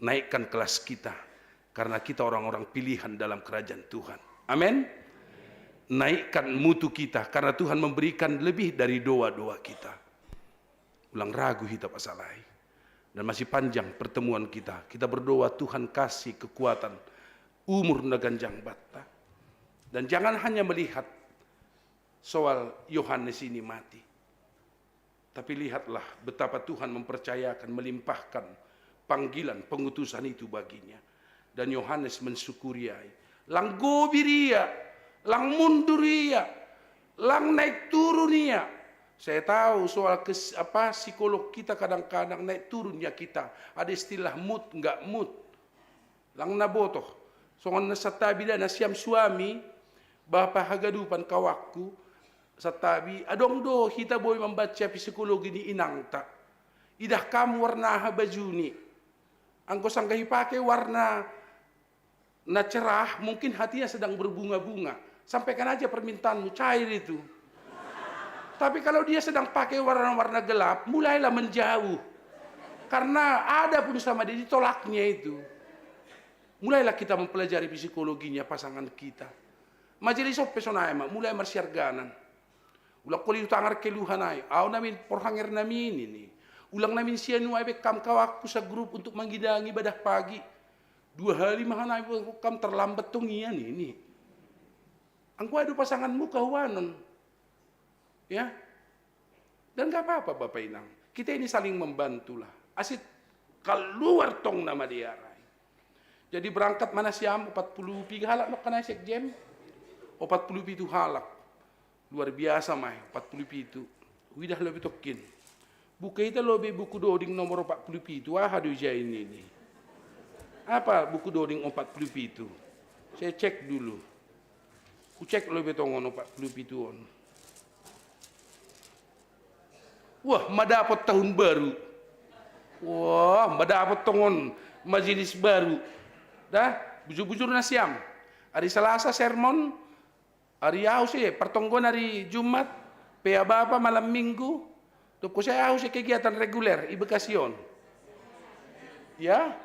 Naikkan kelas kita, karena kita orang-orang pilihan dalam kerajaan Tuhan. Amin. Naikkan mutu kita, karena Tuhan memberikan lebih dari doa-doa kita. Ulang ragu hita pasal ai. Dan masih panjang pertemuan kita. Kita berdoa, Tuhan kasih kekuatan, umur na ganjang batta. Dan jangan hanya melihat soal Yohanes ini mati. Tapi lihatlah betapa Tuhan mempercayakan, melimpahkan panggilan pengutusan itu baginya. Dan Yohanes mensyukuri ai. Lang gobir ia, lang mundur ia, lang naik turun ia. Saya tahu soal kes, apa, psikolog kita kadang-kadang naik turunnya kita. Ada istilah mood, nggak mood. Lang na botoh. Songon na santabi da nasiam suami, bapa haganupan kawakku, santabi, adong do hita boi mambaca psikologi ni inangta. Idah kam warna aha bajuni. Anggo sanggah ipake warna na cerah, mungkin hatinya sedang berbunga-bunga. Sampaikan aja permintaanmu, cair itu. Tapi kalau dia sedang pakai warna-warna gelap, mulailah menjauh. Karena ada pun sama dia ditolaknya itu. Mulailah kita mempelajari psikologinya pasangan kita. Majelis on pe sonai ma, mulai marsiarganan. Ulang koli utangar keluhan ai, au namin porhanger namin ini. Ulang namin sianu ai be kam kawakku sa grup untuk manggidangi badah pagi. Dua hali ma hanai kam terlambat tong ian ini. Anggo adu pasanganmu kahuanon. Ya. Dan gak apa-apa Bapak Inang. Kita ini saling membantulah. Asit keluar tong nama dia rai. Jadi berangkat mana siam opat puluh piga halak nok kana sekjen? Opat puluh pitu halak. Luar biasa mai, opat puluh pitu. Widah lobi tokin. Buka ita lobi buku doding nomor opat puluh pitu. Aha do ija ini? Apa buku doding opat puluh pitu? Saya cek dulu. Kucek lobi tongon opat puluh pitu on. Wah, madapot tahun baru. Wah, madapot tongon majelis baru. Dah, bujur-bujur nasiam. Hari Selasa sermon, hari Ahus eh, pertonggon hari Jumat, pea bapa malam minggu, tuku saya Ahus eh kegiatan reguler, ibekasion. Ya,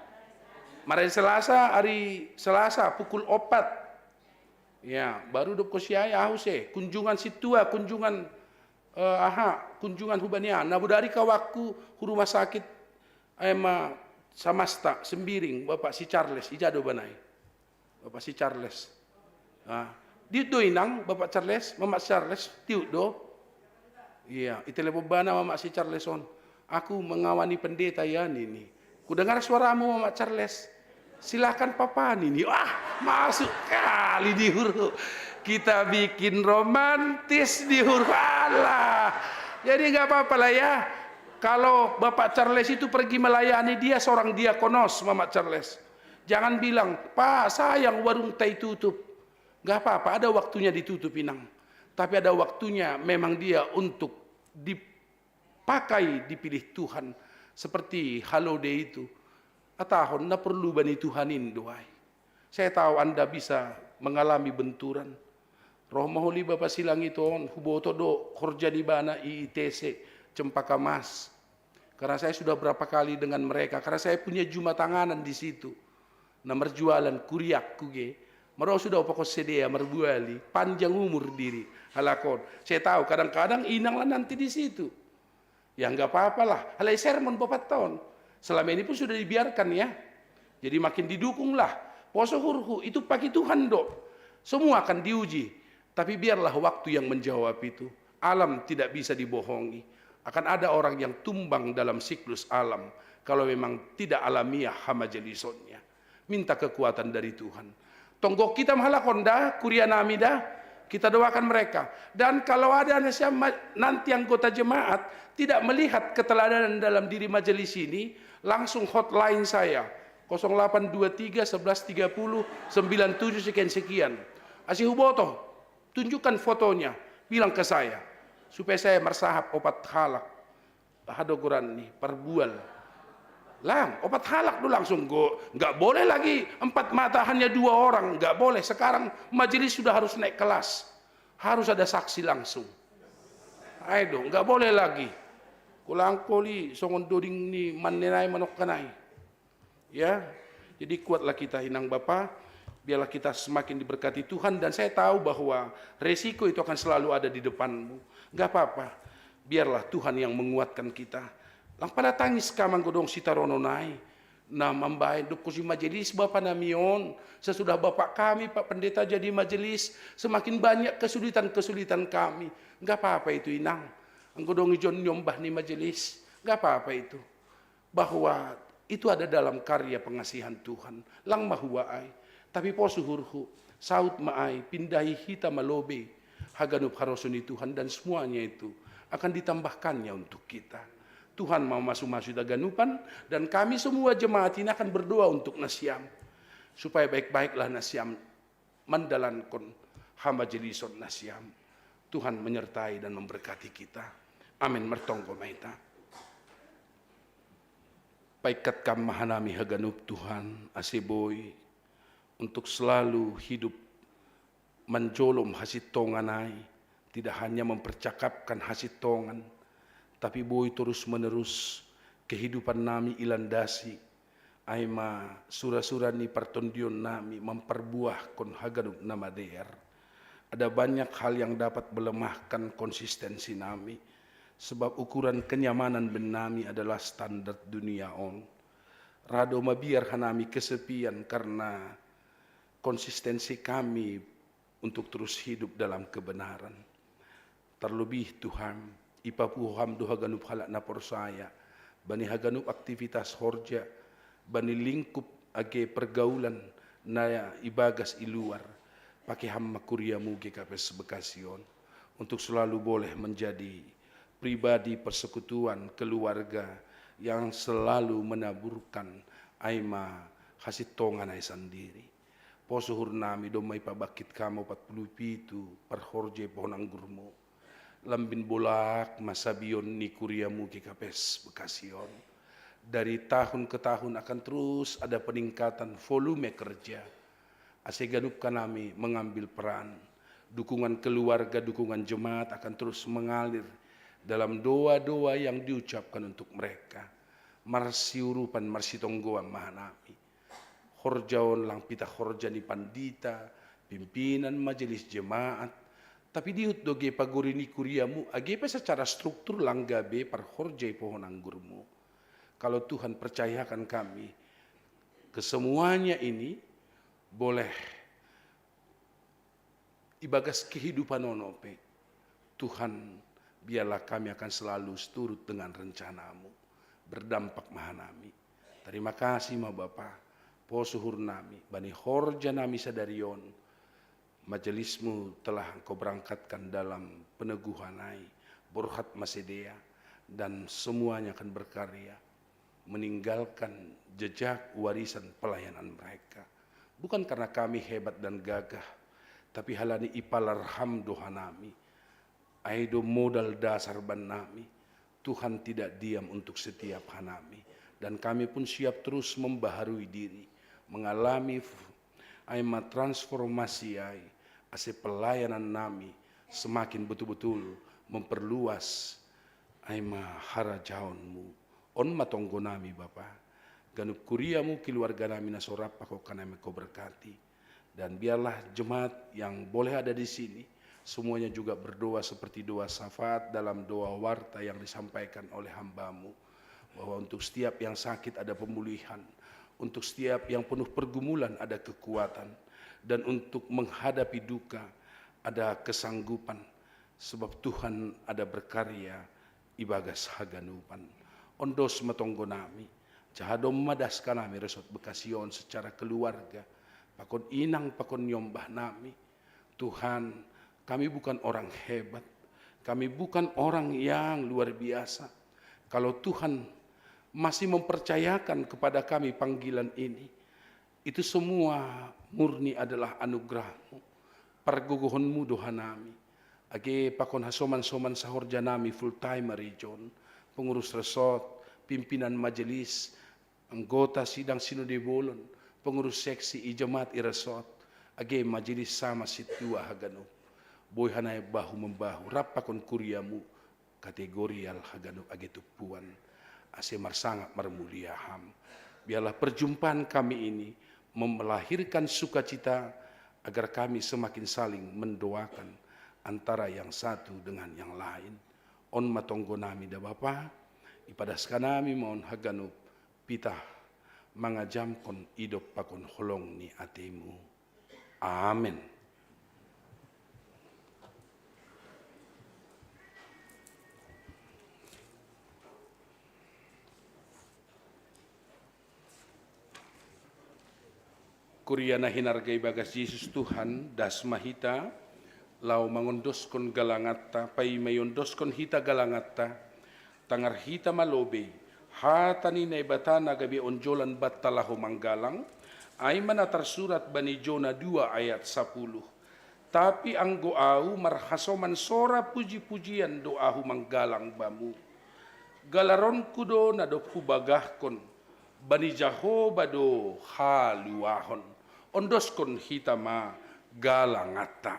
mari Selasa, hari Selasa pukul opat. Ya, baru dok ko siai Ahus eh, kunjungan situa, kunjungan eh, aha, kunjungan hubania. Na budari kawakku hu rumah sakit, eh, ma samasta, Sembiring, Bapak si Charles, ijado banai. Bapak si Charles. Ah, diut do inang, Bapak Charles, Mamak Charles, tiut do. Iya, itelepon bana Mamak si Charles on. Aku mengawani pendeta ya ini. Kudengar suaramu Mamak Charles. Silakan papa ini. Ah, masuk kali di huruf. Kita bikin romantis di huruf Allah. Jadi nggak apa-apa lah ya. Kalau Bapak Charles itu pergi melayani dia seorang diakonos, Mamak Charles. Jangan bilang, "Pak, sayang warung tai tutup." Nggak apa-apa, ada waktunya ditutup, Inang. Tapi ada waktunya memang dia untuk dipakai, dipilih Tuhan. Seperti Halode itu. Atahon na perlu bani Tuhan in do ai. Saya tahu Anda bisa mengalami benturan. Roh maholi Bapa Silang itu on, huboto do horja ni bana i I T C, Cempaka Mas. Karena saya sudah berapa kali dengan mereka, karena saya punya juma tanganan di situ. Na merjualan kuriakku ge. Maro sudah upakon sedea marbuali, panjang umur diri halakon. Saya tahu kadang-kadang inang lah nanti di situ. Ya nggak apa-apa lah. Halai sermon bapak tahun. Selama ini pun sudah dibiarkan ya. Jadi makin didukung lah. Poso hurhu itu pagi Tuhan do. Semua akan diuji. Tapi biarlah waktu yang menjawab itu. Alam tidak bisa dibohongi. Akan ada orang yang tumbang dalam siklus alam kalau memang tidak alamiah hamajelisonnya. Minta kekuatan dari Tuhan. Tonggo kita mahalakon da, kuria nami da, kita doakan mereka. Dan kalau ada nanti anggota jemaat tidak melihat keteladanan dalam diri majelis ini, langsung hotline saya, kosong delapan dua tiga sebelas tiga puluh sembilan tujuh sekian-sekian. Asi huboto, tunjukkan fotonya, bilang ke saya, supaya saya marsahap opat halak. Hadogoran ni parbual. Lang, opat halak do langsung go. Nggak boleh lagi empat mata hanya dua orang, nggak boleh. Sekarang majelis sudah harus naik kelas. Harus ada saksi langsung. Ayo dong, nggak boleh lagi. Kulang koli songon doding ni mannenai manokkanai. Ya, jadi kuatlah kita inang bapa. Biarlah kita semakin diberkati Tuhan dan saya tahu bahwa resiko itu akan selalu ada di depanmu. Nggak apa-apa. Biarlah Tuhan yang menguatkan kita. Lang pala tangis kamang godong sitarono nai. Nah, mambahen dok kosi majelis bapa namion. Sesudah bapak kami Pak Pendeta jadi majelis, semakin banyak kesulitan-kesulitan kami. Nggak apa-apa itu inang. Anggo dong ijon nyombah ni majelis. Nggak apa-apa itu. Bahwa itu ada dalam karya pengasihan Tuhan. Lang mahua ai. Tapi poso hurhu, saut ma ai, pindahi hita malobe haganup haroso ni Tuhan dan semuanya itu akan ditambahkannya untuk kita. Tuhan mau masu-masu haganupan dan kami semua jemaat ini akan berdoa untuk nasiam. supaya baik-baiklah nasiam mandalankon hamajelison nasiam. Tuhan menyertai dan memberkati kita. Amin. Martonggo ma hita. Paingkat Kam ma hanami haganup, Tuhan, ase boi untuk selalu hidup manjolom hasintongan ai, tidak hanya mempercakapkan hasintongan, tapi boi terus-menerus kehidupan nami ilandasi ai ma sura-sura ni partondion nami mamparbuahkon haganup na madear. Ada banyak hal yang dapat melemahkan konsistensi nami, sebab ukuran kenyamanan bennami adalah standar dunia on. Ra do mabiar hanami kesepian karena konsistensi kami untuk terus hidup dalam kebenaran. Terlebih Tuhan, ipapuho Ham do haganup halak na porsaya, bani haganup aktivitas horja, bani lingkup age pergaulan na ibagas i luar. Pake Ham ma kuriamu G K P S Bekasi on untuk selalu boleh menjadi pribadi persekutuan keluarga yang selalu menaburkan ai ma hasintongan ai sandiri. Poso uhur nami domma ipabangkit Kam opat puluh pitu parhorja i pohon anggurmu. Lambin bolak ma sabion ni kuriamu G K P S Bekasi on. Dari tahun ke tahun akan terus ada peningkatan volume kerja. Ase ganup hanami mengambil peran. Dukungan keluarga, dukungan jemaat akan terus mengalir dalam doa-doa yang diucapkan untuk mereka. Marsiurupan, marsitonggoan ma hanami. Horja on lang pitah horja ni pandita, pimpinan majelis jemaat, tapi dihut do age pagori ni kuriamu, age pe secara struktur lang gabe parhorja i pohon anggurmu. Kalau Tuhan percayakan kami, kesemuanya ini boleh ibagas kehidupan on ope, Tuhan, biarlah kami akan selalu seturut dengan rencanamu. Berdampak ma hanami. Terima kasih ma Bapa, poso uhur nami, bani horja nami sadari on, majelismu telah Engkau berangkatkan dalam peneguhan ai, borhat ma sidea, dan semuanya akan berkarya, meninggalkan jejak warisan pelayanan mereka. Bukan karena kami hebat dan gagah, tapi halani ipalar Ham do hanami. Ai do modal dasar bannami. Tuhan tidak diam untuk setiap hanami. Dan kami pun siap terus membaharui diri, mengalami f-, ai ma transformasi ai, ase pelayanan nami semakin betul-betul memperluas ai ma harajaonmu. On ma tonggo nami Bapa, ganup kuriamu, keluarga nami na so rap pakon nami Engkau berkati. Dan biarlah jemaat yang boleh ada di sini, semuanya juga berdoa seperti doa syafaat dalam doa warta yang disampaikan oleh hambamu, bahwa untuk setiap yang sakit ada pemulihan, untuk setiap yang penuh pergumulan ada kekuatan, dan untuk menghadapi duka ada kesanggupan, sebab Tuhan ada berkarya ibagas haganupan. Ondos ma tonggo nami, jaha domma das hanami resort Bekasi on secara keluarga, pakon inang, pakon niombah nami. Tuhan, kami bukan orang hebat, kami bukan orang yang luar biasa. Kalau Tuhan masih mempercayakan kepada kami panggilan ini, itu semua murni adalah anugerahmu, pargogohonmu do hanami. Age pakon hasoman-soman sahorja nami full time region, pengurus resort, pimpinan majelis, anggota sidang sinode bolon, pengurus seksi i jemaat i resort, age majelis sama sintua haganup. Boi hanami bahu membahu rap pakon kuriamu, kategorial haganup age tumpuan, ase marsangap marmulia Ham. Biarlah perjumpaan kami ini melahirkan sukacita, agar kami semakin saling mendoakan antara yang satu dengan yang lain. On ma tonggo nami da Bapa, ipadas hanami ma on haganup pitah mangajamkon idop pakon holong ni atemu. Amen. Kuria na hinarga ibagas Jesus Tuhan, das ma hita, laho mangondoskon galanganta, paima iondoskon hita galanganta, tangar hita ma lobei hata ni Naibata na gabe onjolan banta laho manggalang, Ai ma na tarsurat bani Jona dua ayat sapuluh. Tapi anggo ahu marhasoman sora puji-pujian do ahu manggalang bamu. Galaronku do na dob hubagahkon, bani Jahoba do haluahon. Ondoskon hita ma galanganta.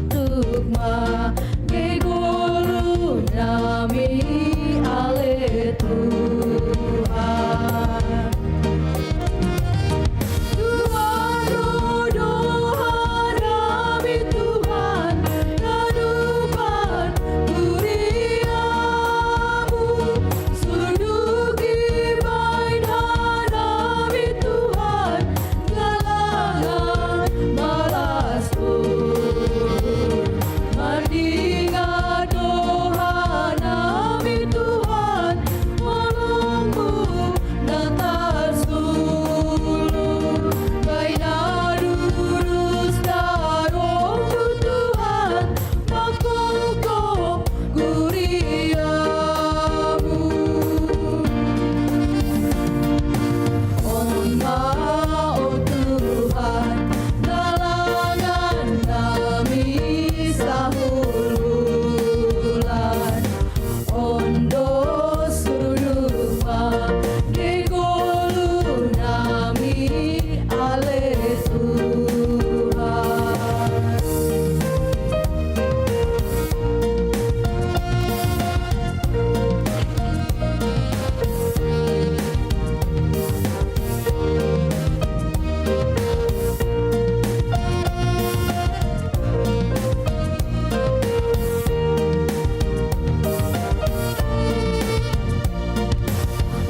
Tuk ma ge ngolu nami ale Tuhan. Tuhan, dohot nami Tuhan, na dumpan kuria-Mu, sundut bahen hanami Tuhan, galangan balas Tuhan. Mandingat dohot nami Tuhan, holong-Mu na tarsulu, bahen na durus tarongguh Tuhan, mangkopkop kuria-Mu. On ma, o Tuhan, galangan nami sahuluhulan. Ondos sundut ma ge ngolu nami ale Tuhan.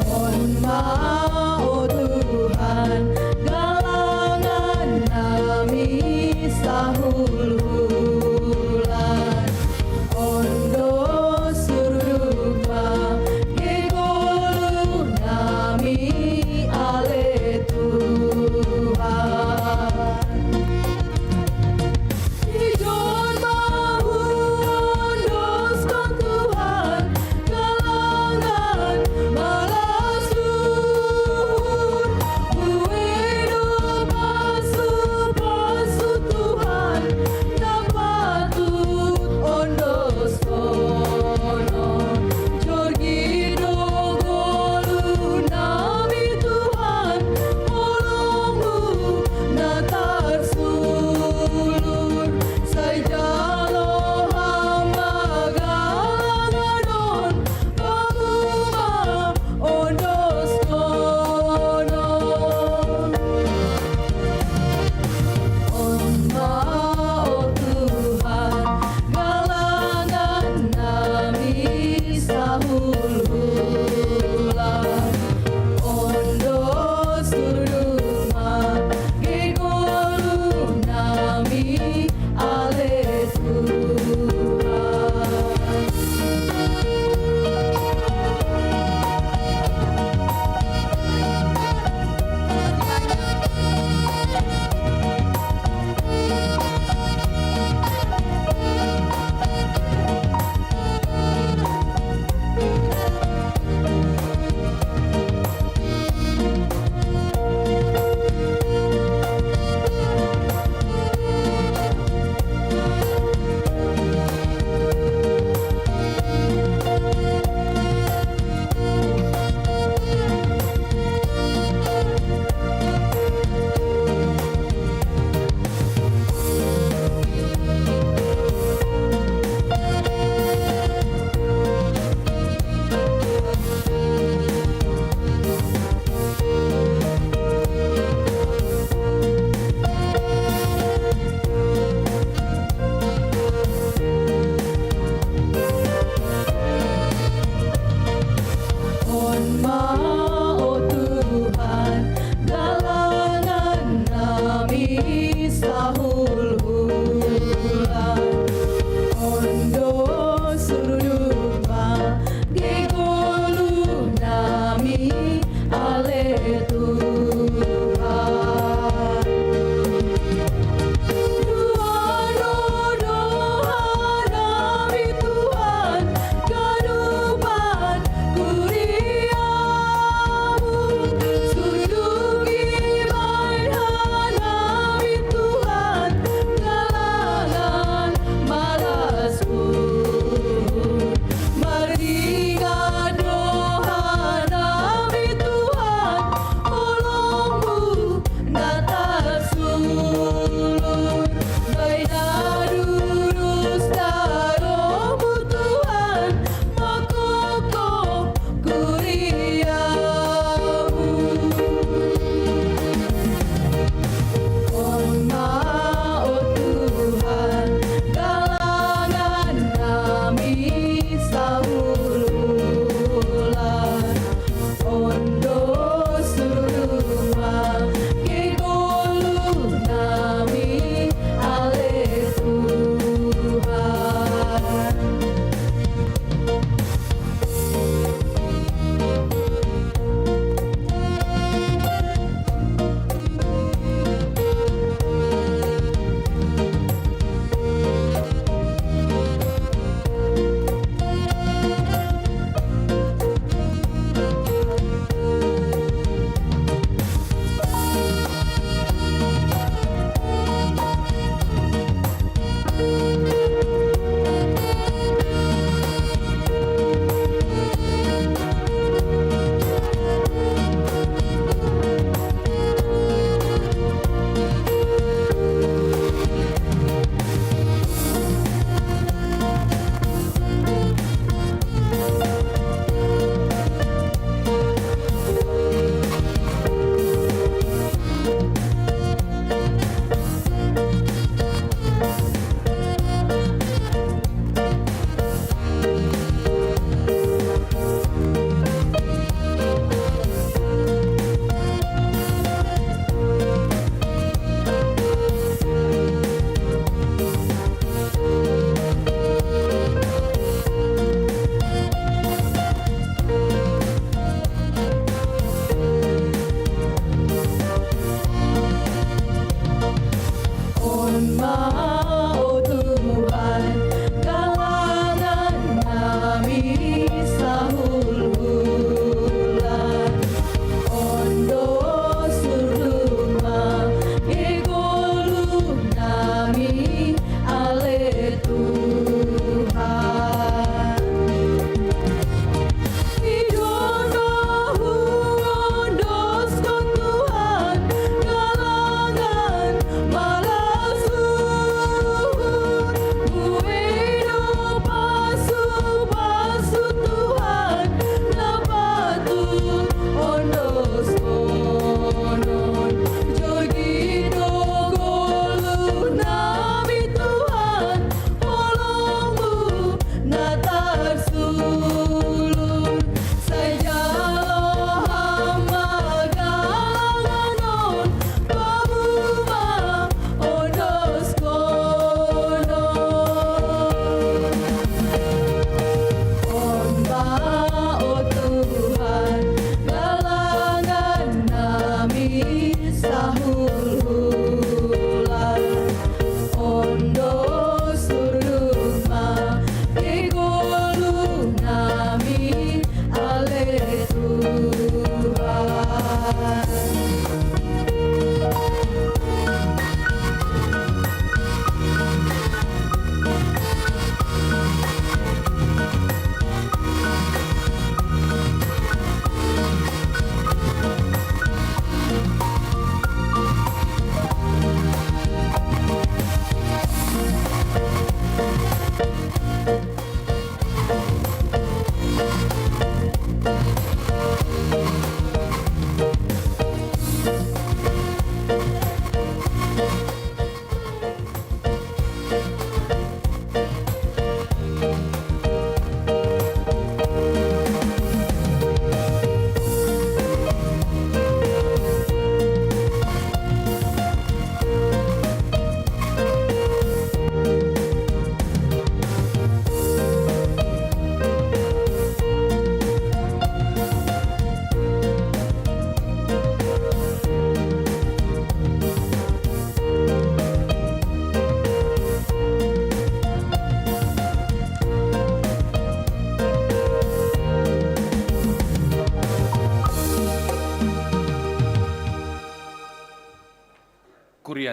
On ma, o Tuhan, galangan nami sahuluhulan. Ondos sundut ma ge ngolu nami ale Tuhan. Di jolma huondoskon Tuhan, galangan balas uhur, bue do pasu-pasu Tuhan,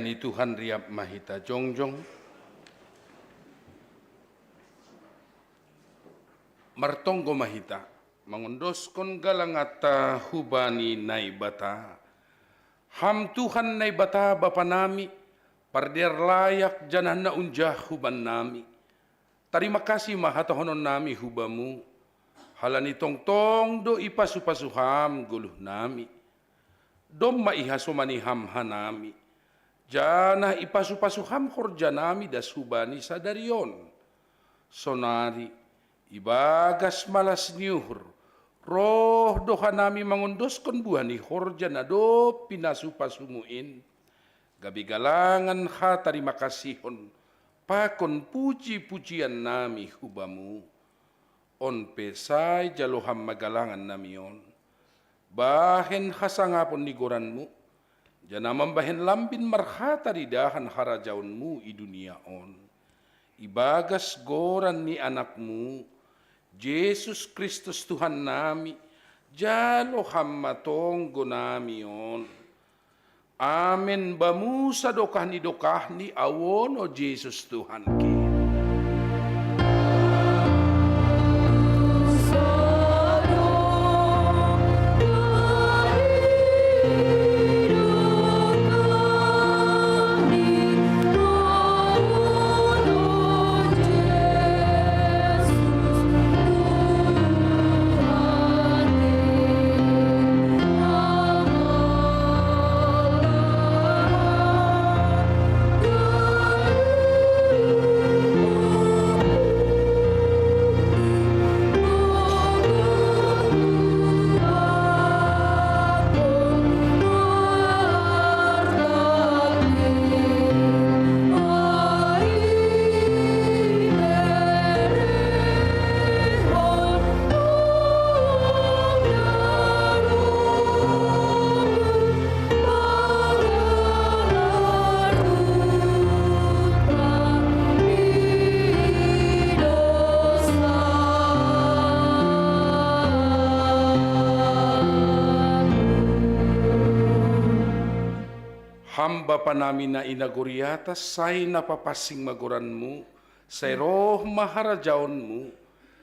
Ni Tuhan, riap ma hita jongjong. Martonggo ma hita, mangondoskon galanganta hubani Naibata. Ham Tuhan Naibata Bapa nami, pardear layak janah na unjah hubannami. Tarima kasih ma hatahononnami hu Bamu, halani tongtong do ipasu-pasu Ham goluhnami. Domma ihasomani Ham hanami, janah ipasu-pasu Ham horjanami das hubani sadari on. Sonari, ibagas malas ni uhur, roh do hanami mangondoskon buah ni horja na dob pinasu-pasumu in, gabe galangan hatarimakasihon pakon puji-pujiannami hu Bamu. On pe sai jalo Ham ma galangannami on, bahen hasangapon ni goranMu, janah mambahen lambin marhataridahan harajaonMu i dunia on. Ibagas goran ni AnakMu, Jesus Kristus Tuhannami, jalo Ham ma tonggonami on. Amen. Bamu sadokah ni dokahni, ahu on, o Jesus Tuhanki. Ham Bapa nami na i nagori atas, sai na papansing ma goranMu, sai roh ma harajaonMu,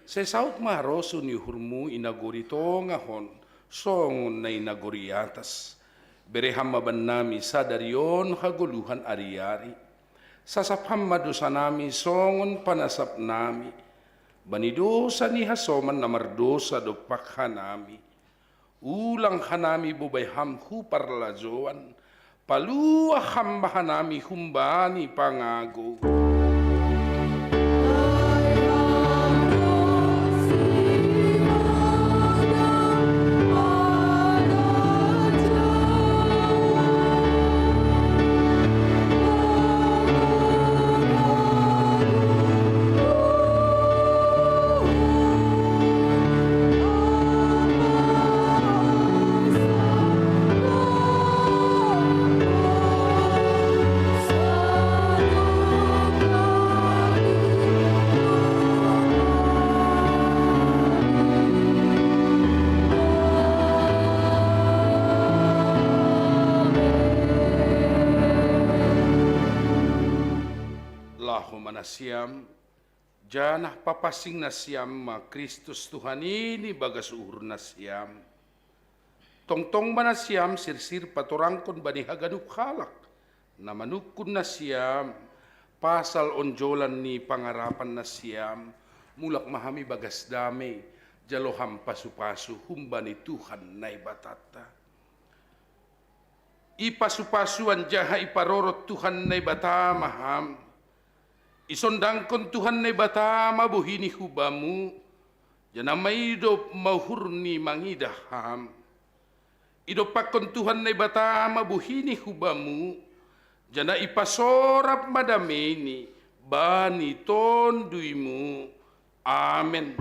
sai saut ma harosuh ni uhurMu i nagori tongah on, songon na i nagori atas. Bere Ham ma bannami sadari on hagoluhan ari-ari. Sasap Ham ma dosanami songon panasapnami bani dosa ni hasoman na mardosa dompak hanami. Ulang hanami bobai Ham hu parlajouan, paluah Ham ma hanami humbani pangagou. Laho ma nasiam, janah papansing nasiam ma Kristus Tuhan in ibagas uhur nasiam. Tongtong ma nasiam sirsir patorangkon bani haganup halak na manungkun nasiam pasal onjolan ni pangarapan nasiam. Mulak ma hami bagas damei, jalo Ham pasu-pasu humbani Tuhan Naibatanta. Ipasu-pasu anjaha iparorot Tuhan Naibata ma Ham. Isondangkon Tuhan Naibata ma bohiNi hu Bamu, janah maidop ma uhurNi mangidah Ham. Idompakkon Tuhan Naibata ma bohiNi hu Bamu, janah ipasorap ma dameiNi bani TonduyMu. Amen.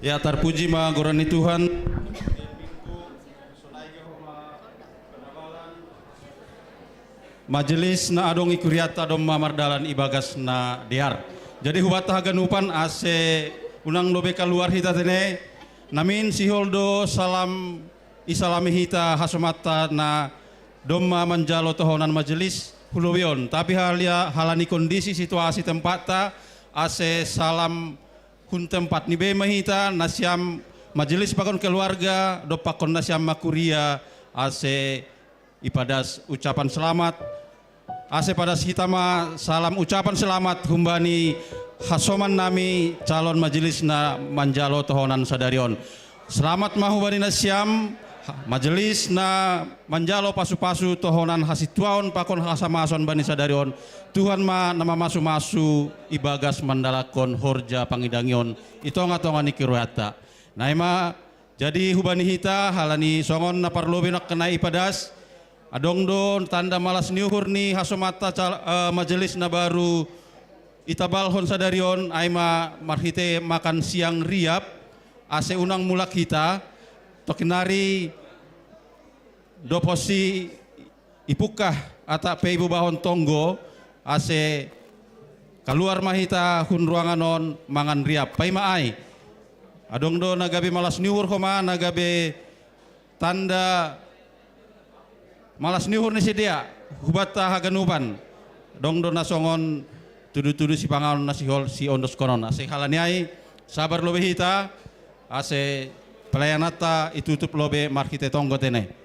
Ya, tarpuji ma goran ni Tuhan. Majelis na adong i kuriatta domma mardalan i bagas na dear. Jadi hubanta haganupan ase unang dope kaluar hita tene, namin sihol do salam isalami hita hasomanta na domma manjalo tohonan majelis hu lobei on. Tapi halia, halani kondisi situasi tempatta, ase salam hun tempat ni bei ma hita, nasiam majelis pakon keluarga, dompakkon nasiam ma kuria, ase ipadas ucapan selamat, ase padas hita ma salam ucapan selamat humbani hasoman nami calon majelis na manjalo tohonan sadari on. Selamat ma humbani nasiam, majelis na manjalo pasu-pasu tohonan hasintuaon pakon hasamason bani sadari on. Tuhan ma na mamasu-masu ibagas mandalakkon horja pangidangion i tonga-tonga ni kuriatta. Naima, jadi hubani hita, halani songon na parlobei nangkin na ipadas, adong do tanda malas ni uhur ni hasomanta cal-, eh, majelis na baru itabalhon sadari on, ai ma marhite makan siang riap, ase unang mulak hita, toknari doposi ipungkah atap pe ibubahon tonggo, ase kaluar ma hita hun ruangan on mangan riap. Paima ai, adong do na gabe malas ni uhur homa, na gabe tanda malas ni uhur ni sidea hubanta haganupan. Adong do na songon tudu-tudu sipanganon na sihol siondoskonon. Ase halani ai, sabar lobei hita, ase pelayananta itutup lobei marhite tonggo tene.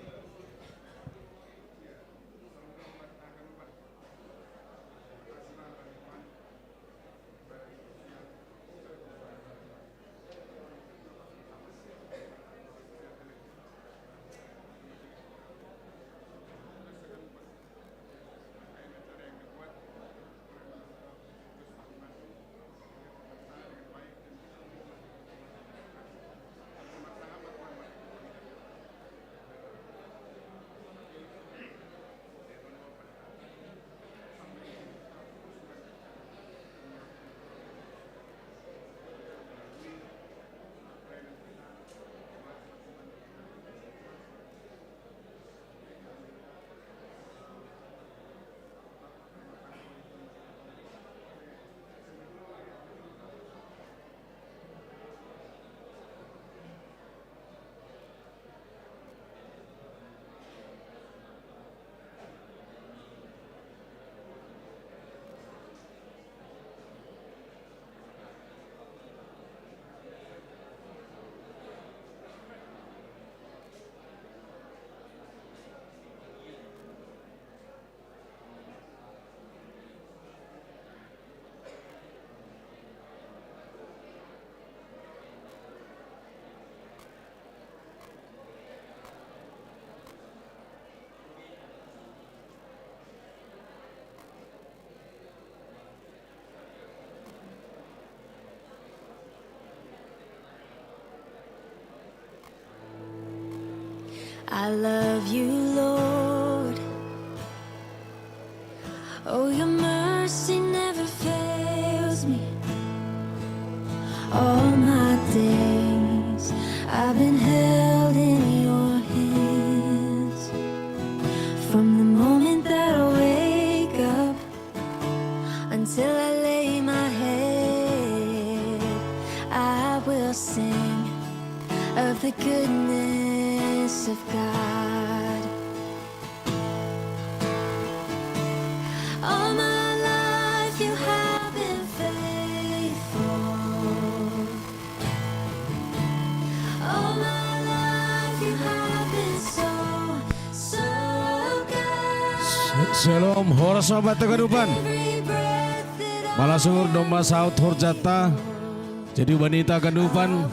I love you, Lord. Oh, your mercy never fails me. All my days I've been held in your hands. From the moment that I wake up until I lay my head, I will sing of the goodness of God. All my life you have been faithful. All my life you have been so, so good. Shalom, horas ma banta haganupan. Every breath that I Malas ni uhur domma saut horjanta. Jadi hubani hita haganupan,